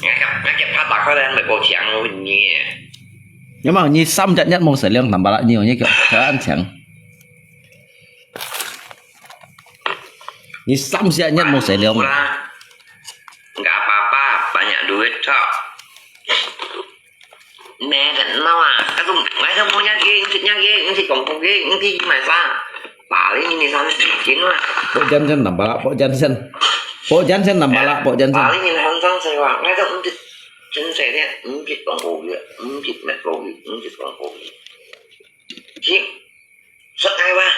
，𠊎，𠊎怕打開來會過強咯，你。有無？你三隻月無食糧，難把啦，你有一個很強。 你三十年無食了嘛？Enggak apa-apa, banyak duit kok. Nè, kan no ah, aku ngai sa mo nya ge, ngi nya ge, ngi kong kong ge, ngi mai sa. Paling ini sa ngi kin lah. Pok Jansen nambah lah, Pok Jansen. Pok Jansen nambah lah, Pok Jansen. Paling ini han sang sewa, ngai sa ngi kin sewa, ngi kong kong ge, ngi mai kong ge, ngi kong kong ge. Sik, sik ai wa.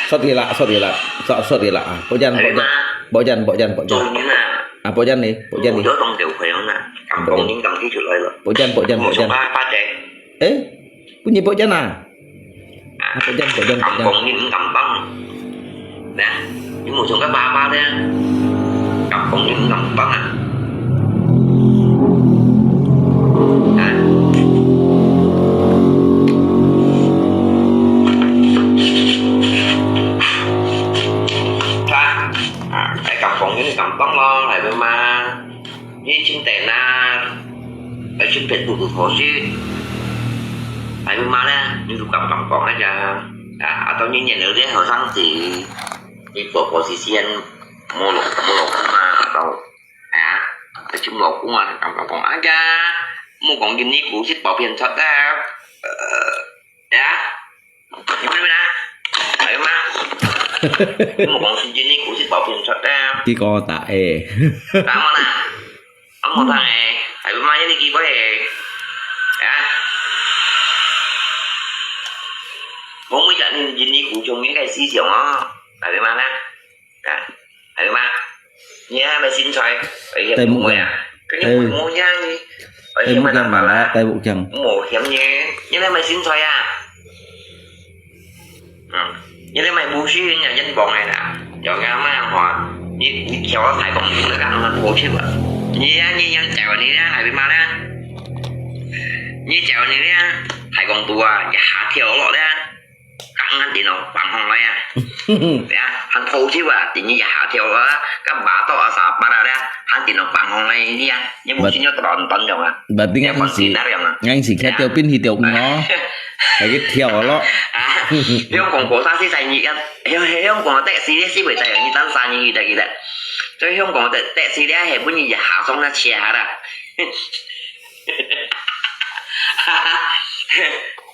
Sót đi lah, sót đi lah, sót, sót đi lah. Ah, Pok Jan, Pok Jan, Pok Jan, Pok Jan, Pok Jan. Ah, Pok Jan đi, Pok Jan đi. Pok Jan, Pok Jan, Pok Jan. Eh, bunyi Pok Jan ah? Apa jam, apa jam, apa jam? Kampung ni kampung. Nah, ni musuh ke apa-apa dia. Kampung ni kampung ah. Nah. Nah, eh, kampung ni kampung lo, hai ma. Ni chính tên na, ở chính tên của của si. Ai ma na, ni tu kam kam kong na ja. À, atau ni nyen ở đây hậu sang si. Ni của của si sien, mô lộc, mô lộc ma, atau. À, ở chính lộc cũng là kam kam kong. À ja, mô kong chính ni của si bảo phiền thật à. Ờ, ya. Ni mana? Ai ma. Ni mô kong si chính ni của si bảo phiền thật à. Ki ko ta e. Ta ma na. Amo ta e. Ai ma ni ki ba e. Ya. Mô mui ja ni chính ni của chung ni cái si siang à. Ai ma na. À, ai ma. Ni hai mai xin choi. Ai hiam mui à. Cái ni mui mui ya ni. Ai hiam ma na ba la. Tai bu kiang. Mô hiam ni. Ni hai mai xin choi à. Ni hai mai bu si ni yan bong ai na. Yo nga ma hua. Ni, ni kiao tai kong ni ka ma bu si ba. Ni ya ni yan chai wa ni ya ai ma na. 你叫你呢，太公肚啊，一下跳落咧，剛剛電腦放空來啊。對啊，很透透啊，電腦一下跳啊，該馬到啊啥巴啦咧，還電腦放空來呢啊，你目前有短短用啊，Berarti你放心那樣啊。硬是，硬是徛條邊去條魚哦，係佢跳落。啊，你用廣播啥事在你啊？用，用廣播得事咧，是會在你當三年去得去得。所以用廣播得，得事咧，係本人一下上那車啦。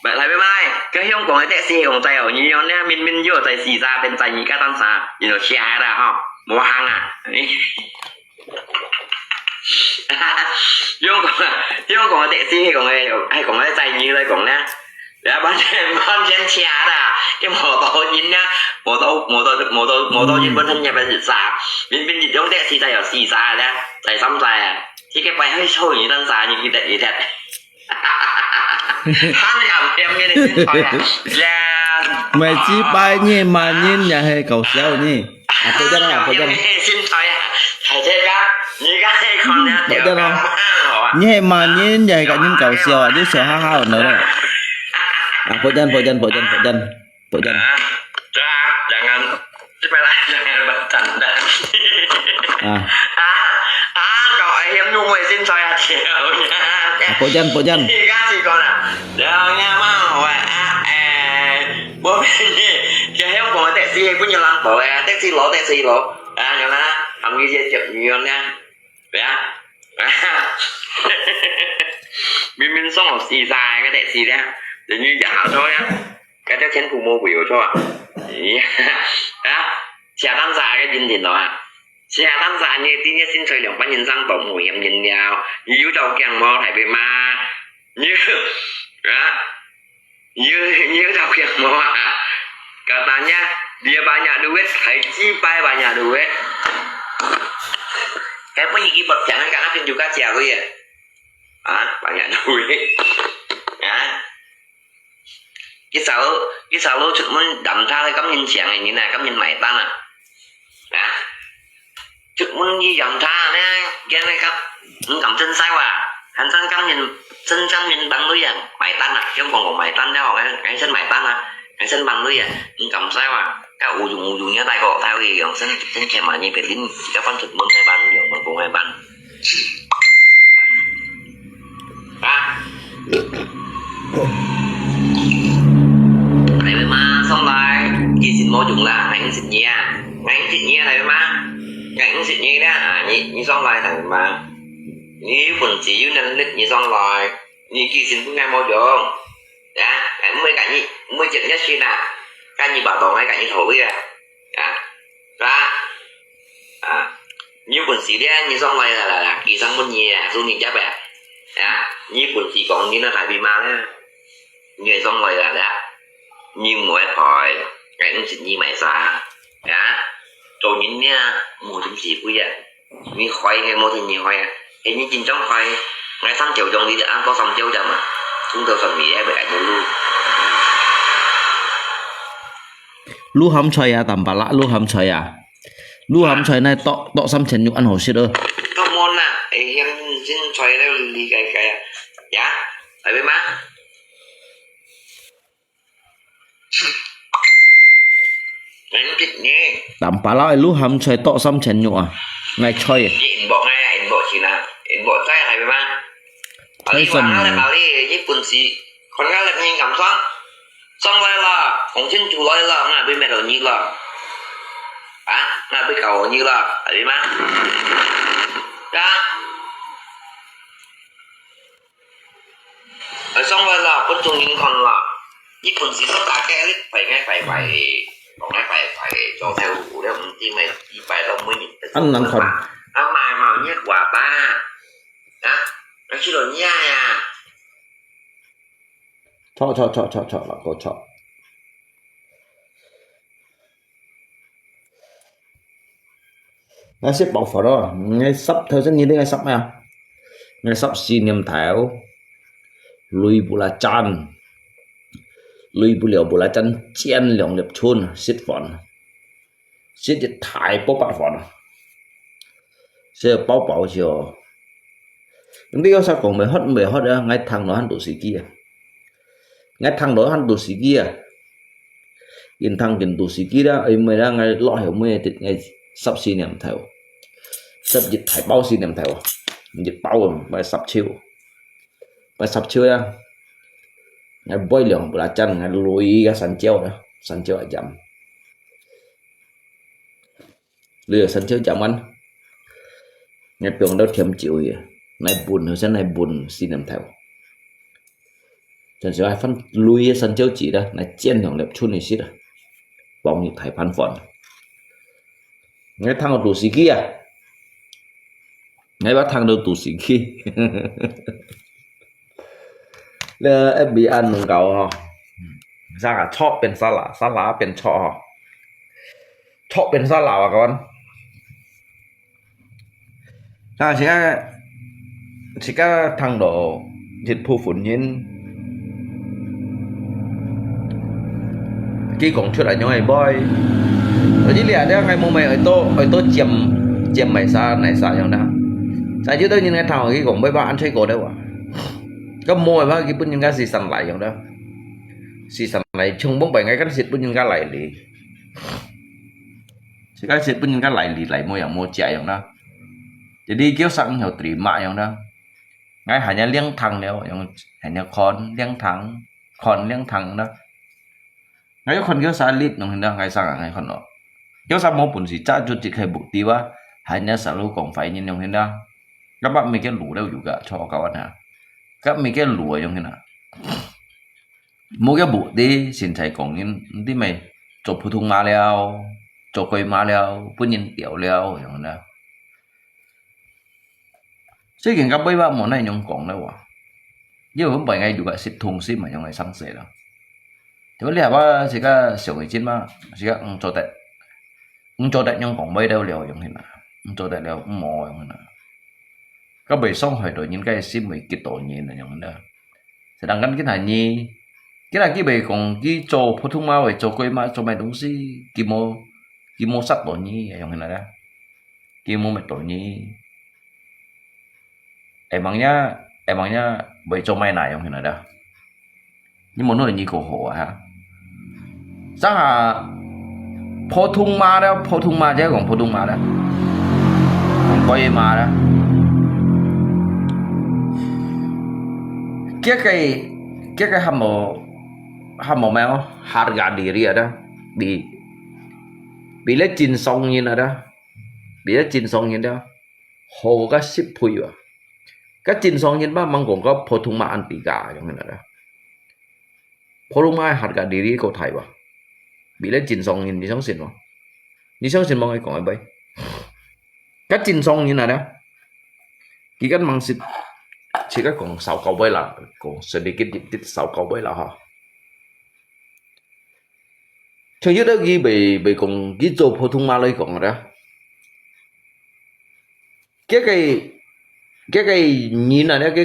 Mày thấy biết mai, cái hiông của người tệ si hùng tay ở như nhau nè, mình mình vừa tay si ra bên tay như cái tăng xa, you know, xe hai ra ha, mua hàng à. Hiông của, hiông của người tệ si hay của người, hay của người tay như đây của nè. Đã bán trên, bán trên xe ra, cái mô tô nhìn nè, mô tô, mô tô, mô tô, mô tô nhìn bên thân nhà bên xa, mình mình nhìn giống tệ si tay ở si ra nè, tay sắm tay à. Chỉ cái bài hơi sâu như tăng xa như cái tệ như thế. Hán cảm thêm như này xin thôi à. Dạ. Mày chỉ bài nhẹ mà nhìn nhà hay cầu xéo nhỉ? À, tôi chân à, tôi chân. Xin thôi à. Thầy thế các, như các thầy con nha, Tôi chân à. Nhẹ mà nhìn nhà hay cả nhìn cầu xéo à, chứ xéo ha ha ở đâu đâu. À, tôi chân, tôi chân, tôi chân, tôi chân. Tôi chân. Jangan. Cepat lah, jangan bercanda. À. À, à, cậu ấy hiếm nhu mùi xin soi hạt triệu nha. À, bộ chân, bộ chân. Thì các chị con à. Đừng nha, mà hỏi à, à, bố mẹ nhỉ. Cái hiếm của taxi hay cũng nhiều lắm, bảo là taxi lố, taxi lố. À, nhớ là, hầm cái dây chậm nhiều nha. Đấy à. Mình mình sống ở xì dài cái taxi đấy. Tự nhiên chả hảo thôi á. Cái đó chính phủ mua biểu thôi à. Á, xe tăng xa cái dinh dinh đó à. Xe tăng xa như tí nhất xin thuê lượng bánh nhân sang tổng nguy hiểm nhìn nhau. Như dấu đầu kiang mò thải về mà. Như, á, như, như đầu kiang mò à. Katanya, dia banyak duit, thải chi pai banyak duit. Cái bánh gì bật chẳng cái ngáp trên juga chia với à. Á, banyak duit. Á. Cái sao, cái sao lô chụp môn đàm tha cái cắm nhìn chèng này, nhìn này, cắm nhìn mải tan à. Á. Chụp môn gì đàm tha nè, cái này cắm, mình cắm chân sai wa. Hẳn chân cắm nhìn, chân cắm nhìn bằng đuôi à, mải tan à. Chứ không còn mải tan đâu, cái, cái chân mải tan à. Cái chân bằng đuôi à, mình cắm sai wa. Cái u dùng, u dùng nhớ tay gõ, tay u dùng chân, chân chèng mà nhìn phải lính, chỉ có phân chụp môn hai bàn, dùng bằng cùng hai bàn. À. Thầy với má sống lại, kỹ sinh mô dùng là ngành sinh nhẹ. Ngành sinh nhẹ thầy với má. Ngành sinh nhẹ đó, à, nhị, nhị sống lại thầy với má. Nhị phun chỉ yu năng lực nhị sống lại. Nhị kỹ sinh cũng ngành mô dùng. Đó, ngành mới cả nhị, mới chậm nhất xin à. Cái nhị bảo tỏ ngay cả nhị thổi à. Đó. Đó. À, như quần sĩ đấy, như xong rồi là, là, là kỳ sang môn nhì à, du lịch chắc bè. À, như quần sĩ có như nó thải bị mà đấy. Như xong rồi là, là, như mỗi khỏi, cái cũng chỉ như mày xa. À, cho những nha, mua chúng sĩ quý à. Như khỏi, cái mua thì như khỏi à. Thế như chính trong khỏi, ngay sang chiều trong đi, ăn có xong chiều chậm à. Chúng tôi phần mì ấy, bè, như lu. Lu hâm choi à, tạm bả lạ, lu hâm choi à. Lu hâm choi này, tọ, tọ sắm chén nhục ăn hổ shit ơ. Tọ môn à, ê, hiên xin choi leo lì lì cái cái à. Dạ, phải biết má. Tạm bả lạ, lu hâm choi tọ sắm chén nhục à. Ngài choi. Inbox ngay, inbox xin à. Inbox choi, phải biết má. Choi phần. Phải biết má, phải biết, Nhật Bản sĩ. Còn ngay là nhìn cảm xúc. Xong rồi là, không xin chủ lại là, ngài bị mẹ đầu nhị là. À, ngài bị cầu nhị là, phải biết má. Đó. Ở xong rồi là, quân chủ nhìn còn là, Nhật Bản sĩ xong cả cái clip phải ngay phải phải, còn ngay phải phải cho theo đủ đấy, không tin mày đi phải đâu mới nhìn thấy. Ăn nắng còn. Ăn mày mà nhét quà ta. Đó, nó chỉ là nhai à. Chọ, chọ, chọ, chọ, chọ, là cô chọ. Ngai sắp bảo phật đó, ngai sắp theo chân như thế ngai sắp à. Ngai sắp xì niệm thảo. Lui bù la chan. Lui bù liao bù la chan chén lòng liệp chun, xít phòn. Xít thì thái bố bát phòn. Sẽ bảo bảo chiều. 你有啥講袂好，袂好啊，𠊎聽落還多時機啊。𠊎聽落還多時機啊。因聽緊多時機啦，因為啦，𠊎落後尾，𠊎十四年頭，十一大包四年頭，一包啊，買十手，買十手啊。𠊎買兩不拉針，𠊎鐳个山椒啦，山椒來針。 你有三招食完，你放到甜酒去，來燜，好像來燜四年頭。但是還放鐳个三招子啦，來煎兩粒出去食啦，放入大盤飯。你聽到肚屎飢啊？你捌聽到肚屎飢？你F B安弄搞吼，啥啊？錯變沙拉，沙拉變錯吼。 Chok變沙拉啊，kawan。Nah，自家自家聽到一部分人，佢講出來樣个話，有一兩條𠊎無乜愛多愛多尖尖埋沙泥沙樣啦。但有兜人𠊎聽佢講，會把安吹過了哇。咁無个話，佢本人家係上來樣啦，係上來，從往擺𠊎kan係本人家來哩。 自家係本人家來哩來無樣無食樣啦。Jadi叫上有terima樣啦。𠊎hanya領聽了，樣hanya看領聽，看領聽啦。𠊎又看叫啥力弄啦，𠊎上啊，𠊎看咯。叫啥無本事，早就即刻目的哇，hanya selalu講壞人樣啦。Kapag may kaya lù了juga，錯kawan啊。Kapag may kaya lù樣啦。 無个目的，身材講人，毋知咩，做普通話了，做鬼話了，分人屌了，樣啦。最近个尾巴無哪樣講了哇，因為本來有个食東西嘛，用來生死了。就你話自家小鬼精嘛，自家毋做得，毋做得樣講話了了，樣啦，毋做得了，毋好樣啦。 佢會傷害到人家个心，會激到人啊，樣啦。Sedangkan今下你，今下佢會講，佢做普通話，會做鬼話，做麼東西，佢無，佢無殺到你，樣啦。佢無滅到你。Emangnya，emangnya會做麼那樣啦。 你問我你過好啊哈？這下普通話了，普通話，就講普通話了，講國語話了。這个，這个還無，還無咩哦，harga diri ada，比，比咧正常人ada，比咧正常人了，好个十倍啊！个正常人嘛，吂講个普通話恁低價，樣个啦。 普通話harga diri過大哇。比咧正常人，你相信無？你相信無？𠊎講个話，个正常人啊咧，佢个吂識，自家講少高位啦，講sedikit sedikit少高位啦哈。像有兜佢會，會講，佢做普通話來講个啦。 這个，這个人啊，這个，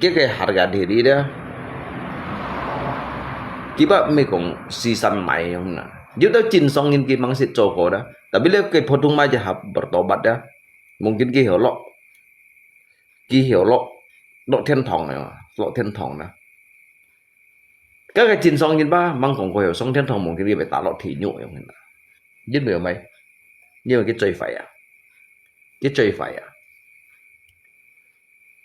這个harga diri了，佢捌毋係講時常買樣啦。有兜正常人佢吂識做過啦，tapi了个普通話就合bertobat啦，mungkin佢曉落，佢曉落，落天堂了，落天堂啦。 該个正常人嘛，吂講過曉上天堂，mungkin佢會打落地獄樣个啦。因為麼个？因為佢最壞啊，佢最壞啊。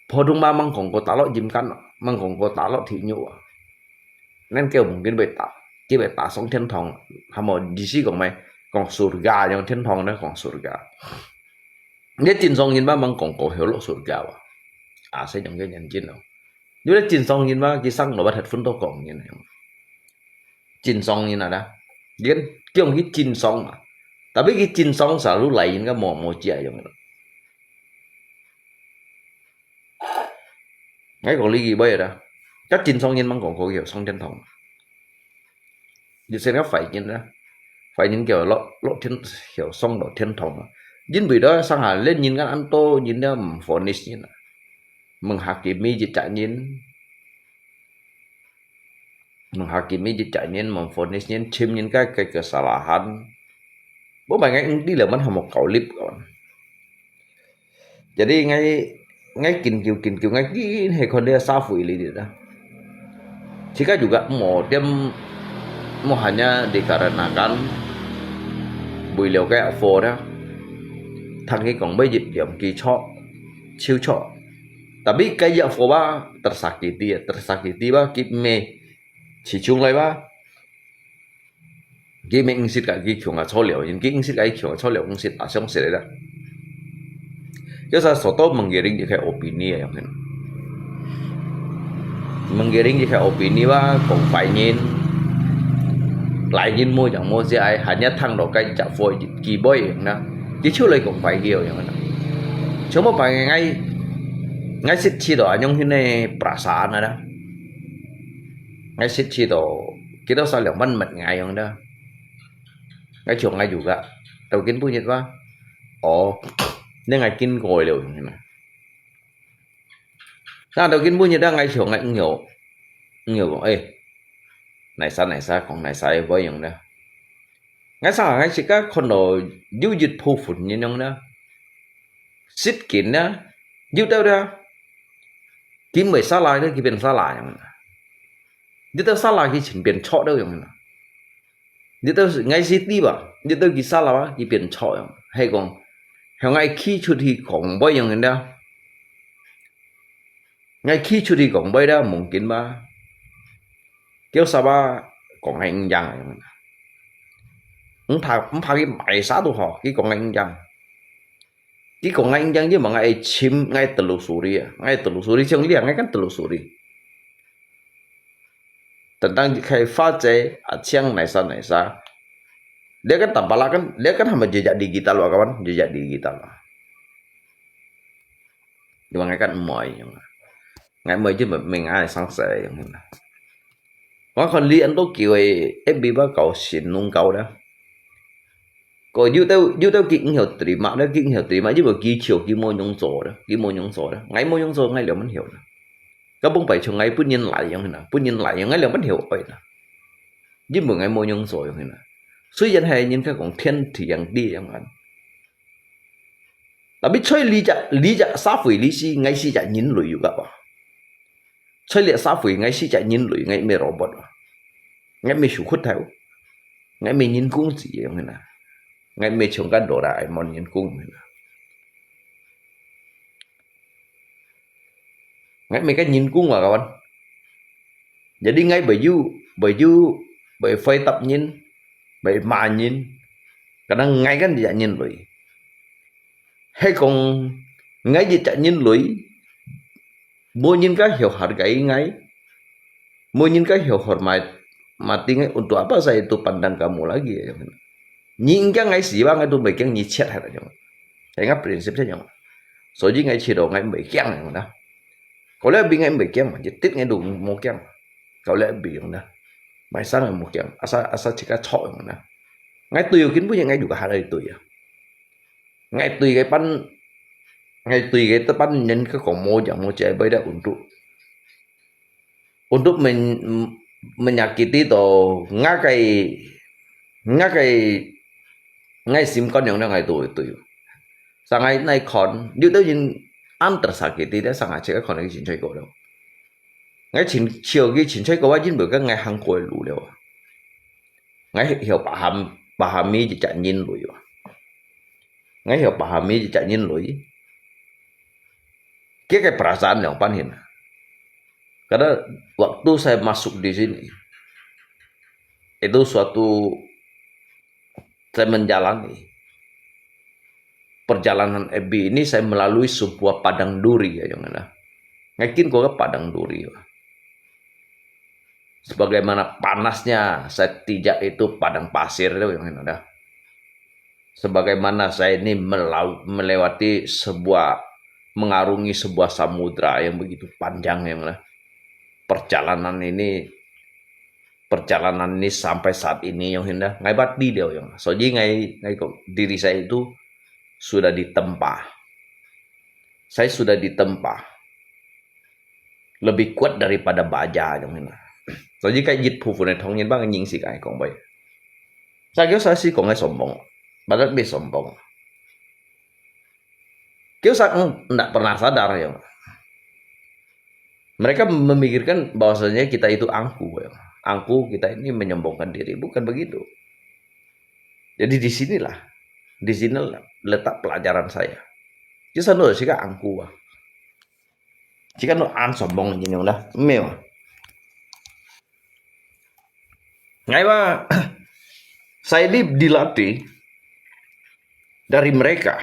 普通話吂講過打落陰間啊，吂講過打落地獄啊。恁个mungkin會打，佢會打上天堂，還無意思講麼个？講surga，用天堂呢講surga。你正常人嘛，吂講過曉落surga啊？啊，係用个眼睛咯。 有兜正常人嘛，佢生落捌忒分到講人啊。正常人啊啦，你看，叫佢正常嘛。Tapi佢正常selalu lain个無，無這樣个。𠊎講你佢會啦，个正常人吂講過佢上天堂。 你先个壞人啦，壞人叫落，落天，曉上到天堂啊。因為了，上下連人間恁多人了，毋vonis人啊。Menghakimi一隻人，menghakimi一隻人，menvonis人，尋人个，个，个kesalahan。Bukan ngai engti lah man hamo kaulip kawan. Jadi ngai ，𠊎緊張緊張，𠊎緊係看這社會裡底啦。自家juga modem，mo hanya dikarenakan為了該一科啦，聽佢講要一兩句錯，就錯。Tapi該一科吧，tersakiti啊，tersakiti吧，佢乜始終來吧。 佢乜毋識个，佢強啊錯了，因佢毋識个，佢強啊錯了，毋識啊，相識个啦。Kaya sa soto menggiring一个opini啊，樣形。Menggiring一个opini吧，講壞人，來人無樣無事，哎，hanya聽到該隻貨，佢會樣啦，佢就來講壞佢樣啦。全部壞人，𠊎，𠊎識試到恁樣形个perasaan啊啦。 𠊎識試到，佢兜煞兩萬蚊𠊎樣啦。𠊎像𠊎juga，到今晡日哇，哦，你𠊎經過了樣啦。那到今晡日啊，𠊎像𠊎毋曉，毋曉講，誒，哪儕哪儕講哪儕會樣啦。𠊎想𠊎自家看到有一部分人樣啦，識緊啦，有兜啦，佢毋係salah，佢變salah樣啦。 你兜salah佢就變著了樣啦。你兜係𠊎識知吧，你兜佢salah啊，佢變著樣。係講，向𠊎企出去講話樣啦。𠊎企出去講話啦，mungkin吧。Kaya sa吧，講𠊎毋贏樣啦。毋怕，毋怕佢買啥都好，佢講𠊎毋贏。佢講𠊎毋贏，佢問𠊎尋，𠊎telusuri啊，𠊎telusuri，像你啊，𠊎kan telusuri。 Tentang佢个花姐啊，像哪儕哪儕。Dia kan tampalak kan, dia kan sama jejak digital wa kawan, jejak digital wa. Cuma ngai kan umoi yang. Ngai umoi je mengai sang se yang. Wa kan li an to kiu e, e bi ba kau sin nung kau da. Ko yu tau, yu tau ki ngio terima da, ki ngio terima je ba ki chiu ki mo nyong zo da, ki mo nyong zo da. Ngai mo nyong zo ngai liu man hiu da. Ka bung pai chung ngai pun yin lai yang na, pun yin lai yang ngai liang ban hiu oi na. Yin bu ngai mo nyong zo yang na. Sui yan hai yin ka kong tian ti yang di yang an. Tapi choi li ja, li ja sa fui li si ngai si ja yin lui yu ka ba. Choi li sa fui ngai si ja yin lui ngai me robot ba. Ngai me shu khut thai. Ngai me yin kung zi yang na. Ngai me chung ka Doraemon yin kung na. Ngai me ka yin kung wa kawan. Jadi ngai bai yu, bai yu, bai fai tap yin, bai ma yin. Kadang ngai kan ja yin lui. Hai kong ngai ji ja yin lui. Mo yin ka hiu hargai ngai. Mo yin ka hiu hormat, mati ngai untuk apa saya itu pandang kamu lagi ya. Yin ka ngai si ba ngai tu bai kiang ni chat hai la jong. Hai ngai prinsip sa jong. So ji ngai chi do ngai bai kiang yang na. Kau le bi ngai bai kiang, ji tit ngai du mo kiang. Kau le bi yang na. Mai sang mo kiang. Asa, asa chi ka chok yang na. Ngai tu yu kin bu ngai du ka ha lai tu ya. Ngai tui cái pan, ngai tui cái ta pan nhân cái kong mo jang mo che bai da untuk. Untuk men, menyakiti to ngakai, ngakai, ngai sim kon yang ngai tui tui. Sa ngai nai kon, yu tau yin an tersakiti da sa ngai che kon ngai chin choi ko lo. Ngai chin chiu ki chin choi ko wa yin bu ka ngai hang ko lu lo. Ngai hiu paham, pahami ji ja yin lui wa. Ngai hiu pahami ji ja yin lui. Kaya perasaan yang pan hin. Karena waktu saya masuk di sini, itu suatu saya menjalani perjalanan F B ini saya melalui sebuah padang duri ya yang na. Ngai kin ko ka padang duri. Sebagaimana panasnya saya tijak itu padang pasir itu yang na. Sebagaimana saya ini melau-, melewati sebuah, mengarungi sebuah samudra yang begitu panjang yang na. Perjalanan ini, perjalanan ini sampai saat ini yang na. Ngai bat di dia yang. So ji ngai, ngai ko diri saya itu sudah ditempa. Saya sudah ditempa. Lebih kuat daripada baja yang na. So ji kai jit phu phu ne thong yin bang yin si kai kong bai. Sa kyo sa si kong ngai sombong. Badat bi sombong. Kita sang ndak pernah sadar ya. Mereka memikirkan bahwasanya kita itu angkuh ya. Angkuh kita ini menyombongkan diri, bukan begitu. Jadi di sinilah, di sinilah letak pelajaran saya. Kita sang ndak sika angkuh ah. Sika ndak an sombong ini lah, meo. Ngai ba, saya ini dilatih dari mereka.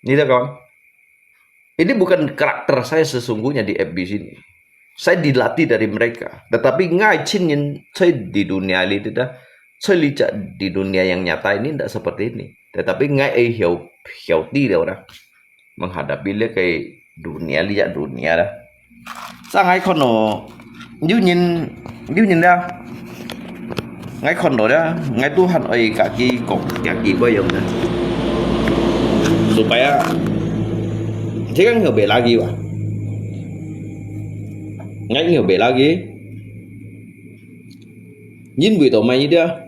Ini dah kawan. Ini bukan karakter saya sesungguhnya di F B sini. Saya dilatih dari mereka. Tetapi ngai chin yin saya di dunia li dah. Saya licak di dunia yang nyata ini tidak seperti ini. Tetapi ngai eh hiau hiau ti dia orang menghadapi le ke dunia li ya dunia dah. Sa ngai kono, yu nyin, yu nyin dah. Ngai kono dah, ngai Tuhan oi kaki kok kaki boyong dah. Supaya, dia kan nggak bela lagi wah. Ngai nggak bela lagi. Yin wei to mai dah.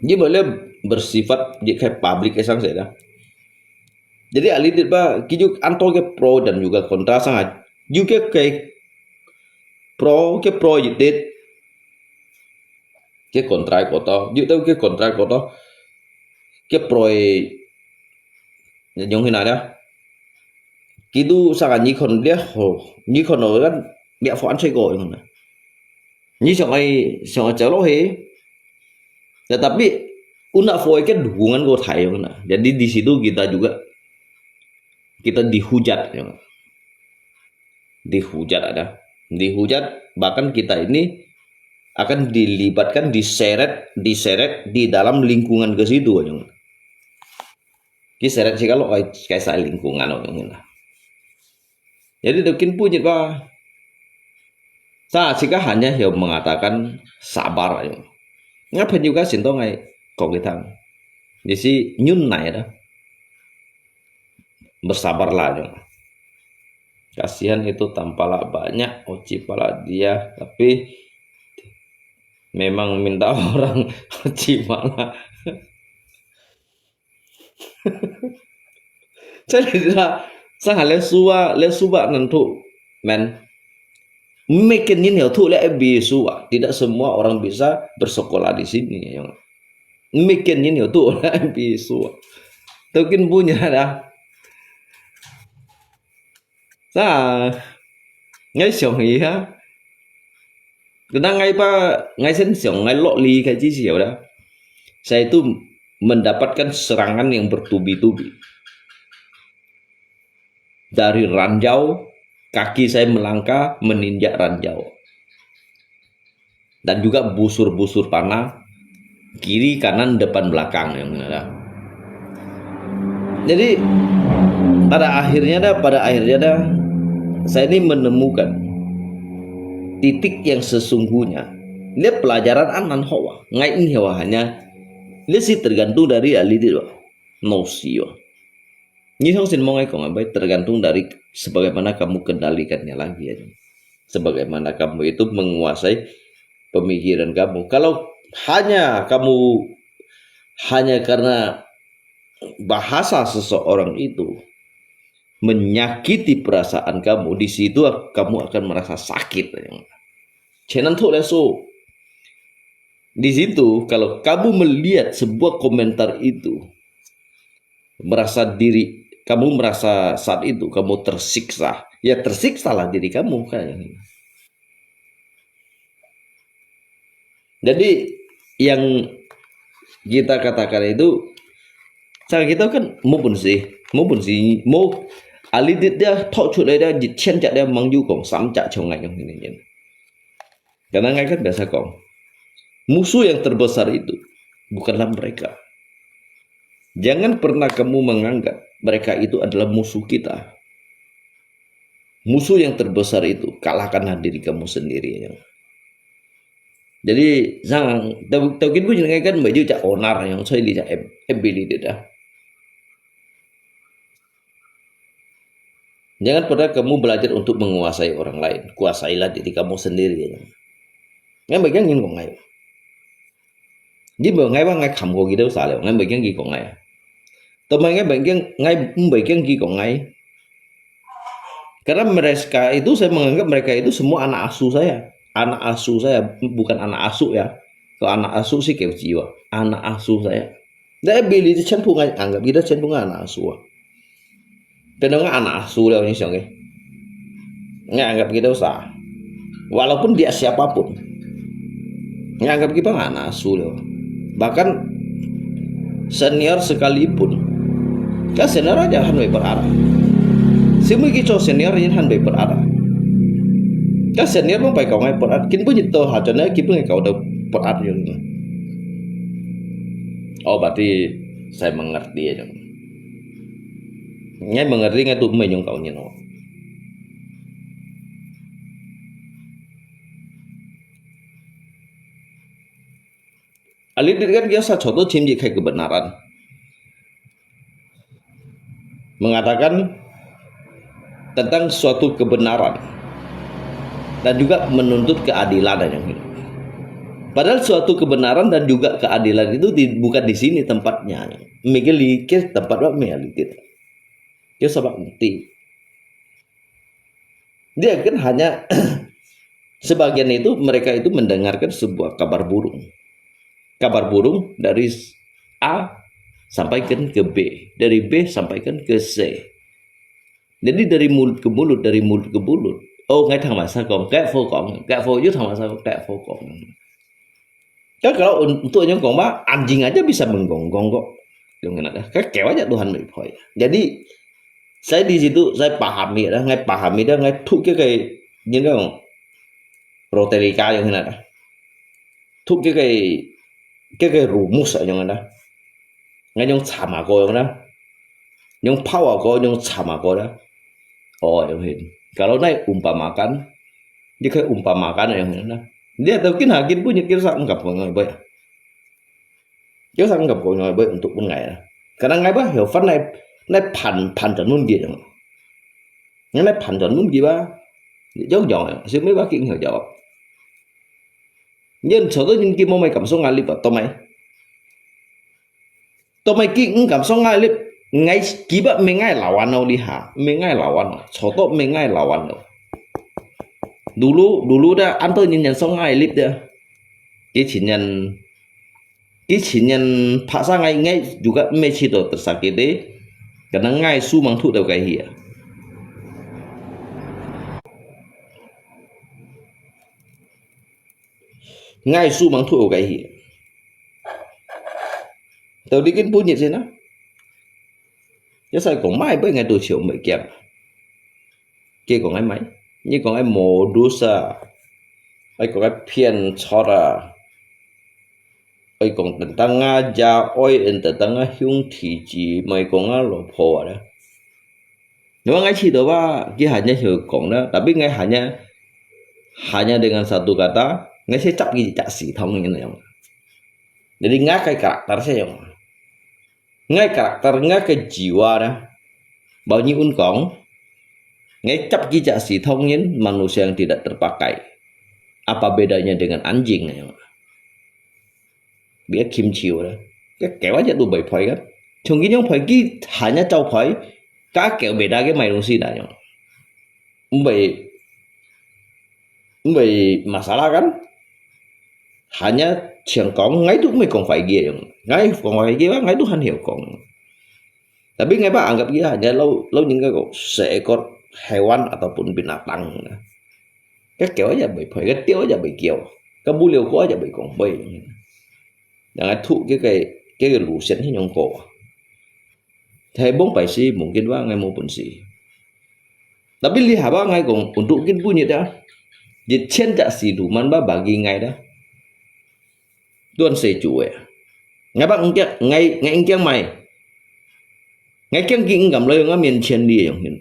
Yin boleh bersifat di kai public esang saya dah. Jadi, ali dit ba, kijuk anto ke pro dan juga kontra sangat. Ju ke ke pro, ke pro dit. Ke kontra koto. Ju tau ke kontra koto. Ke pro nyong hina dah. Kitu sangat ni kon dia ho. Ni kon kan dia fo an sai ko yong na. Ni sang ai sang ai jalo he. Tetapi, una foy ke dukungan ko thai yong na. Jadi di situ kita juga, kita dihujat yong. Dihujat ada. Dihujat, bahkan kita ini akan dilibatkan, diseret, diseret di dalam lingkungan ke situ yong. Kiseret sika lo ai kaisa lingkungan yong na. Jadi tokin punyit ba. Sa sika hanya hiau mengatakan sabar aja. Ngapain juga sintong ai kong kitang. Di si nyun nai dah. Bersabarlah aja. Kasihan itu tampala banyak, oci pala dia, tapi memang minta orang oci pala. Jadi dah, sang le suwa, le suwa nantu, men. Mekin yin hiau tu le bi suwa. Tidak semua orang bisa bersekolah di sini. Mekin yin hiau tu le bi suwa. Tokin punya dah. Sa, ngai siang hi ha. Kena ngai pa, ngai sen siang, ngai lok li kai ci siau dah. Saya itu mendapatkan serangan yang bertubi-tubi. Dari ranjau, kaki saya melangkah, meninjak ranjau. Dan juga busur-busur panah, kiri, kanan, depan, belakang yang ada. Jadi, pada akhirnya dah, pada akhirnya dah, saya ini menemukan titik yang sesungguhnya. Ini pelajaran anan hawa, ngai ini hawa hanya, ini si tergantung dari ahli dia, nosi. Ini sang sin mau ngai kong abai, tergantung dari sebagaimana kamu kendalikannya lagi ya. Sebagaimana kamu itu menguasai pemikiran kamu. Kalau hanya kamu, hanya karena bahasa seseorang itu menyakiti perasaan kamu, di situ kamu akan merasa sakit. Chenan tu lesu. Di situ, kalau kamu melihat sebuah komentar itu, merasa diri kamu merasa saat itu kamu tersiksa, ya tersiksalah diri kamu kan. Jadi yang kita katakan itu, cara kita kan mau pun sih, mau pun sih, mau ahli dia talk 出來 dia, 一千隻 dia mang 有講三隻像𠊎樣 ini. Karena ngai kan biasa kong, musuh yang terbesar itu bukanlah mereka. Jangan pernah kamu menganggap mereka itu adalah musuh kita. Musuh yang terbesar itu kalahkanlah diri kamu sendiri. Jadi, sang tau tau kin bu ngai kan baju cak onar yang saya di cak ability dah. Jangan pernah kamu belajar untuk menguasai orang lain. Kuasailah diri kamu sendiri. Ngai bagian ngin kong ngai. Jadi ngai bang ngai kam ko gitu sa le, ngai bagian ki kong ngai. Teman ngai bengkeng, ngai bengkeng ki kong ngai. Karena mereka itu, saya menganggap mereka itu semua anak asuh saya. Anak asuh saya, bukan anak asuh ya. Kalau anak asuh sih kecewa. Anak asuh saya. Nda bili itu 全部 ngai anggap kita 全部 ngai anak asuh. Kena ngai anak asuh liao, 你想 eh. Ngai anggap kita usaha. Walaupun dia siapapun. Ngai anggap kita ngai anak asuh liao. Bahkan senior sekalipun. Ka senior aja han bai perat. Semua kita senior ini han bai perat. Ka senior pun bai kau ngai perat. Kin pun itu hajannya kita ngai kau dah perat yun. Oh, berarti saya mengerti ya. Ngai mengerti ngai tu menyong kau nyen. Alih kan biasa contoh tim di kai kebenaran. Mengatakan tentang suatu kebenaran dan juga menuntut keadilan yang ini. Padahal suatu kebenaran dan juga keadilan itu di, bukan di sini tempatnya. Mikir likit tempat apa mikir likit. Dia sebab nanti. Dia kan hanya sebagian itu mereka itu mendengarkan sebuah kabar burung. Kabar burung dari A sampai ke, ke B, dari B sampai ke, ke C. Jadi dari mulut ke mulut, dari mulut ke mulut. Oh, ngai thang masa kong, kek fo kong, kek fo yu thang masa kong, kek fo kong. Kan kalau untuk yang kong ba, anjing aja bisa menggonggong kok. Yang kena dah, kan kewa aja Tuhan bai poi. Jadi saya di situ, saya pahami dah, ngai pahami dah, ngai thuk ke kai, you know, rotelika yang kena dah. Thuk ke kai, ke kai rumus yang kena dah. Ngai nyong chama ko yang dah. Nyong power ko, nyong chama ko dah. Oh, yang hin. Kalau nai umpamakan, dia kai umpamakan yang hin dah. Dia tahu kin hakin pun nyetir sa enggak pun ngai bai. Dia sa enggak pun ngai bai untuk pun ngai dah. Karena ngai bai, ya fan nai, nai pan, pan dan nun dia yang. Ngai nai pan dan nun dia ba. Jauh jauh ya. Siapa ba kin ya jauh. Nyen chau to nyen ki mo mai kam song ngai lip ba, to mai. To mai ki ng kam song ngai lip, ngai ki ba me ngai lawan no li ha, me ngai lawan no, chau to me ngai lawan no. Dulu, dulu dah, an to nyen nyen song ngai lip dah. Ki chin nyen, ki chin nyen paksa ngai ngai juga me chi to tersakit deh. Karena ngai su mang thu tau kai hia. Ngai su mang thu kai hi. Tau di kin pun nyi sin na. Ya sai kong mai bai ngai tu chiu mai kiam. Kia kong ai mai. Nyi kong ai modus a. Ai kong ai phian chot a. Ai kong tentang nga ja oi en tentang nga hiung thi ji mai kong nga lo pho a. Memang ngai cito ba, ki hanya hiu kong na, tapi ngai hanya, hanya dengan satu kata, ngai si cap ki cak si thong ni yang. Jadi ngai kai karakter si yang. Ngai karakter, ngai kai jiwa na. Bau ni un kong, ngai cap ki cak si thong ni manusia yang tidak terpakai. Apa bedanya dengan anjing yang? Bia kim chiu le. Ke keo aja tu bai phoi kan. Chung ki nyong phoi ki hanya chau phoi. Ka keo beda ke mai dong si da nyong. Mbai, mbai masalah kan. Hanya chiang kong ngai tu mbai kong phoi ki nyong. Ngai kong phoi ki ngai tu han hiu kong. Tapi ngai ba anggap ki hanya lau, lau nying ka ko seekor hewan ataupun binatang. Ka keo aja bai phoi, ka teo aja bai keo. Ka bu liu ko aja bai kong bai. Yang ai thu ke ke ke lu sian hin yong ko. Thai bong pai si mungkin wa ngai mo pun si. Tapi li ha ba ngai kong untuk kin bu nyit da. Jit chen ja si lu man ba bagi ngai da. Tuan se chu e. Ngai ba ngai ngai ngai mai. Ngai kiang ki ngam lo yong a mien chien li yong hin.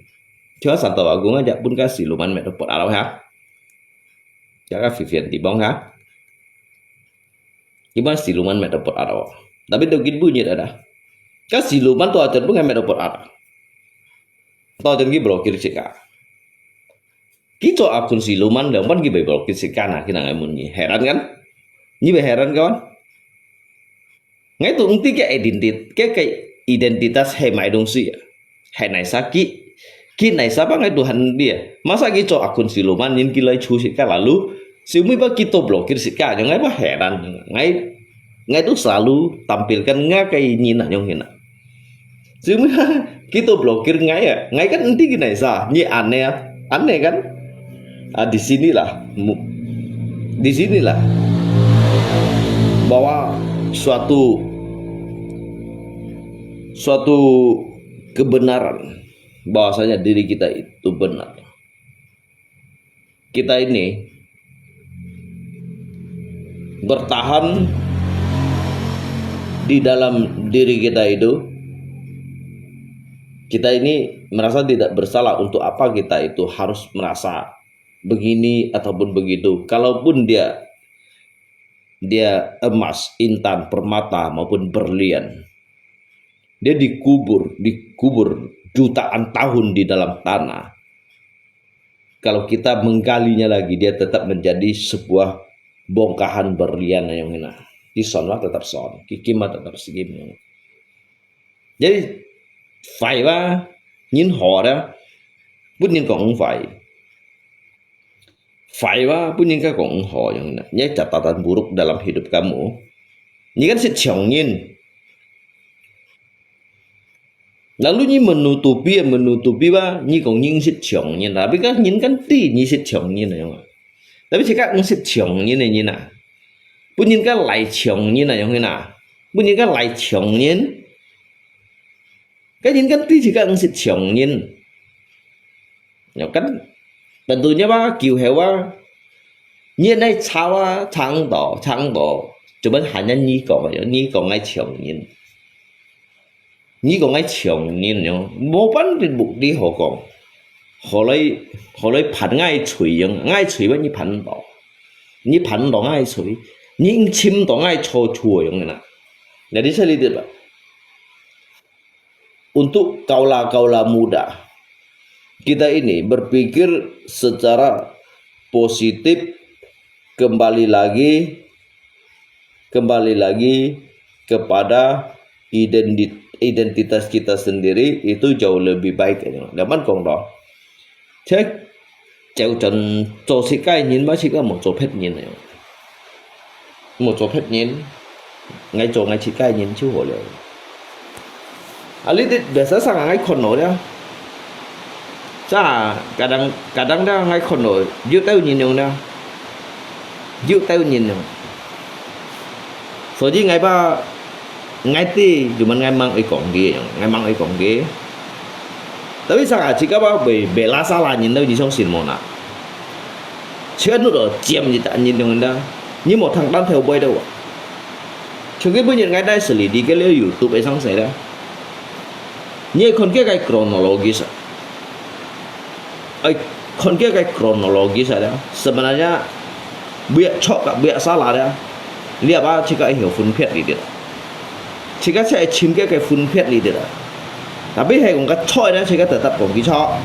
Chua sa to a gung a ja pun ka siluman met to pot a lo ha. Ja ka fi fian ti bong ha. Iban siluman met to pot a lo. Tapi to git bu nyit ada. Ka siluman to a ten pun ngai met to pot a lo. To a ten ki blokir chika. Ki cho akun siluman leong pan ki bai blokir chika na ki nang ai mun ni. Heran kan? Ni bai heran kan? Ngai tu engti ke identit, ke ke identitas hai mai dongsi ya. Hai nai sa ki, ki nai sa pa ngai Tuhan dia. Masa ki cho akun siluman yin ki lai chu sit ka lalu. Siu mi pa ki to blokir sit ka, ngai pa heran. Ngai, ngai tu selalu tampilkan ngai kai yin na yong hina. Siu mi pa ki to blokir ngai ya. Ngai kan enti ki nai sa, ni aneh, aneh kan? Ah, di sinilah, mu-, di sinilah bahwa suatu, suatu kebenaran, bahwasanya diri kita itu benar. Kita ini bertahan di dalam diri kita itu, kita ini merasa tidak bersalah, untuk apa kita itu harus merasa begini ataupun begitu. Kalaupun dia, dia emas, intan, permata, maupun berlian, dia dikubur, dikubur jutaan tahun di dalam tanah. Kalau kita menggalinya lagi, dia tetap menjadi sebuah bongkahan berlian yang hina. Ki son tetap son, ki kim tetap si kim. Jadi, fai ba, nyin ho da, pun nyin kong fai. Fai ba, pun nyin ka kong ho yang hina. Ini catatan buruk dalam hidup kamu. Ini kan sit chong nyin. Lalu nyi menutupi, menutupi ba, nyi kong nyi sit chong nyin. Tapi kan nyin kan ti nyi sit chong nyin ya. Tapi cika nyi sit chong nyin ya nyin na. Pun nyin ka lai chong nyin na yang hina. Pun nyin ka lai chong nyin. Kan nyin kan ti cika nyi sit chong nyin. Ya kan, tentunya ba, kiu hewa. Nyi nai chawa, chang do, chang do. Cuman hanya nyi kong, ya, nyi kong ngai chong nyin. Nyi kong ngai chong nyin ya, mo pan di buk di ho kong. Ho lai, ho lai pan ngai chui yang, ngai chui ba nyi pan do. Nyi pan do ngai chui. Nyi chim do ngai cho chua yang na. Jadi saya lihat ba. Untuk kaula-kaula muda, kita ini berpikir secara positif, kembali lagi, kembali lagi kepada identi-, identitas kita sendiri, itu jauh lebih baik. Leman kong do. Check. Chèo chón做自家个人，毋係自家無做別人个。無做別人，𠊎做𠊎自家个人就好了。啊，你這biasa上啊，𠊎看到了。Sa kadang-kadang了，𠊎看到有兜人樣了，有兜人樣。所以𠊎把 Ngai ti, cuman ngai mang oi kong ki, ngai mang oi kong ki. Tapi saka chika ba bela sala nyin tau nyi song sin mo na. Chika nu do ciam nyi ta nyin dong da. Nyi mo thang tan theo boi da wa. Chuk ki bu nyin ngai dai seli di ke le YouTube e sang sai da. Nyi kon ke kai kronologis a. Ai, kon ke kai kronologis a da. Sebenarnya buyak chok ka buyak sala da. Lia ba chika hio fun piat li dit. Chika che chim ke kai fun piat li dit. Tapi hai kong ka choi da chika tetap kong ki chok.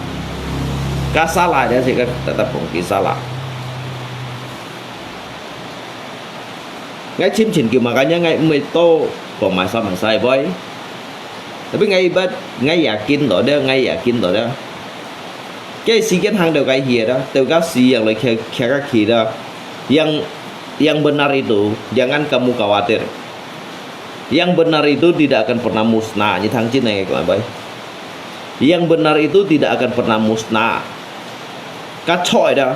Ka sala da chika tetap kong ki sala. Ngai chim chin kiu makanya ngai mui to kong mai sa mai sai boy. Tapi ngai ibat ngai yakin to da, ngai yakin to da. Ke si kian hang teu kai hia da, teu ka si yang lai kia kia ka ki da. Yang yang benar itu jangan kamu khawatir. Yang benar itu tidak akan pernah musnah. Nyi thang chin ngai kong bai. Yang benar itu tidak akan pernah musnah. Ka choi da.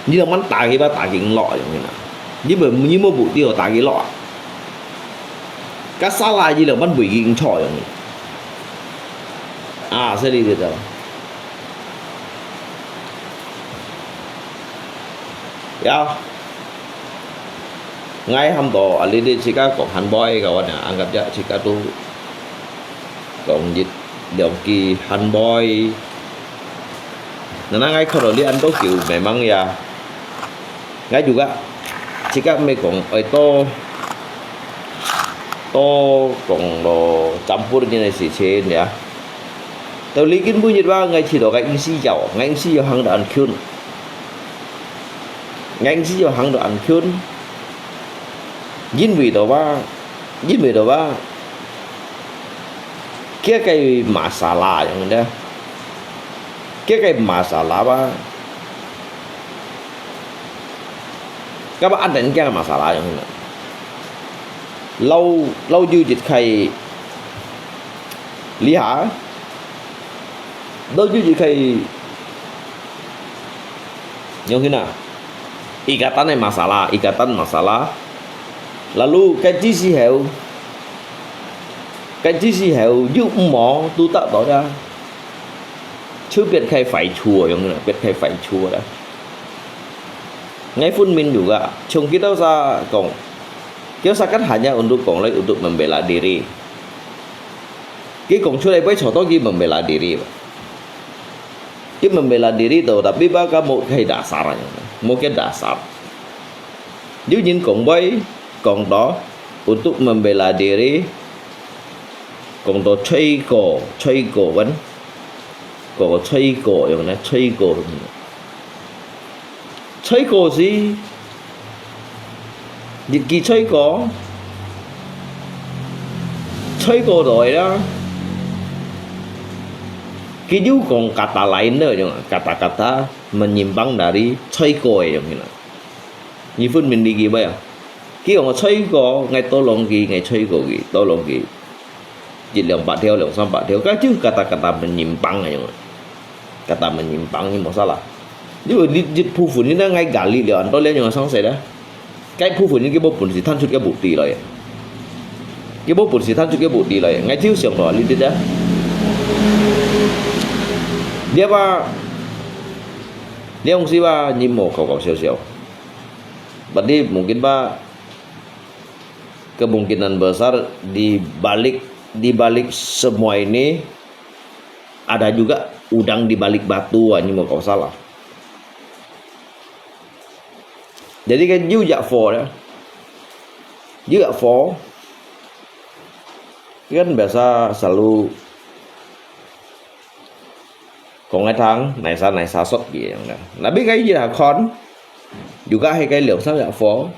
Nyi lo man ta ki ba ta ki lo yang na. Nyi mo nyi mo bu ti ta ki lo. Ka sala nyi lo man bu ki choi yang. Ah, seli ti da. Ya. Ngai ham to, a li di chika kong han boy ka wan ya, anggap ya chika tu kong jit liang ki han boy. Nana ngai kho li an to kiu memang ya. Ngai juga chika me kong oi to to kong lo campur ni nai si chen ya. Tau li kin bu nyit wa ngai chi to ngai ing si yau, ngai ing si yau hang da an kyun. Ngai ing si yau hang da an kyun. Yin wi to wa, yin wi to wa. 佢个masalah樣个，佢个masalah吧，該麼恁等佢个masalah樣个，老老有一个，這下，老有一个，樣个啊，ikatan个masalah，ikatan masalah，lalu該之時候，該之時候又毋好都得到个。 就別个壞處樣啦，別个壞處啦。𠊎分明有个，像佢兜儕講，佢sakit hanya untuk講來untuk membela diri。佢講出來會吵到佢membela diri。佢membela diri到，tapi ba ka無个dasar，無个dasar。有人講會講到untuk membela diri，講到吹過，吹過，wan。 過吹過樣呢，吹過。吹過時，日記吹過，吹過來啦。佢有講kata lain呢，樣啊，kata-kata menyimpang dari吹過个樣啦。你分明理解無啊？佢講个吹過，𠊎tolong佢，𠊎吹過佢，tolong佢。 一兩百條、兩三百條，該就kata-kata menyimpang个樣。Kata menyimpang你無salah。因為你，你部分你那愛galit了，很多人用上谁的，該部分你佢無本事探出个目的來。佢無本事探出个目的來，𠊎就想到你知道。你吧，你用是吧？你莫搞搞笑笑。Berarti mungkin吧， kemungkinan besar di balik, di balik semua ini ada juga udang di balik batu, ah, ni mukau salah. Jadi kan you jak for ya. You jak for. Kan biasa selalu 講个聽，哪儕哪儕說个樣个。Tapi𠊎一下看，又个係个兩三隻貨。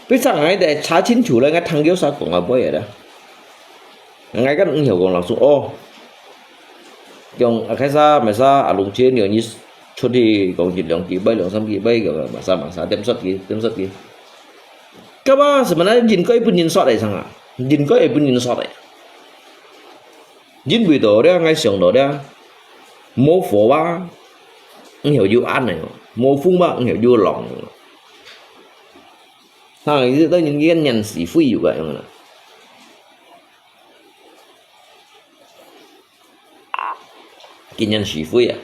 Bisa𠊎得查清楚了，𠊎聽佢儕講个話个啦。𠊎个毋曉講老實，哦，用啊，開始，masa阿龍姐，你出去講一兩句，買兩三句，買个，masa，masa，點說佢，點說佢。Kapa sebenarnya應該分人說个，sang啊，應該分人說个。 因為到了，𠊎想到了，無火啊，毋曉有暗个，無風啊，毋曉有浪个。哈，佢等人佢个年時會有个樣啦。佢年時會啊。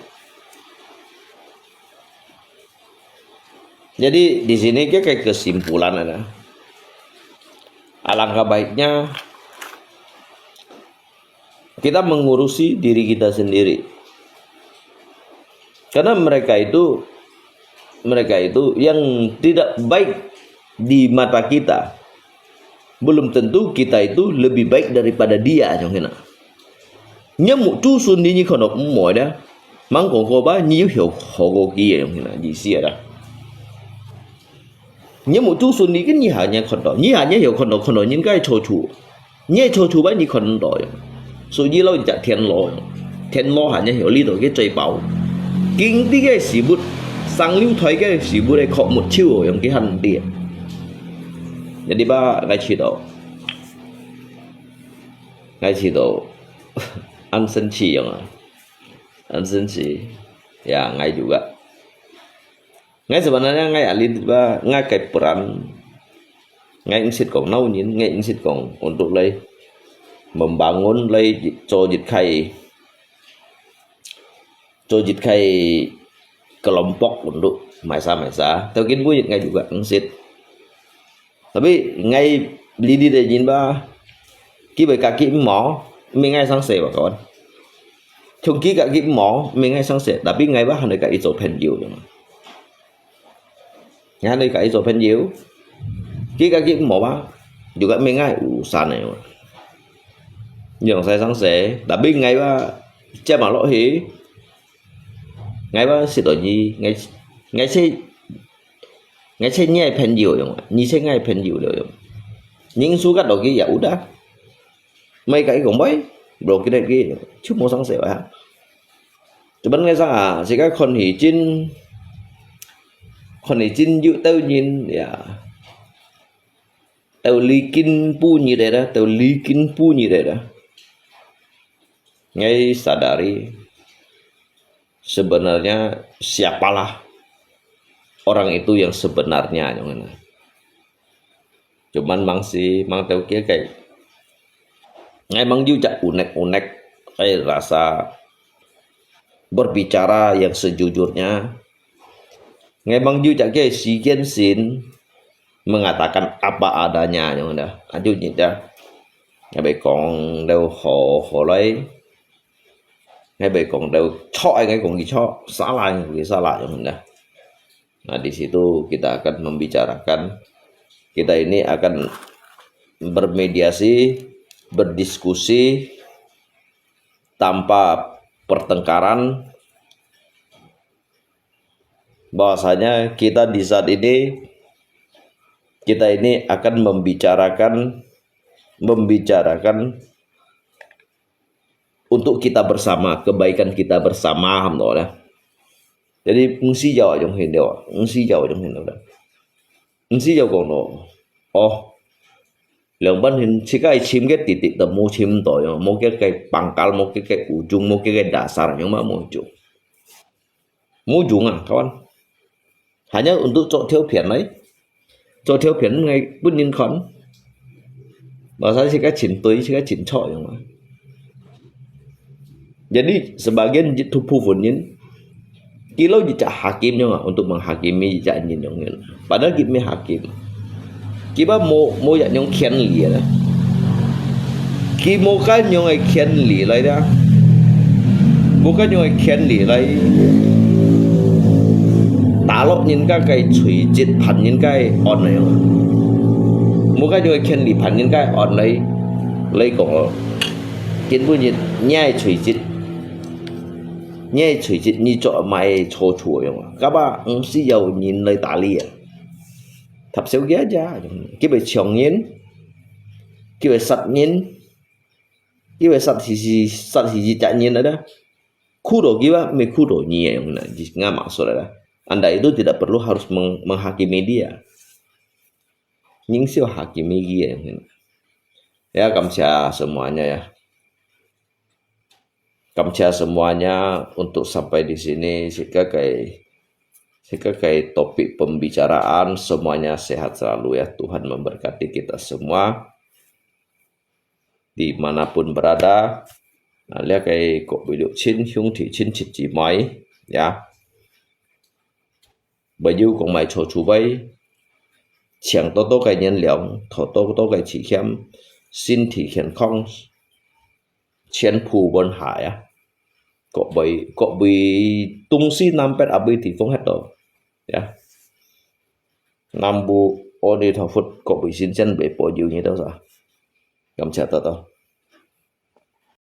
Jadi di sini kita kesimpulan ada. Alangkah baiknya kita mengurusi diri kita sendiri. Karena mereka itu, mereka itu yang tidak baik di mata kita, belum tentu kita itu lebih baik daripada dia, contohnya. 你目珠順利，你看到毋好个，吂講過吧，你有效好過佢个，contohnya，意思啊。 你目珠順利，你還你看到，你還你有看到，看到人家个錯處，你个錯處吧，你看到呀。所以老人家天老，天老還你有力度去追報。經歷个事物，上流台个事物个靠目睭哦，用佢還知。Jadi吧，𠊎知道，𠊎知道，恁神奇樣啊，恁神奇，ya，𠊎juga。 Ngai sebenarnya ngai alit ba, ngai kai peran. Ngai ingsit kong nau nyin, ngai ingsit kong untuk lai membangun lai cho jit kai, cho jit kai kelompok untuk maisa-maisa. Tau kin bu ngai juga ingsit. Tapi ngai lidi de nyin ba, ki bai kaki mo, mi ngai sang se ba kawan. Chung ki kaki mo, mi ngai sang se, tapi ngai ba han de kaki cho pen yu. Ngai han de kaki cho pen yu. Ki kaki mo ba, juga mi ngai u san ne. Yang sai sang se, tapi ngai ba, cia ma lo hi. Ngai ba sit do nyi, ngai, ngai se, ngai se ngai pen yu yong, nyi se ngai pen yu lo yong. Ning su kat do ki ya udah. Mai kai kong bai. 無幾多个，就無生事啊。Cuman ngai sang啊，自家看起真，看起真有兜人呀，兜離經不遠个啦，兜離經不遠个啦。Ngai sadari sebenarnya siapalah orang itu yang sebenarnya, yang mana. Cuman mang si mang tau kia kai. Ngai mang yu cak unek-unek, kai rasa berbicara yang sejujurnya. Ngai mang yu cak kia si kian sin mengatakan apa adanya, yang mana. Aju nyi dah. Ngai bai kong dau ho ho lai. Ngai bai kong dau chok, ngai kong ki chok, salah, ngai kong ki salah, yang mana. Nah, di situ kita akan membicarakan, kita ini akan bermediasi, berdiskusi tanpa pertengkaran, bahwasanya kita di saat ini, kita ini akan membicarakan, membicarakan untuk kita bersama, kebaikan kita bersama, ham to lah. Jadi，毋需要用現了啊，毋需要用現了啦。毋需要講咯，哦，兩班人自家尋个直直都無尋到樣，無个个pangkal，無个个ujung，無个个dasar，樣嘛無用。無用啊，kawan。Hanya untuk做條片來。 做條片个分人看。Bahasa自家尋對，自家尋錯樣啊。Jadi sebagian itu部分人，佢老一隻hakim樣啊，untuk menghakimi一隻人樣啊。Padahal佢毋係hakim。佢吧無無一樣權利啊。佢無該樣个權利來啦，無該樣个權利來打落人家个喙舌，判人家个案來。無該樣个權利判人家个案來，來講哦，根本就你个喙舌，你个喙舌，你做麼个錯處樣啊？Kapa毋需要人來打理啊？Thap sêu kia aja，佢會搶人，佢會殺人，佢會殺死死殺死死隻人來啦。苦到佢啊，毋係苦到你啊，樣啦，ngam maksud啦。Anda itu tidak perlu harus meng menghakimi dia。Ning siu hakimi dia，樣啦。Ya，感謝semuanya ya。 感謝semuanya untuk sampai di sini. Sebagai sebagai topik pembicaraan, semuanya sehat selalu ya. Tuhan memberkati kita semua dimanapun berada. 啊，這個各位六親兄弟、親戚姊妹，呀。 Baju kong mai cho chu bai, chiang to to cái nhân lòng, thọ to to cái chỉ khiêm, xin thì khiển khong, chén phù vân hải á. Có bơi, có bơi tung si nam pet abơi thì phong hết to. Ya. Nam bu ô ni thọ phút, có bơi xin chân bơi po jiu như tao sa. Cảm謝to to.